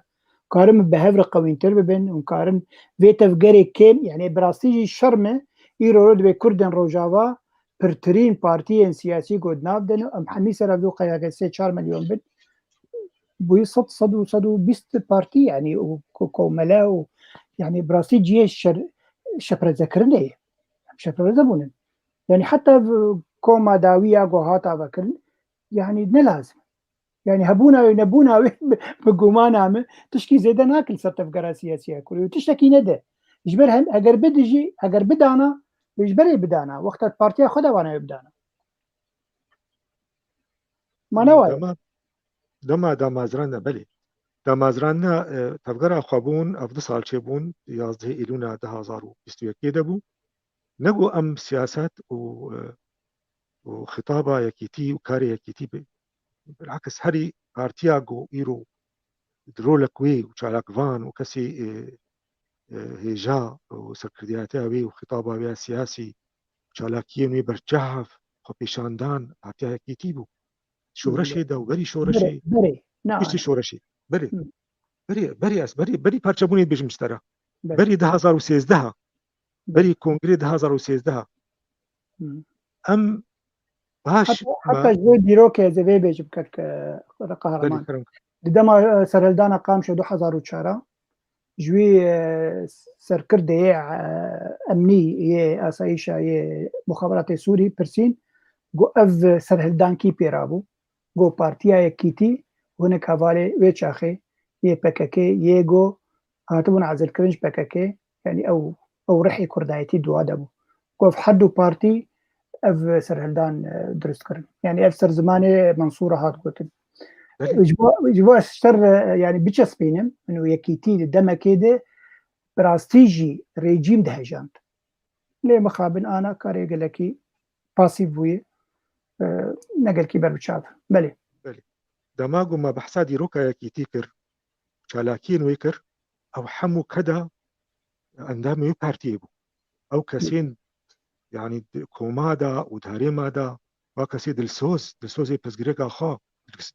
Karin bi hev re qewîntir bibin, hûn karin vê tevgerê kêm, yani bi rastî jî şerm e, îro ro dibê Kurdên Rojava pirtirîn partiyên siyasî ku di nav de ne, em hemî ser ev du qeyeke sê çar milyon bin, bûyî sed, sed û, sed û bîst partî, yani û ko-, komele û, yani bi rastî cihê şer-, şeprezekirinê ye. Em şepreze bûnin. Yani heta v-, koma dawî ya ku hata vekirin, yani ne lazim. Yani hebûna wê, nebûna wê bi, bi gumana min tişkî zêde nake li ser tevgera siyasî ya Kurê. Û tiştekî nede. Ji ber hem, heger bide jî, heger bidana, ji berê bidana. Wexta partiya xwe de vana wê bidana. Ma ne waye? Dema, dema damezrandina, belê. Damezrandina, e, tevgera xwebûn, ev du sal çêbûn, yazdehê Îlûna du hazar û bîst û yekê de bû. Ne ku em siyaset û, e, û xitaba yekîtî û karê yekîtî bi, bilakis herî partiya ku îro rolek wê û çalakvan û kesê, e, e, hêja û serkirdiyatiya wê û xitaba wê ya siyasî, çalakiyên wê berçav, xwepêşandan, hatiya yekîtî bû. Şoreşê de û berî şoreşê, Berê, berê. Na, piştî şoreşê. Berê. Hı. Berê, berê ez, berê, berî parçebûnê dibêjim ji te re. Berê. Berî du hazar û sêzdeh. Berî kongrê du hazar û sêzdeh. Hı. Em baş Heta, me heta ji vê dîrokê ez ê vê bêjim kek, e, Qehreman. Belê, kerem. Di dema, e, serhildana Qamşê du hazar û çar a, ji wî, e, serkirdê yê, e, emnî yê asayîşa yê muxaberatê Sûrî pirsîn, got ev serhildankî pê rabû. Got Partiya Yekîtî hinek hevalê wê çaxê yê P K K yê got hatibûn ezilkirin ji P K K, yani ew, ew rihê kurdayetî dua de bû. Got her du partî ev serhildan, e, dirust kirin. Yani ev ser zimanê Mensûra hat gotin. Belê. Ji bo, ji bo ez ji te re, yani biçespînim, min û Yekîtî di demekê de bi rastî jî rejîm dihejand. Lê mixabin ana karê gelekî pasîv bûye, e, ne gelkî ber bi çav. Belê. Belê. Dema ku me behsa dîroka Yekîtî kir, çalakiyên wê kir, ew hemû keda endamê wê partiyê bû. Ew kesên, yanî di koma de û di herêma de, wa kesê dilsoz, dilsozê pirsgirêka xwe,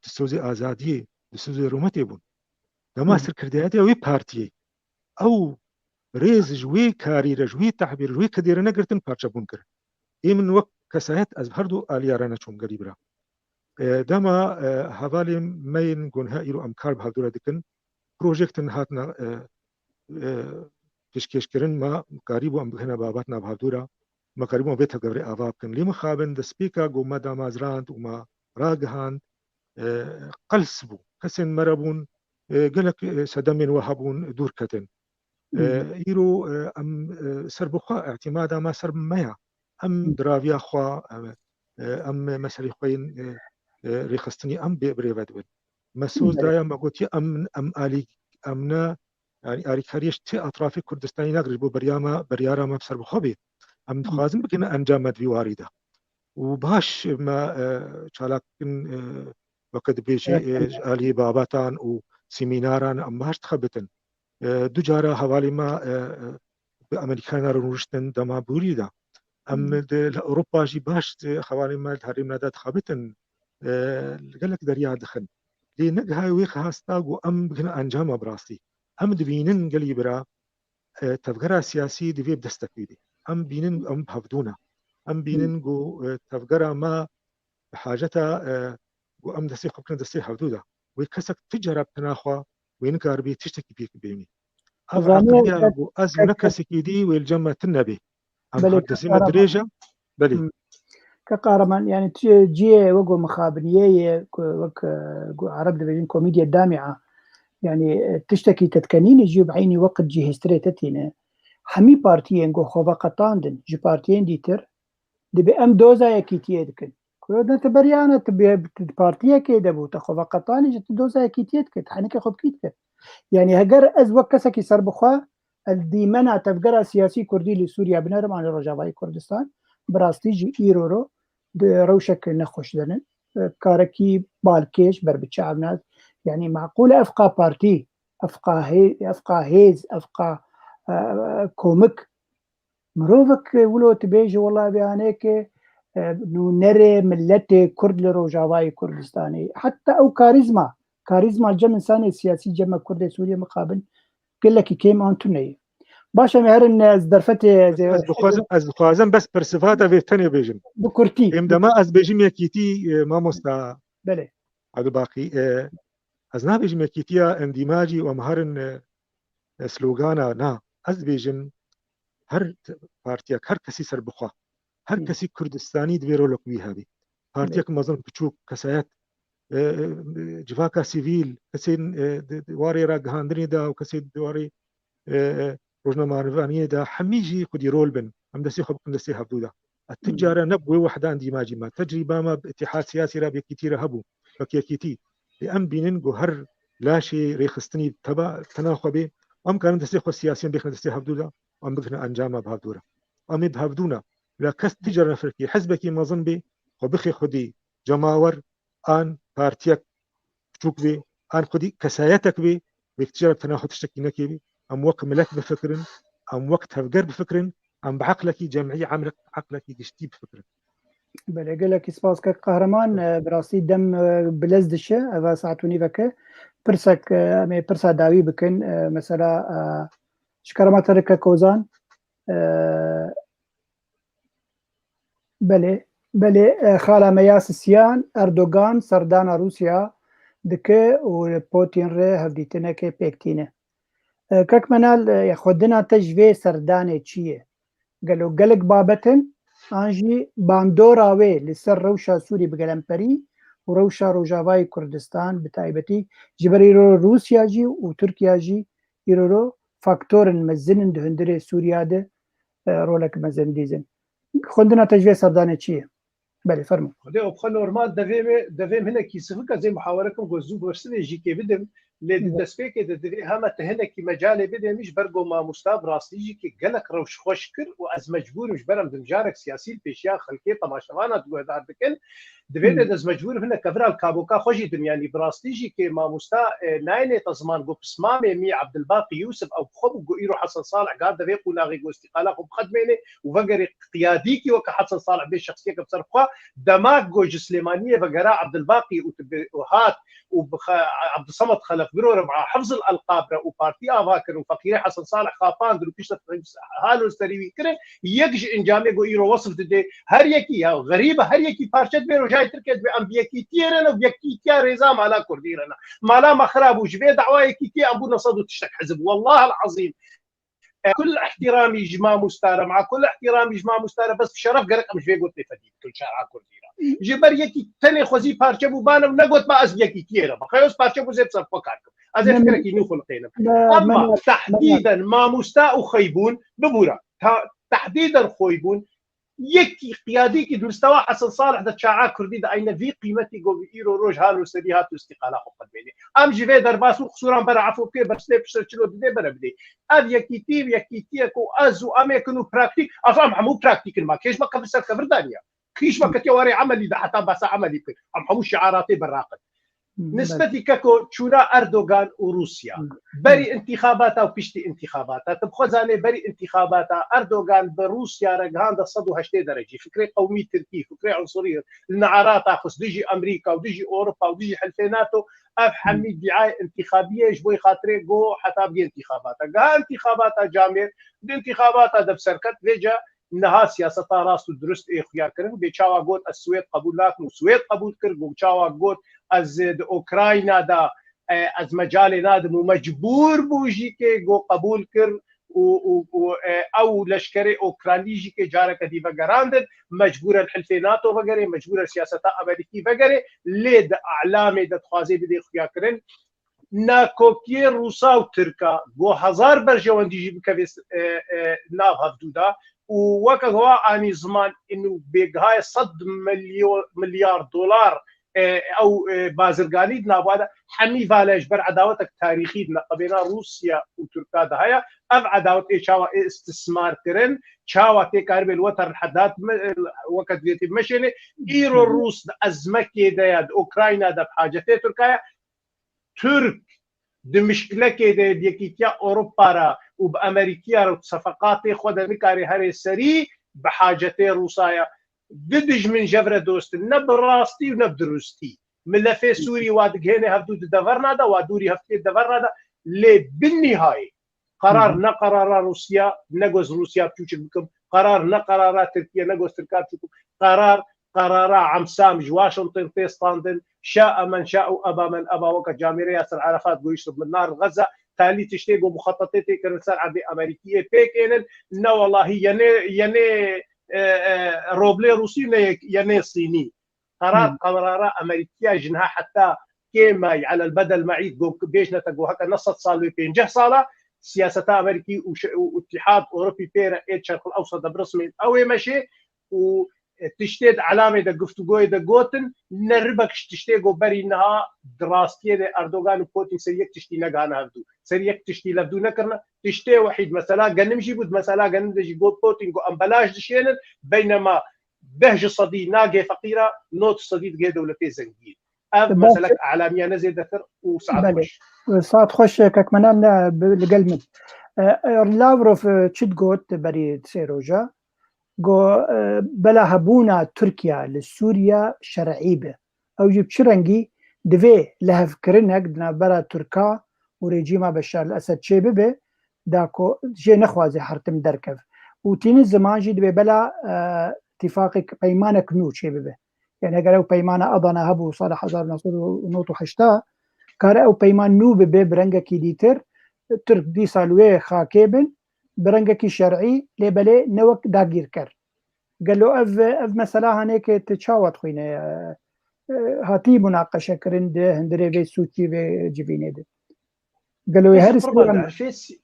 dilsozê azadiyê, dilsozê rûmetê bûn. Dema Hı. serkirdayetiya wê partiyê, ew rêz ji wê karî re, ji wê tehbîr, ji wê kedê re negirtin, parçebûn kirin. Ê min wek kesayet ez bi her du aliya re neçûm gelî bira. E, dema, e, hevalên me yên gonha îro em kar bi hevdû re dikin, projektin hatine, e, e, pêşkêşkirin, me karîbû em bigihine babetina bi hevdû re, me karîbû em vê tevgerê ava bikin. Lê mixabin destpêka ku me damezrand û me ragihand, e, qels bû. Kesên me re bûn, e, gelek, e, sedemên we hebûn, dûr ketin. E, Hı hı. îro, e, em, e, serbixwe, îtîmada me ser me ya. Em Hı. diraviya xwe, e, e, em meselê xwe yên, e, e, rêxistinî em bê birêve dibin. Me soz Belê. daye, me gotiye em, em alî, em ne, yanî alîkariyê ji ti etrafê Kurdistanî nagirin ji bo beriya me, biryara me bi serbixwe bê. Em dixwazin bikin encam me di vî warî de. Û baş me, e, çalak bikin, e, weke dibêjî, e, ji alî babatan û semînaran em baş dixebitin. E, du cara hevalê me, e, e, bi Amerîkayê re rûniştin dema borî de. Em di, li Ewropa jî baş, e, hevalê me di herêmê de dixebitin, e, li gelek derya dixin. Lê ne giha wê hasta ku em bigihine encama bi rastî. Em dibînin gelî bira, e, tevgera siyasî divê bi destekî bê. Em bînin, em bi hevdû ne. Em bînin ku, e, tevgera me bi hacet e, e, ku em destê xwe bikine destê hevdû de. Wê kesek ti cara bi tena xwe wê nikaribê tiştekî pêk bênî. Ev Zanî eqiliya ku ez û ne kesekî dî wê li cem me tune bê. Em Belê, her destê me kahraman. dirêj e. Belê. Hmm. Ke kahraman, yani tu cihê wek ku mixabiniyê ye, ku wek, e, ku Ereb dibêjin komîdiyê damia. Yani, e, tiştekî te dikenîne jî bi eynî weqt cihêstirê te tîne. Hemî partiyên ku xwe veqetandin ji partiyên dîtir, dibê em doza yekîtiyê dikin. Ku ne tu beriyane, tu bi, tu di partiyekê de bû, te xwe veqetanî ji tu doza yekîtiyê dikir, tu henekê xwe bi kî dikir. Yani heger ez wek kesekî serbixwe, ez dîmena tevgera siyasî kurdî li Sûriye binerim an li Rojavayê Kurdistan, bi rastî jî îro ro di rewşek nexweş de ne. Karekî balkêş ber bi çav nas. Yani maqûl e ev qa partî, ev qa hê-, ev qa hêz, ev qa, e, komik. Mirovek wilo tu bêjî, wela vê aneyekê, e, nûnerê miletê Kurd li Rojavayê Kurdistanê. Heta ew karîzma, karîzma cem însanê siyasî, cem me Kurdê Sûriyê mixabin, gelekî kêm an tune ye. Baş em ê herin, ez derfetê, ez, ez dixwazim, ez dixwazim bes persifata vê tenê bêjim. Bi kurtî. Êm dema ez bêjim yekîtî, e, mamosta Belê. Abdulbaqî, e, ez nabêjim yekîtiya endîmacî û em herin, e, e, slogana, na. Ez dibêjim her t-, partiyek, her kesî serbixwe, her Hı. kesî Kurdistanî divê rolek wî hebî. Partiyek Belê. mezin, piçûk, kesayet, e, e, civaka sivîl, kesên, e, di, di warê ragihandinê de û kesên di warê, e, e, rojnamevaniyê de hemî jî xwedî rol bin. Em destê xwe bikin destê hevdû de. E, tu Hı. cara ne bi wê wehdan dîmacî me. Tecrîba me bi îtîhad siyasî re bi yekîtî re hebû. Wek yekîtî. Lê em bînin ku her laşê rêxistinî teba, tena xwe bê. Em karin destê xwe siyasiyan bêxine destê hevdû de. Em bigihine encama bi hevdû re. Em ê bi hevdû ne. La kes tu cara nefirkî, hizbekî mezin bê, xwe bixê xwedî cemawer, an partiyek piçûk bê, an xwedî kesayetek bê, wê tu cara bi tena xwe tiştekî nekê bê. Em wek milet bifikirin, em wek tevger bifikirin, em bi eqlekî cemî, emrek, eqlekî giştî bifikirin. Belê, gelekî spas kek Qehreman, e, bi rastî dem, e, bilez dişe, eva saet û nîveke. Pirsek, e, em ê pirsa dawî bikin, e, mesela, e, ji kerema te re kek Ozan, e, Belê, belê, e, xala me ya Sisiyan, Erdogan serdana Rûsya dike û li Putin re hevdîtinekê pêk tîne. E, kek Menal, e, xwedina te ji vê serdanê çi ye? Gelo gelek babet in, an jî bandora wê li ser rewşa Sûrî bi gelemperî û rewşa Rojavayê Kurdistan bi taybetî, ji ber îro Rûsya jî û Tirkiya jî îro ro faktorên mezin in di hundirê Sûriya de, e, rolek mezin dîzin. Xwendina te ji vê serdanê çi ye? Belê, fermo. Xwedê, ew xwe normal devê me, devê min hinekî sivik, ez ê muhawere kim ku zû bersivê jî kê bidim. Lê di Hı. destpêkê de divê hema te hinekî mecalê bidê min, ji ber ku mamosta bi rastî jî kê gelek rewş xweş kir û ez mecbûr im, ji ber em di mijarek siyasî li pêşiya xelkê, temaşevana diguhdar dikin. Divê de Hmm. ez mecbûr im hinek kevira li kaboka xwe jî dim, yanî bi rastî jî kê mamosta, e, nayêne te ziman, got pismamê mî Abdulbaqî Yusuf ew bi xwe bû, got îro Hesen Salih gat de vê qonaxê, got îstîqala xwe bixedmêne û vegerê qiyadîkî weke Hesen Salih bê şexsiyeke bi ser xwe. Dema got ji Silêmaniyê vegera Abdulbaqî û tu bi, û hat û bi xe-, Abdulsamed Xelef biro re bi hifzil elqab re û partî ava kir û feqîrê Hesen Salih xapandin û piştre hal û serî wî kirin, yek ji encamê ku îro wesf dide, her yekî ya xerîb e, her yekî parçe dibe, rojayê Tirkiye dibe, em bi yekîtiyê re ne, bi yekîtiya rêza mala Kurdî re ne. Mala me xira bû, ji vê dawa yekîtiyê em bûne sed û tiştek hizib. Wallah el-azîm. E, kul ihtiramî ji mamosta re, ma kul ihtiramî ji mamosta re, bes bi şeref gerek em ji vê gotê fedî bikin şer'a Kurdî re. Ji ber yekî tenê xwezî parçe bû, bane û negot ma ez bi yekîtiyê re. Bexeyos parçe bû zê bi ser xwe kar kim. Ez ê Ne, fikirekî nû xulqênim. Ne, Emma ne, ne. tehdîden mamosta û xeybûn, bibûra. Ta-, tehdîden xeybûn, Yekî qiyadîkî di mistewa Hesen Salih de çağa Kurdî de eyne vî qîmetî go bi îro roj hal û serî hat û îstîqala xwe qedmênê. Em ji vê derbas û qisûran bera efû bikê, bersivê piştre çilo didê bere bidê. Ev yekîtî, yekîtiyek û ez û em êkin û praktîk, ev em hemû praktîk in, ma kêş me kevir ser kevir daniya. Kîş me ketiye warê emelî de heta basa emelî bikir. Em hemû şiaratê berraqin. Nisbetî keko çûna Erdogan û Rûsya. Berî intîxabata û piştî intîxabata. Tu bi xwe zanê berî intîxabata Erdogan bi Rûsya re gihande sed û heştê derecî. Fikrê qewmî tirkî, fikrê unsurî, li nearata xist dijî Amerîka û dijî Ewropa û dijî hilfê NATO, ev hemî dîayê intîxabiyê ji bo xatirê go heta bigê intîxabata. Giha intîxabata camêr, di intîxabata de bi ser ket, vêca niha siyaseta rast û dirust ê xuya kirin. Bê çawa got ez Swêd qebûl nakim û Swêd qebûl kir, got çawa got ez di Ukrayna de, e, ez mecalê nadim û mecbûr bû jî kê got qebûl kir û, û, û, e, ew leşkerê Ukraynî jî kê careke dî vegerandin, mecbûr e li hilfê NATO vegerê, mecbûr e siyaseta Amerîkî vegerê, lê di elamê de dixwazê bidê xuya kirin. Nakokiyê Rûsa û Tirka, go hezar berjewendî jî bikeve, e, e, nav hevdû de û weke wa anî ziman inu bêgihaye sed milyo-, milyar dolar, e, ew, e, bazirganî di nava de hemî vale ji ber edawetek tarîxî di neqebêna Rûsya û Tirka de heye. Ev edawet ê çawa ê istismar kirin, çawa tê karibê li we terhedad me-, weke divêtî meşênê. Îro Rûs di ezmekê de ye, di Ukrayna de bi hacetê Tirka ye. Tirk di mişkilekê de bi Yekîtiya Ewropa re û bi Amerîkiya re û sefeqatê xwe de nikarê herê serî bi hacetê Rûsa ye. Du dijmin ji hev re dost in, ne bi rastî û ne bi dirustî. Milefê Sûrî wa digihêne hevdû di deverna de, wa dûrî hevdû di deverna de, lê bi nîhayê Qerar ne qerara Rûsya, ne goz Rûsya biçûçik bikim. Qerar ne qerara Tirkiye, ne goz Tirka biçûçik bikim. Qerar, qerara emsam ji Washington tê standin. Şa emen şa û eba men eba weke camêrê Yasir Arafat goyîşt min nar Gaza. Talî tiştê go muxetetê tê kirin ser erdê Amerîkiyê pêk ênin. Ne wellahî yenê, yenê, e, e, roblê Rûsî ne yek-, yenê Sînî. Qerar, Hmm. qerara Amerîkiya ji niha heta kêmay, elel bedel me'îd, go bêjne te go heke ne sed sal wê pênceh sala, siyaseta Amerîkî û şe-, û Îtîhad Ewropî pê re ê çerxil ewsa de birismên ew ê meşê û, e, tiştê di elamê de, guftûgoyê de gotin, ne ribek ji tiştê go berî niha di rastiyê de Erdogan û Putin ser yek tiştî negihane hevdû. Ser yek tiştî levdû nekirine. Tiştê wehîd mesela genim jî bû, di mesela genim de jî got Putin go em belaş dişênin, beynema deh ji sedî nagê feqîra, nod sedî digê dewletê zengîn. Ev Belê. Meselek alamiya ne zêdetir û saet Belê. Xweş. Saet xweş, kek Menan, ne, bi, li gel min. E, e, Lavrov, e, çi digot berî sê roja? Go, e, bela hebûna Tirkiye li Sûriye şer'î be. Ew jî bi çi rengî divê lihevkirinek di navbera Tirka û rejîma Beşar el Esed çêbibe, da ku jê nexwaze hertim derkev. Û tînin ziman jî divê bela, e, tîfaqek, peymanek nû çêbibe. Yani eger ew peymana Adana hebû sala hezar neh sed û nod û heşta, kare ew peyman nû bibe bi rengekî dîtir, Tirk dîsa li wê xakê bin, bi rengekî şer'î, lê belê ne wek dagîrker. Gelo ev, ev mesela hanê ke tu çawa dixwîne, e, e, hatî munaqeşe kirin di hundirê vê sûkî vê civînê de? Gelo wê her Qurban, di erfê si-,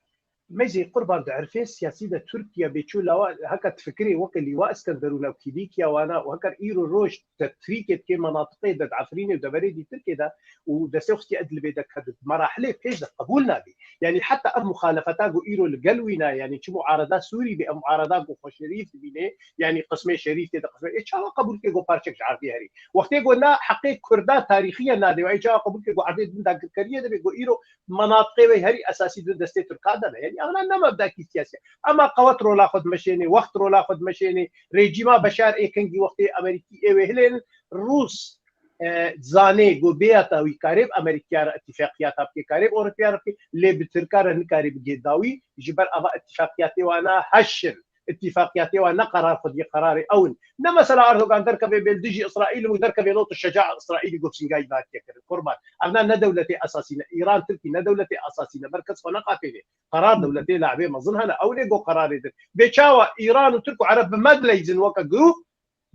mezê Qurban, di erfê siyasî de Tirkiye bê çû lawa, heka tu fikirê weke Lîwa Iskenderûn û Kîlîkiya wana û heka îro roj te trîkê dikê menatiqê de di Efrînê û deverê dî Tirkê de û destê xwe Idlibê de ked, merahilê pêş de qebûl nabî. Yani heta ev muxalefeta ku îro li gel wî nayê, yani çi muareda Sûrî bê, ev muareda ku xwe şerîf dibînê, yani qismê şerîf tê de qismê, ê çawa qebûl ke ku parçek ji erdê herî? Wextê ku na heqê Kurda tarîxiye nadê, ê çawa qebûl ke ku erdê din dagirkeriyê de bê, ku îro menatiqê wê herî esasî di destê Tirka de ne. Yani evna ne mebdakî siyasî. Ema qewet rola xwe dimeşênê, wext rola xwe dimeşênê, rejîma Beşar ê kengî wextê Amerîkî ê wê hilên, Rûs e, zanê ku bêya dawî karê bi Amerîkiya re îtîfaqiyata bike, karê bi Ewropiya re bike, lê bi Tirka re nikarê bigê dawî, ji ber ava îtîfaqiyatê wana heş in. Îtîfaqiyatê wan ne qerar xwediyê, qerarê ew in. Ne mesela Erdogan derkeve bê li dijî Îsraîl û derkeve not û şeca Îsraîlî got singayî vatiye kirin. Qurban. Evna ne dewletê esasî ne. Îran, Tirkî ne dewletê esasî ne. Ber kes xwe neqapênê. Qerar dewletê labê mezin hene. Ew lê got qerarê din. Bê çawa Îran û Tirk û Ereb bi me dileyzin weke grûp,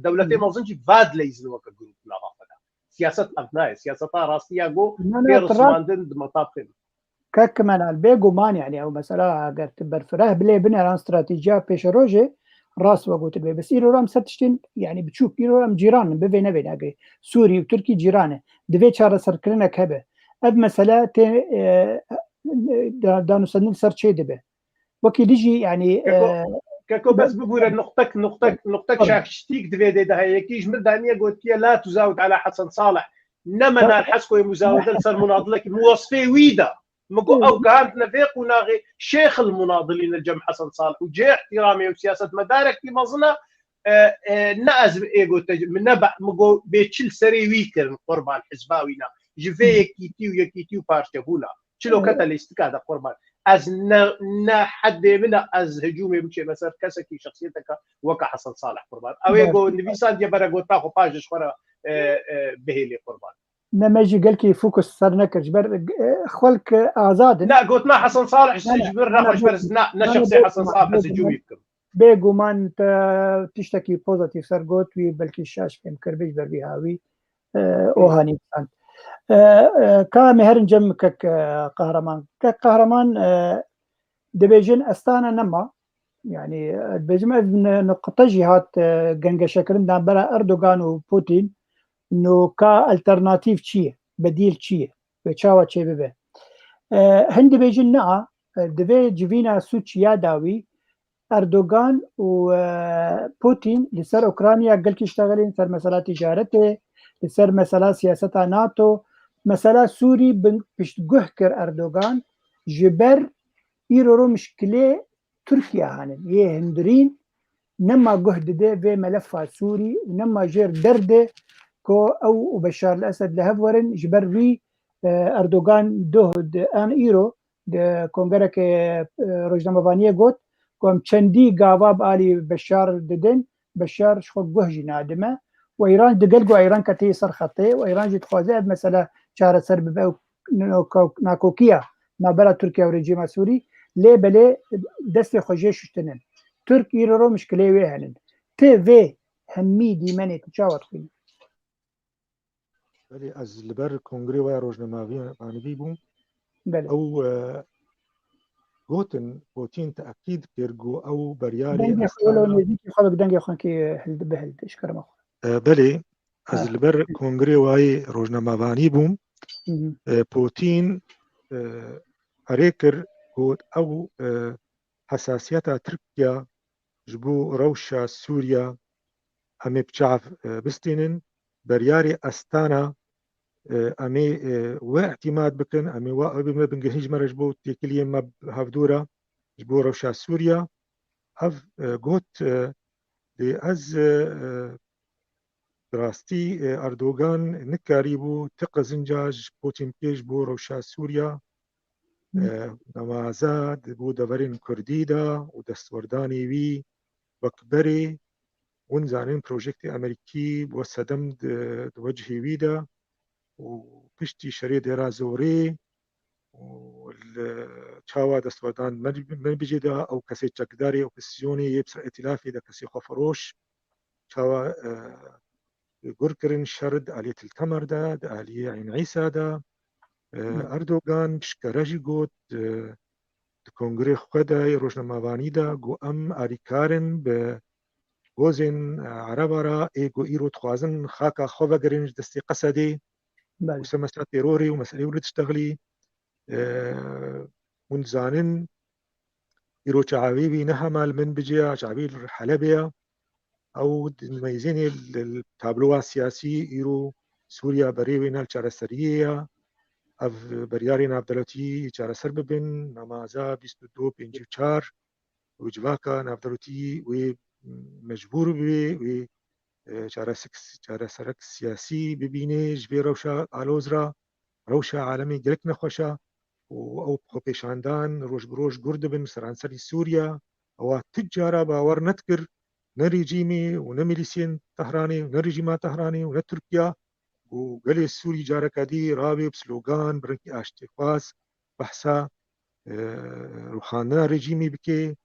dewletê Hı. mezin jî vadileyzin weke grûp nava xwe de. Siyaset ev nayê. Siyaseta rastiya go Na, na, tê tu rast rismandin di metafê. Kek Melan, bêguman, yani ew mesela eger tu berfireh bilê bineran stratejiya pêşerojê, Rast we gotibe. Bes îro em ser tiştên, yani biçûk, îro em cîran in, bivê nevê nagê. Sûrî û Tirkî cîran e. Divê çareserkirinek hebe. Ev mesele tê, e, da-, danûstendin ser çê dibe. Wekî dijî, yani, Keko, e, keko, bes bibûre nuqtek, nuqtek, nuqtek Tabii. şaştîk divê dê de heye. Yekî ji min daniye gotiye, "La tuzawit ala Hasan Salih." Ne me Tabii. nar hes koyê muzawede li ser munadilekî, min wesfê wî da. Min got, Hı. "Ew gihand ne vê qunaxê şêxil munadilî li cem Hasan Salih û cê ihtiramê û siyasetmedarekî mezin e." E, e, ne ez ê gote, min ne be-, min got, bê çil serê wî kirin qurban hizba wî ne. Ji vê Hı. yekîtî û yekîtî û parçebûna. Çilo Evet. kete lîstika de qurban. Ez ne, ne hedê min e, ez hicûmê biçême ser kesekî, şexsiyeteke weke Hasan Salih qurban. Ew ê Baş. go nivîsandiye bere gotiba xwe paş ji xwe re, e, e, bihêlê qurban. Ne, me jî gelkî fokus ser nekir. Ji ber, e, xelk azad in. Ne, gotina Hasan Salih Ne, ne, ji ber ne, ne, nexweş ber, ne, ne, ne, ne, şexsê bê Hasan guman, Salih bê ez hicûmî guman, bikim. Bê guman te tiştekî pozitîf ser got wî belkî şaş fêm kir bê ji ber vî hawî. E, Hı. ohanî stand. E, e, ka em ê herin cem kek, e, Qehreman. Kek Qehreman, e, dibêjin Astana nema. Yani, e, dibêjim ev ni-, niqte jî hat, e, gengeşekirin navbera Erdogan û Putin. No ka alternatîf çi ye? Bedîl çi ye? Wê çawa çêbibe? E, hin dibêjin na, e, divê civîna sûc ya dawî Erdogan û, e, Putin li ser Ukrayna gelkî ştexilîn, ser mesela ticaretê, li ser mesela siyaseta nato, mesela Sûrî bin piştguh kir Erdogan, ji ber îro ro mişkilê Tirkiye hanin. Yê hundirîn nema guh dide vê melefa Sûrî û nema jêr derde ku ew û Beşar el Esed li hev werin, ji ber wî, e, Erdogan doh di an îro di kongerekê, e, rojnamevaniyê got ku em çendî gava bi alî Beşar didin, Beşar ji xwe guh jî nadime. Û Îran digel ku Îran ketî ser xetê û Îran jî dixwaze ev mesele çareser bibe û nako-, nakokiya navbera Tirkiye û rejîma Sûrî, lê belê destê xwe jê şuştinin. Tirk îro ro mişkilê wê henin. Ti vê hemî dîmenê tu çawa dixwînî? Belê, ez li ber kongrê we ya rojnamevanî bûm. Belê. Ew, e, gotin, Putin te'kîd kir ku ew beryarê Dengê xwe wilo Astana nêzîkî xwe bik, dengê xwe kê hildi, bihildi, ji kerema xwe. E, belê, ez Ha. li ber kongrê wayê rojnamevanî bûm. Hı hı. E, Putin, e, erê kir ku ew, e, hesasiyeta Tirkiye ji bo rewşa Sûriye em ê bi çav, e, bistînin. Beryarê Astana, e, em ê, e, we îtîmad bikin, em ê we, ew ê me bingehîn ji me re ji bo têkiliyên me bi hevdû re, ji bo rewşa Sûriye. Ev, e, got, e, lê ez, e, e, bi rastî, e, Erdogan nikarîbû ti qezinca ji Putin bikê ji bo rewşa Sûriye. Hı. E, nemaza di bo deverên Kurdî de û destwerdanê wî wek berê, hûn zanin projektê Amerîkî bo sedem di, di wecihê wî de û piştî şerê Dêra Zorê û li çawa destwerdan me, me bicê de ew kesê çekdarê opozîsyonê yê bi ser îtilafê de kesê xwefiroş, çawa, e, gur kirin şer di aliyê Til Temer de, di aliyê Eyn Îsa de. E, Hı. Erdogan pişkere jî got, e, di kongrê xwe de yê rojnamevanî de got, em alîkar in bi gozên, e, Ereba re ê ku îro dixwazin xaka xwe vegerin ji destê Qesedê Belê. û ser mesela terorê û meselê wilo diştexilî. E, hûn dizanin, îro çavê wî ne hema li Minbicê ya, çavê li Helebê ya. Ew di meyzênê li, li tabloya siyasî îro Sûriya berê wê ne li çareseriyê ya. Ev beryarên navdewletî çareser bibin, nemaza bîst û du pêncî û çar û civaka navdewletî wê mecbûr bibe, wê, e, çaresik-, çareserek siyasî bibîne ji vê rewşa aloz re. Rewşa alemê gelek nexweş e û ew xwepêşandan roj bi roj gur dibin seranserî Sûriye. Ewa tu cara bawer nedikir ne rejîmê û ne milîsiyên Tehranê û ne rejîma Tehranê û ne Tirkiye û gelê Sûrî careke dî rabê bi slogan, bi rengî aştîxwaz behsa, e, rûxandina rejîmê bike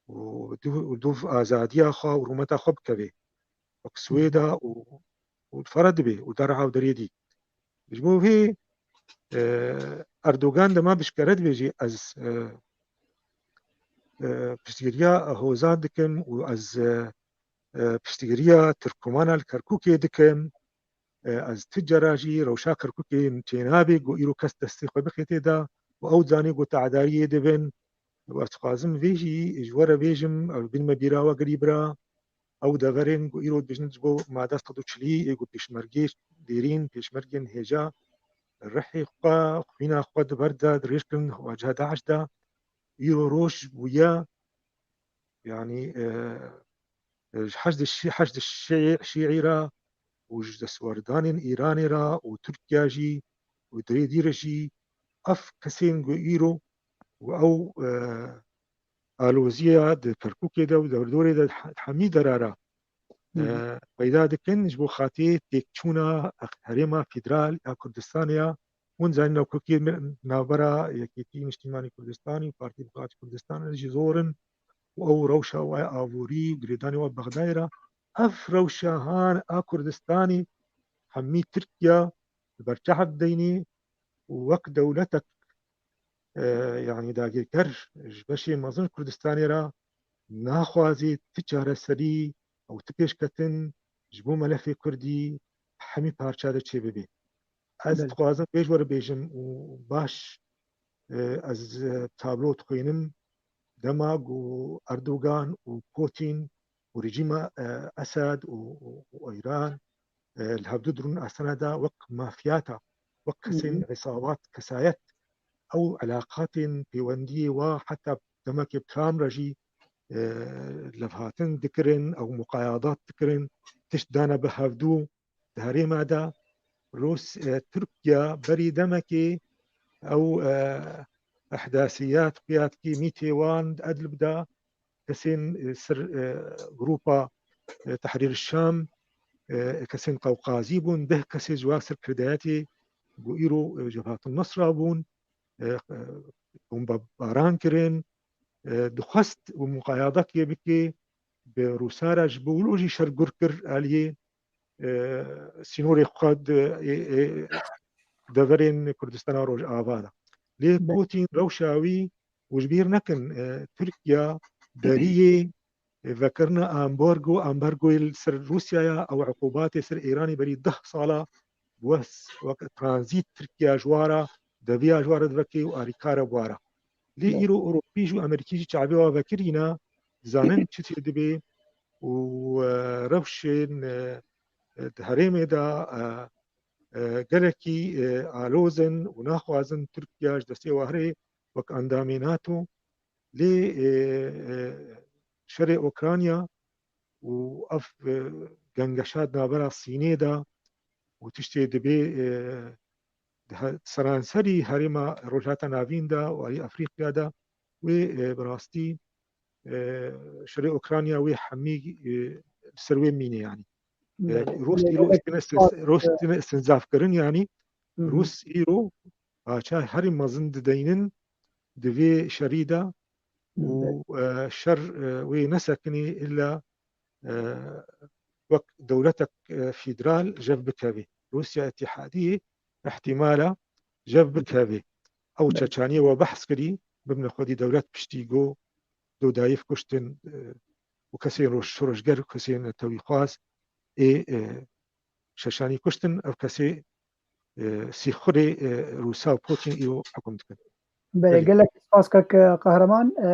û du-, û dûv azadiya xwe û rûmeta xwe bikeve. Wek Swêda û, û li fere dibe û dereha û deriyê dî. Ji bo vê, e, Erdogan dema bişkere dibêjî, ez, e, e, piştgiriya hozan dikim û ez, e, e, piştgiriya Tirkomana li Kerkûkê dikim. E, ez ti cara jî rewşa Kerkûkê çênabê ku îro kes destê xwe bixê tê de û ew zanî ku te'dariyê dibin. Û ez dixwazim vê jî ji we re bêjim, ew bînime bîra we gelî bira, ew deverên ku îro dibêjin ji bo made sed û çilî ê ku pêşmergê dêrîn, pêşmergên hêja rihê xwe, xwîna xwe di ber de dirêj kirin waciha DAIŞ de, îro roj bûye, yanî, e, e, ji Heşd Şî-, Heşd Şî-, Şîî re û ji destwerdanên Îranê re û Tirkiye jî û dirê dî re jî ev kesên ku îro û ew, e, aloziya di Kerkûkê de û dewrdorê de he-, hemî derara, e, peyda dikin ji bo xatê têkçûna herêma federal ya Kurdistanê ya. Hûn zanîn ew Kurkê navbera Yekîtî Niştîmanî Kurdistanî û Partî Demokratîk Kurdistanê jî zor in û ew rewşa we aborî û girêdanê we Bexdayê re. Ev rewşa han a Kurdistanê hemî Tirkiye li ber çav deynî û wek dewletek, e, yanî dagirker ji beşê mezin Kurdistanê re naxwazî ti çareserî ew ti pêşketin ji bo melefê Kurdî hemî parça de çêbibe. Ez Belê. dixwazim vê ji we re bêjim û baş, e, ez, e, tablo dixwînim dema ku Erdogan û Putin û rejîma, e, Esed û, û, û Îran, e, li hevdu dirûn astana de wek mafiyata, wek kesên Hı hı. îsabat, kesayet, ew elaqatên pêwendiyê wa heta demekê bi Trump re jî, e, levhatin dikirin, ew muqayadat dikirin, tişt dane bi hevdu di herêma de. Rûs-, e, Tirkiye berî demekê ew, e, ehdasiyat, xuya dikî mîtê wan di Idlib de, kesên, e, ser, e, grupa, e, Tehrîr Şam, e, kesên Qewqazî bûn, deh kesê ji wan ser kirdayetê ku îro, e, Cebhat Nusra bûn, e, e, bombebaran kirin, e, dixwest û muqayadekê bike bi Rûsa re ji bo wilo jî şer gur kir aliyê, e, sînorê xwe di, e, e, deverên Kurdistana Rojava de. Lê Be- Putin rewşa wî û ji bîr nekin, e, Tirkiye beriyê, e, vekirina ambargo, ambargoyê li ser Rûsyaya ew uqubatê ser Îranê berî deh sala wes-, wek tranzît Tirkiye ji wa re, deviya ji wa re divekê û alîkar e bi wa re. Lê Ne. îro Ewropî jî û Amerîkî jî çavê wa vekirî ne, dizanin çi tê dibê û, e, rewşên, e, e, di herêmê de, e, e, gelekî, e, aloz in û naxwazin Tirkiye ji destê wa here wek endamê NATO. Lê, e, e, şerê Ukrayna û ev, e, gengeşa di navbera Sînê de û tiştê dibê, e, di he-, seranserî herêma Rojhilata Navîn de û alî Efrîqya de wê, e, bi rastî, e, şerê Ukrayna wê hemî, e, li ser wê mîne yanî. E, Belê. Rûs Belê, îro gelek îstine spas, stin-, Rûs e, îstine istinzaf kirin yanî. Hı hı. Rûs îro paça herî mezin dideynin di vê şerî de û, Belê. e, şer, e, wê nesekinî illa, e, wek dewletek, e, federal jev bikevê. Rûsya Îtîhadiyê ihtimala jev bikevê. Ew Belê. Çeçaniyê we behs kirî, bibne xwedî dewlet piştî go do dayîf kuştin, e, û kesên roj-, şoreşger û kesên netewîxwaz ê, e, Şeşanî kuştin, ev kesê, e, sîxurê, e, Rûsa û Putin îro hukm dikin. Belê, Belê. Gelek spas kek Qehreman. E,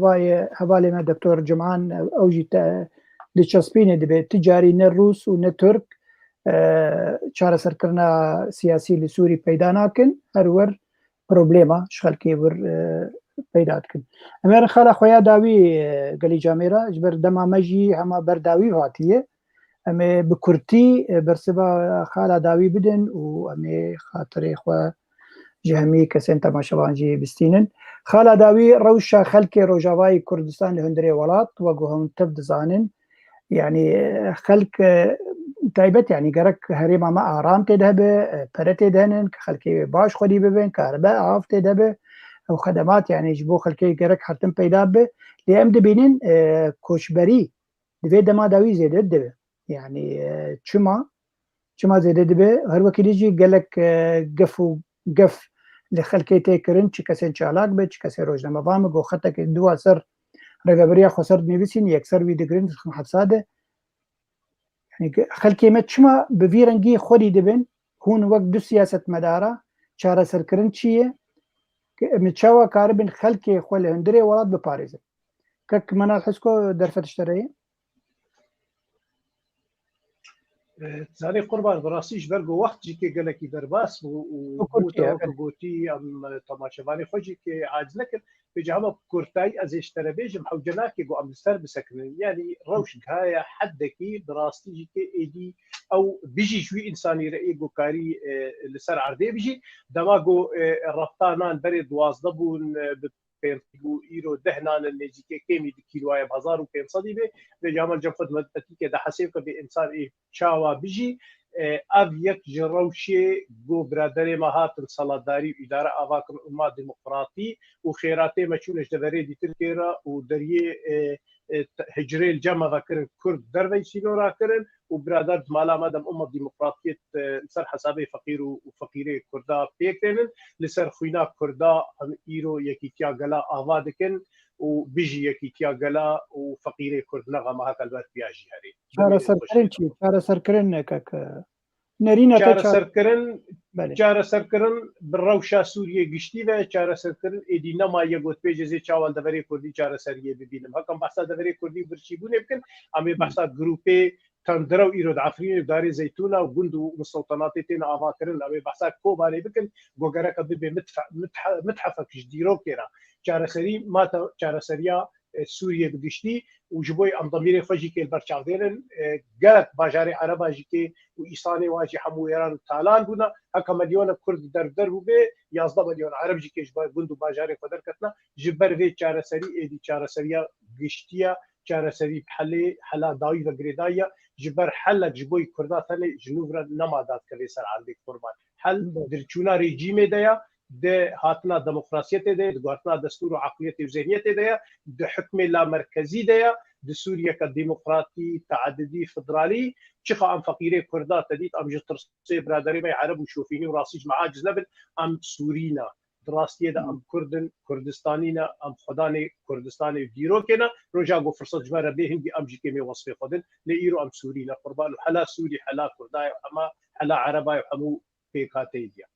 vayê hevalê me Doktor Cum'an, e, ew jî te diçespînê dibe. Ti carî ne Rûs û ne Tirk, e, çareserkirina siyasî li Sûrî peyda nakin. Her wer problema ji xelkê wir, e, peyda dikin. Em ê xala xwe ya dawî, e, Gelî Camêra, ji ber dema me jî hema ber dawî hatiye. Em ê bi kurtî, e, bersiva xala dawî bidin û em ê xatirê xwe ji hemî kesên temaşevan jî bistînin. Xala dawî, rewşa xelkê Rojavayê Kurdistan li hundirê welat, wek ku hûn tev dizanin, yanî, e, xelk, e, taybet, yanî gerek herêma me aram tê de hebe, e, pere tê de henin, ku xelkê wê baş xwedî bibin, karibe, av tê de be, ew xedemat, yanî ji bo xelkê gerek hertin peyda bibe. Lê em dibînin, e, koçberî di vê dema de wî zêde dibe. Yanî, e, çima? Çima zêde dibe? Her wekî dî jî gelek, e, gef û gef li xelkê tê kirin, çi kesên çalak be, çi kesê rojnamevan be, ku xetekê diwa ser Rêveberiya Xweser dinivîsîn, yekser wî digirin, dixin hepsa de. Yani, xelkê me çima bi vî rengî xwedî dibin, hûn wek du siyasetmedara çareserkirin çi ye? Em çawa karibin xelkê xwe li hundirê welat biparêzin? Kek Menal Hisko derfet ji te re ye. Zanê Qurban, bi rastî ji ber ku wext jî kê gelekî derbas bû û bû te wek gotî, em temaşevanê xwe jî kê aciz nekin. Vêca hema bi kurtayî ez ê ji te re bêjim, hewce nake ku em li ser bisekinin. Yanî rewş gihaya heddekî, bi rastî jî kê êdî ew bijî ji wî însanî re ê ku karî, e, li ser erdê bijî. Dema ku, e, refta nan berê duwazdeh bûn, e, bi pênc bû, îro deh nan in, nêzîkê kêmî di kîloya bi hezar û pênc sedî bê. Vêca hema li cem xwe di metîkê de hesêb ke bê însan ê çawa bijî. E, ev yek ji rewşê ku biraderê me hatin selatdarî û îdare ava kirin û ma demokratî û xêratê me çûne ji deverê dîtirkê re û deriyê, e, e, te-, hicrê li cem me vekirin, Kurd dervey sînora kirin û birader di mala me de em umma demokratiyê, e, li ser hesabê feqîr û, û feqîrê Kurda pêk tênin. Li ser xwîna Kurda em îro yekîtiya gela ava dikin û bijî yekîtiya gela û feqîrê Kurd, nexema heke li ber piya jî herê. Çareserkirin çi? Çareserkirin ne kek, e, nerîne te çare- Çareserkirin, Belê. Çareserkirin bi rewşa Sûriyê giştî ve çareserkirin êdî nemaye gotbêjê zê çawa li deverê Kurdî çareseriyê bibînim. Heke em behsa deverê Kurdî û birçîbûnê bikin, em ê behsa grûpê tundrew îro di Efrînê, Darê Zeytûna û gund û mistewtenatê têne avakirin, em ê behsa Kobanê bikin, ku gereke bibe mitfe-, mithe-, mithefek ji dîrokê re. Çareserî mate çareseriya, e, Sûriyê bi giştî û ji bo em demîrê xwe jî kê li ber çavdêrin, e, gelek bajarê Ereba jî kê û îsanê wan jî hemû wêran û talan bûne. Heke milyonek Kurd derbider bûbe, yazdeh milyon Ereb jî kê ji ba-, gund û bajarê xwe derketina. Ji ber vê çareserî êdî çareseriya giştiya, çareserî bi helê, hela dawî ve girêdayî ye. Ji ber helek ji bo Kurda tenê ji nû re nema dadikeve ser erdê Kurban. Hel dirçûna rejîmê de ye, di hatina demokrasiyetê de ye, di guhertina destûr û eqliyetê û zihniyetê de ye, di hikmê lamerkezî de ye, di Sûriyeke demokratî, teedidî, federalî, çixa em feqîrê Kurda te dît, em ji tirsê biraderê me Ereb û şofînî û rastî ji me aciz nebin, em Sûrî ne. Di rastiyê de em Kurd in, Kurdistanî ne, em xwedanê Kurdistanê û dîrokê ne. Roja ku firset ji me re bê hingî em jî kêmê wesfê xwe din. Lê îro em Sûrî ne qurban û hela Sûrî, hela Kurda ye û hema hela Ereba ye û hemû pêkhateyî diye.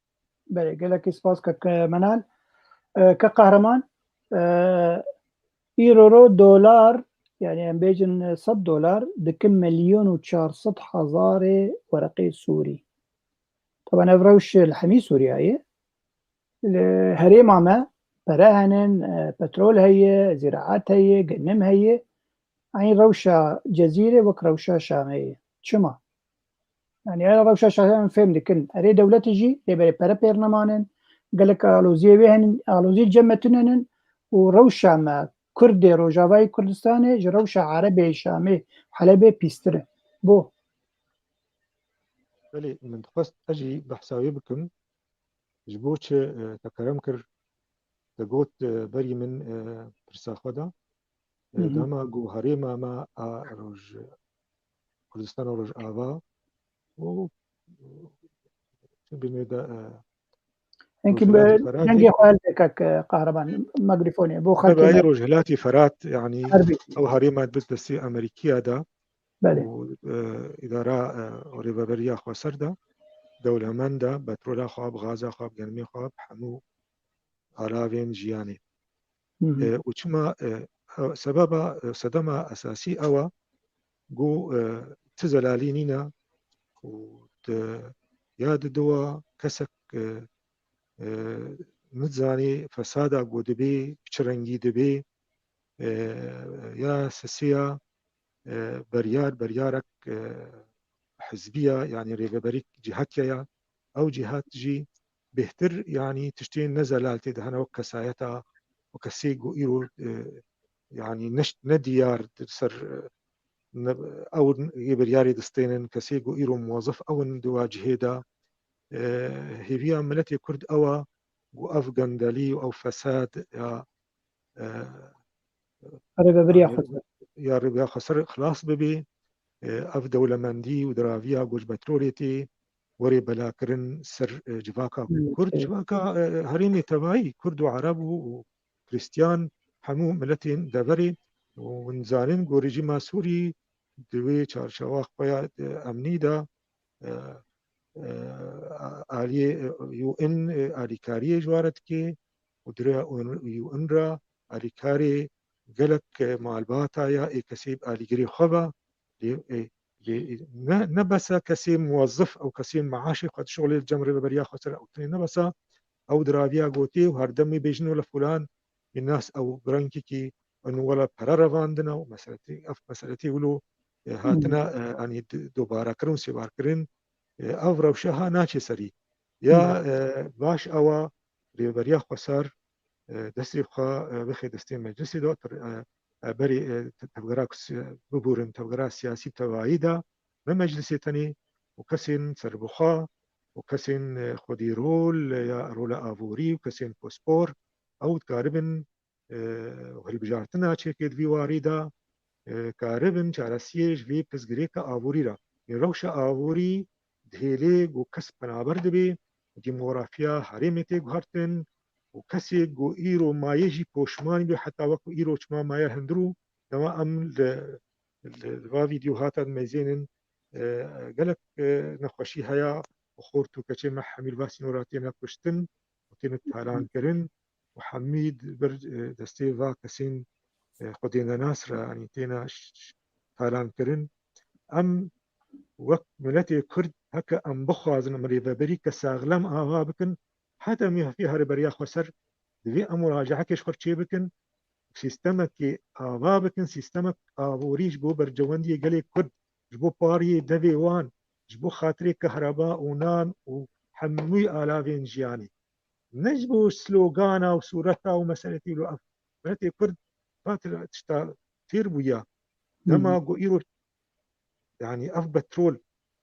Belê, gelekî spas kek Menal. E, kek Qehreman, e, îro ro dolar, yani em bêjin sed dolar, dikin milyon û çar sed hezarê wereqê Sûrî. Taban ev rewş li hemî Sûriya ye. Li herêma me pere henin, e, petrol heye, zîraet heye, genim heye. Eyn rewşa Cezîrê wek rewşa Şamê ye. Çima? Yani ev rewşa Şamê em fêm dikin. Erê dewletê jî lê berê pere pêr nemanin. Gelek aloziyê wê henin, alozî cem me tune nin û rewşa me Kurdê Rojavayê Kurdistanê ji rewşa Erebê Şamê Helebê pîstir e. Bo? Belê, min dixwest ez jî behsa wê bikim. Ji bo çi, e, te kerem kir, te got, e, berî min, e, pirsa xwe da. E, Hı hı. Dema ku herêma me a roj, Kurdistana Rojava û, e, çi binê de, e, Hinkî Rojhilatê Feratê. Dengê xwe hildê kek, e, Qehreman, mikrofon bo xelkê Tabii me. Rojhilatê Ferat, yani, Herbî. Ew herêma di destê Amerîkiya de Belê. Û, e, îdara, e, rêveberiya xweser de, dewlemend e, petrola xwe, bi gaza xwe, bi germê xwe, bi hemû alavên jiyanê. Hı hı. E, û çima, e, e, sebeba, e, sedema esasî ew e, ku, e, ti zelalî nîne û di, ya di diwa kesek, e, e, nizanî fesada ku dibê, bi çi rengî dibê, e, ya sisiya, e, beryar, beryarek, e, hizbiya, yani rêveberî cihatiya ya, ew cihat jî bêhtir, yani tiştên ne zelal tê de hene wek kesayeta, wek kesê ku îro, e, yani ne, ne diyar di ser, e, ne, ew yê biryarê distênin, kesê ku îro muwezif ew in di wa cihê de. E, hêviya miletê Kurd ew e ku ev gendelî û ev fesad ya, e, Rêveberiya yani, Xweser. Ya rêveberiya Xweser xilas bibê, e, ev dewlemendî û diraviya ku ji petrolê tê, werê belakirin ser, e, civaka Hı, Kurd, evet. Civaka, e, herêmê tevayî, Kurd û Ereb û, û Kristiyan, hemû miletên deverê, û hûn dizanin ku rejîma Sûrî di wê çarçewa xwe ya, e, emnî de, e, e, aliyê, e, U N, e, alîkariyê ji wan re dike û di rêya U N re alîkarê gelek, e, malbata ya ê kesê bi alîgirê xwe ve lê, e, lê ne, ne bes e kesê muwezzif ew kesê meaşê xwe dişixulê li cem Rêveberiya Xweser ew tenê ne bes e, ew di raviya gotê û herdem wê bêjin wele filan, wê nas ew bi rengekî û wele pere revandine û meseletê, ev meseletê wilo, e, hatine, e, anî d-, dobarekirin û sêbarkirin, e, ev rewşe ha naçe serî. Ya, e, baş ew e, Rêveberiya Xweser, e, destê xwe, e, bixe destê meclisê de, e, e, berê, e, te-, tevgera ku si-, bibûrin, tevgera siyasî bi tevayî de, ne meclisê tenê û kesên serbixwe û kesên, e, xwedî rol ya rola avorî û kesên pospor, ew dikaribin, e, hilbijartina çêkê di vî warî de, e, karibin çaresiyê ji vê pirsgirêka avorî re. Ê rewşa avorî dihêlê ku kes penaber dibe, demografiya herêmê tê guhertin û kesê ku îro maye jî poşman bî, heta wekû îro çima maye hundir û dema em li, li, li va vîdeo hata dimeyzênin, e, gelek, e, nexweşî heye û xort û keçê me hemî li va sînora têne kuştin û têne talankirin û hemî di ber, e, destê va kesên, e, xwedênenas re, yanî têne ş-, ş-, talankirin. Em wek miletê Kurd heke em bixwazin em rêveberîke saxlem ava bikin, heta em hatiye Rêveberiya Xweser divê em muracehekê ji xwe çê bikin, sîstemekê ava bikin, sîstemek avorî ji bo berjewendiyê gelê Kurd, ji bo pariyê devê wan, ji bo xatirê kehreba û nan û hemûyî alavên jiyanê. Ne ji bo slogana û sûreta û meseletî wilo ev. Miletê Kurd va tira tişta têr bûya. Dema ku îro, yanî ev petrol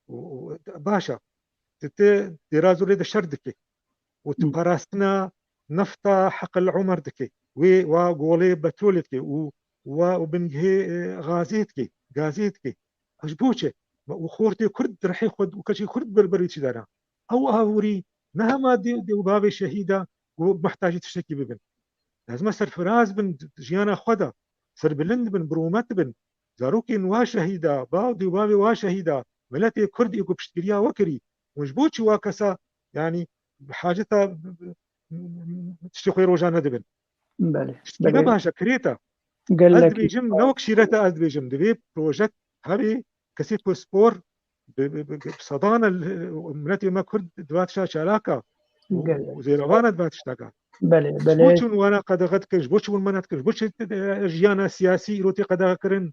û, û, baş e. Tu, tu dêra zorê de şer dike. Û tu parastina nefta heqil Umer dike. Wê wa golê petrolê dike û wa û bingehê, e, gazê dike, gazê dike. Ev ji bo çi? Me û xortê Kurd di rihê xwe û keçê Kurd ber berî çi dana. Ew avorî ne hema dê, dê û bavê şehîda ku muhtacî tiştekî bibin. Lazim e serfiraz bin di jiyana xwe de, serbilind bin, bi rûmet bin. Zarokên wa şehîda, bav dê û bavê wa şehîda, miletê Kurd ê ku piştgiriya we kirî, hûn ji bo çi wa kesa, yanî haceta tiştê xwe rojane dibin? Belê, tiştekî belê. Ne baş e, kirêt e. Ez dibêjim, ne wek şîret e, ez dibêjim, divê projek hebe, kesê ku spor bi, bi, bi, bi sedan e, miletê me Kurd di va tişta çalak e û, û zêrevan e di va tişta ke. Belê, belê. Ji bo çi hûn wana qedexe dikin, ji bo çi hûn mena dikin, ji bo çi, e, jiyana siyasî îro tê qedexe kirin?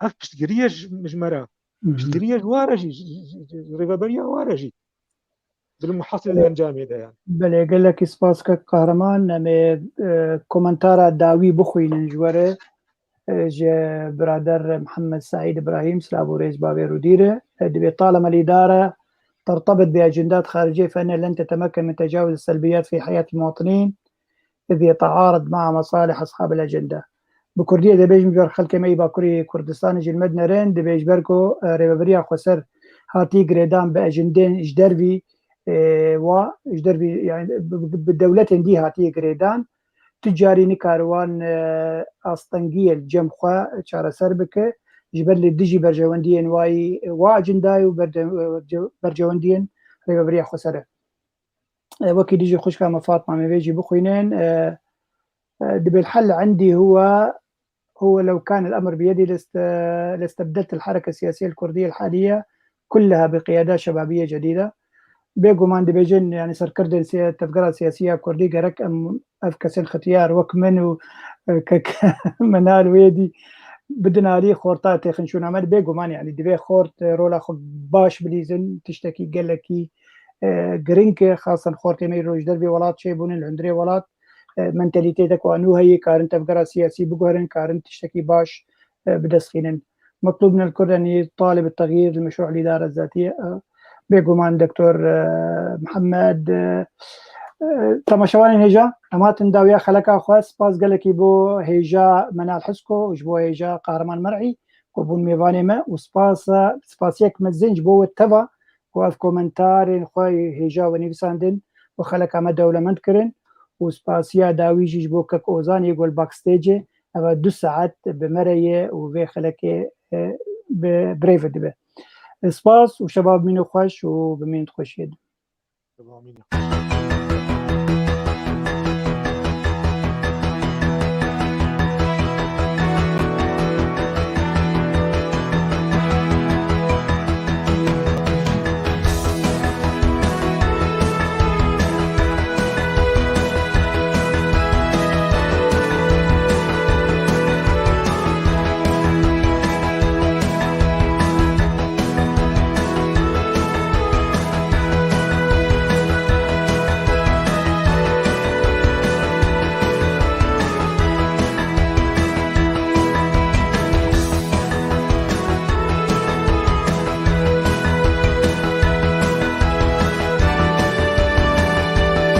Ev piştgirî ye ji, ji me re. Piştgirî ye ji wa re jî, ji, ji, ji, ji rêveberiya wa re jî. Di muhasilê encamê de yani. Belê, gelekî spas kek Kahraman. Em ê, e, komentara dawî bixwînin ji we re. E, ji birader Mihemed Seîd Îbrahîm, silav û rêz bavê Rûdî re. E, dibê طالما الإدارة ترتبط بأجندات خارجية فإنها لن تتمكن من تجاوز السلبيات في حياة المواطنين. إذ يتعارض مع مصالح أصحاب الأجندة. Bi kurdiyê dibêjim ji ber xelkê me yê Bakurê Kurdistanê jî li me dinerin, dibê ji ber ku, e, Rêveberiya Xweser hatî girêdan bi ejindên ji dervî, e, wa, ji dervî, yani bi, bi, bi dewletên dî hatiye girêdan, tu carî nikare wan, e, astengiyê li cem xwe çareser bike, ji ber li dijî berjewendiyên wayî, e, wa ejindayê û berde-, e, ce-, berjewendiyên Rêveberiya Xweser e. E, wekî dijî xwişka me Fatma, em ê vê jî bixwînin. E, e, dibê الحل عندي هو، هو لو كان الأمر بيدي لاست-، لاستبدلت الحركة السياسية الكردية الحالية كلها بقيادة شبابية جديدة. Bêguman dibêjin, yani serkirdên siya-, tevgera siyasî ya Kurdî gerek em ev kesên xetiyar wek min û, e, kek Minal wê dî bidin alî xorta têxin şûna me. Bêguman, yani divê xort, e, rola xwe baş bilîzin, tiştekî gelekî, e, giring e, xasen xortê me îro ji dervê welat çêbûnin, li hundirê welat, e, mentalîteytek wa nû heye, karin tevgera siyasî biguherin, karin tiştekî baş, e, bi dest xînin. مطلوب من الكل أن يطالب التغيير لمشروع الإدارة الذاتية. E, bêguman Doktor, e, Mihemed, e, e, temaşevanên hêja, em hatin dawiya xeleka xwe. Spas gelekî bo hêja Menal Hisko û ji bo hêja Qahraman Mer'î ku bûn mêvanê me û spas, spasiyek mezin ji bo we teva ku ev komentarên xwe hêja we nivîsandin û xeleka me dewlemend kirin û spasiya dawî jî ji bo kek Ozan yê ku li backstage e, eva du saet bi me re ye û vê xelekê, e, bi birêve dibe. Spas û şeva bimîne xweş û bimînin xweşiyê de. Şeva mîne.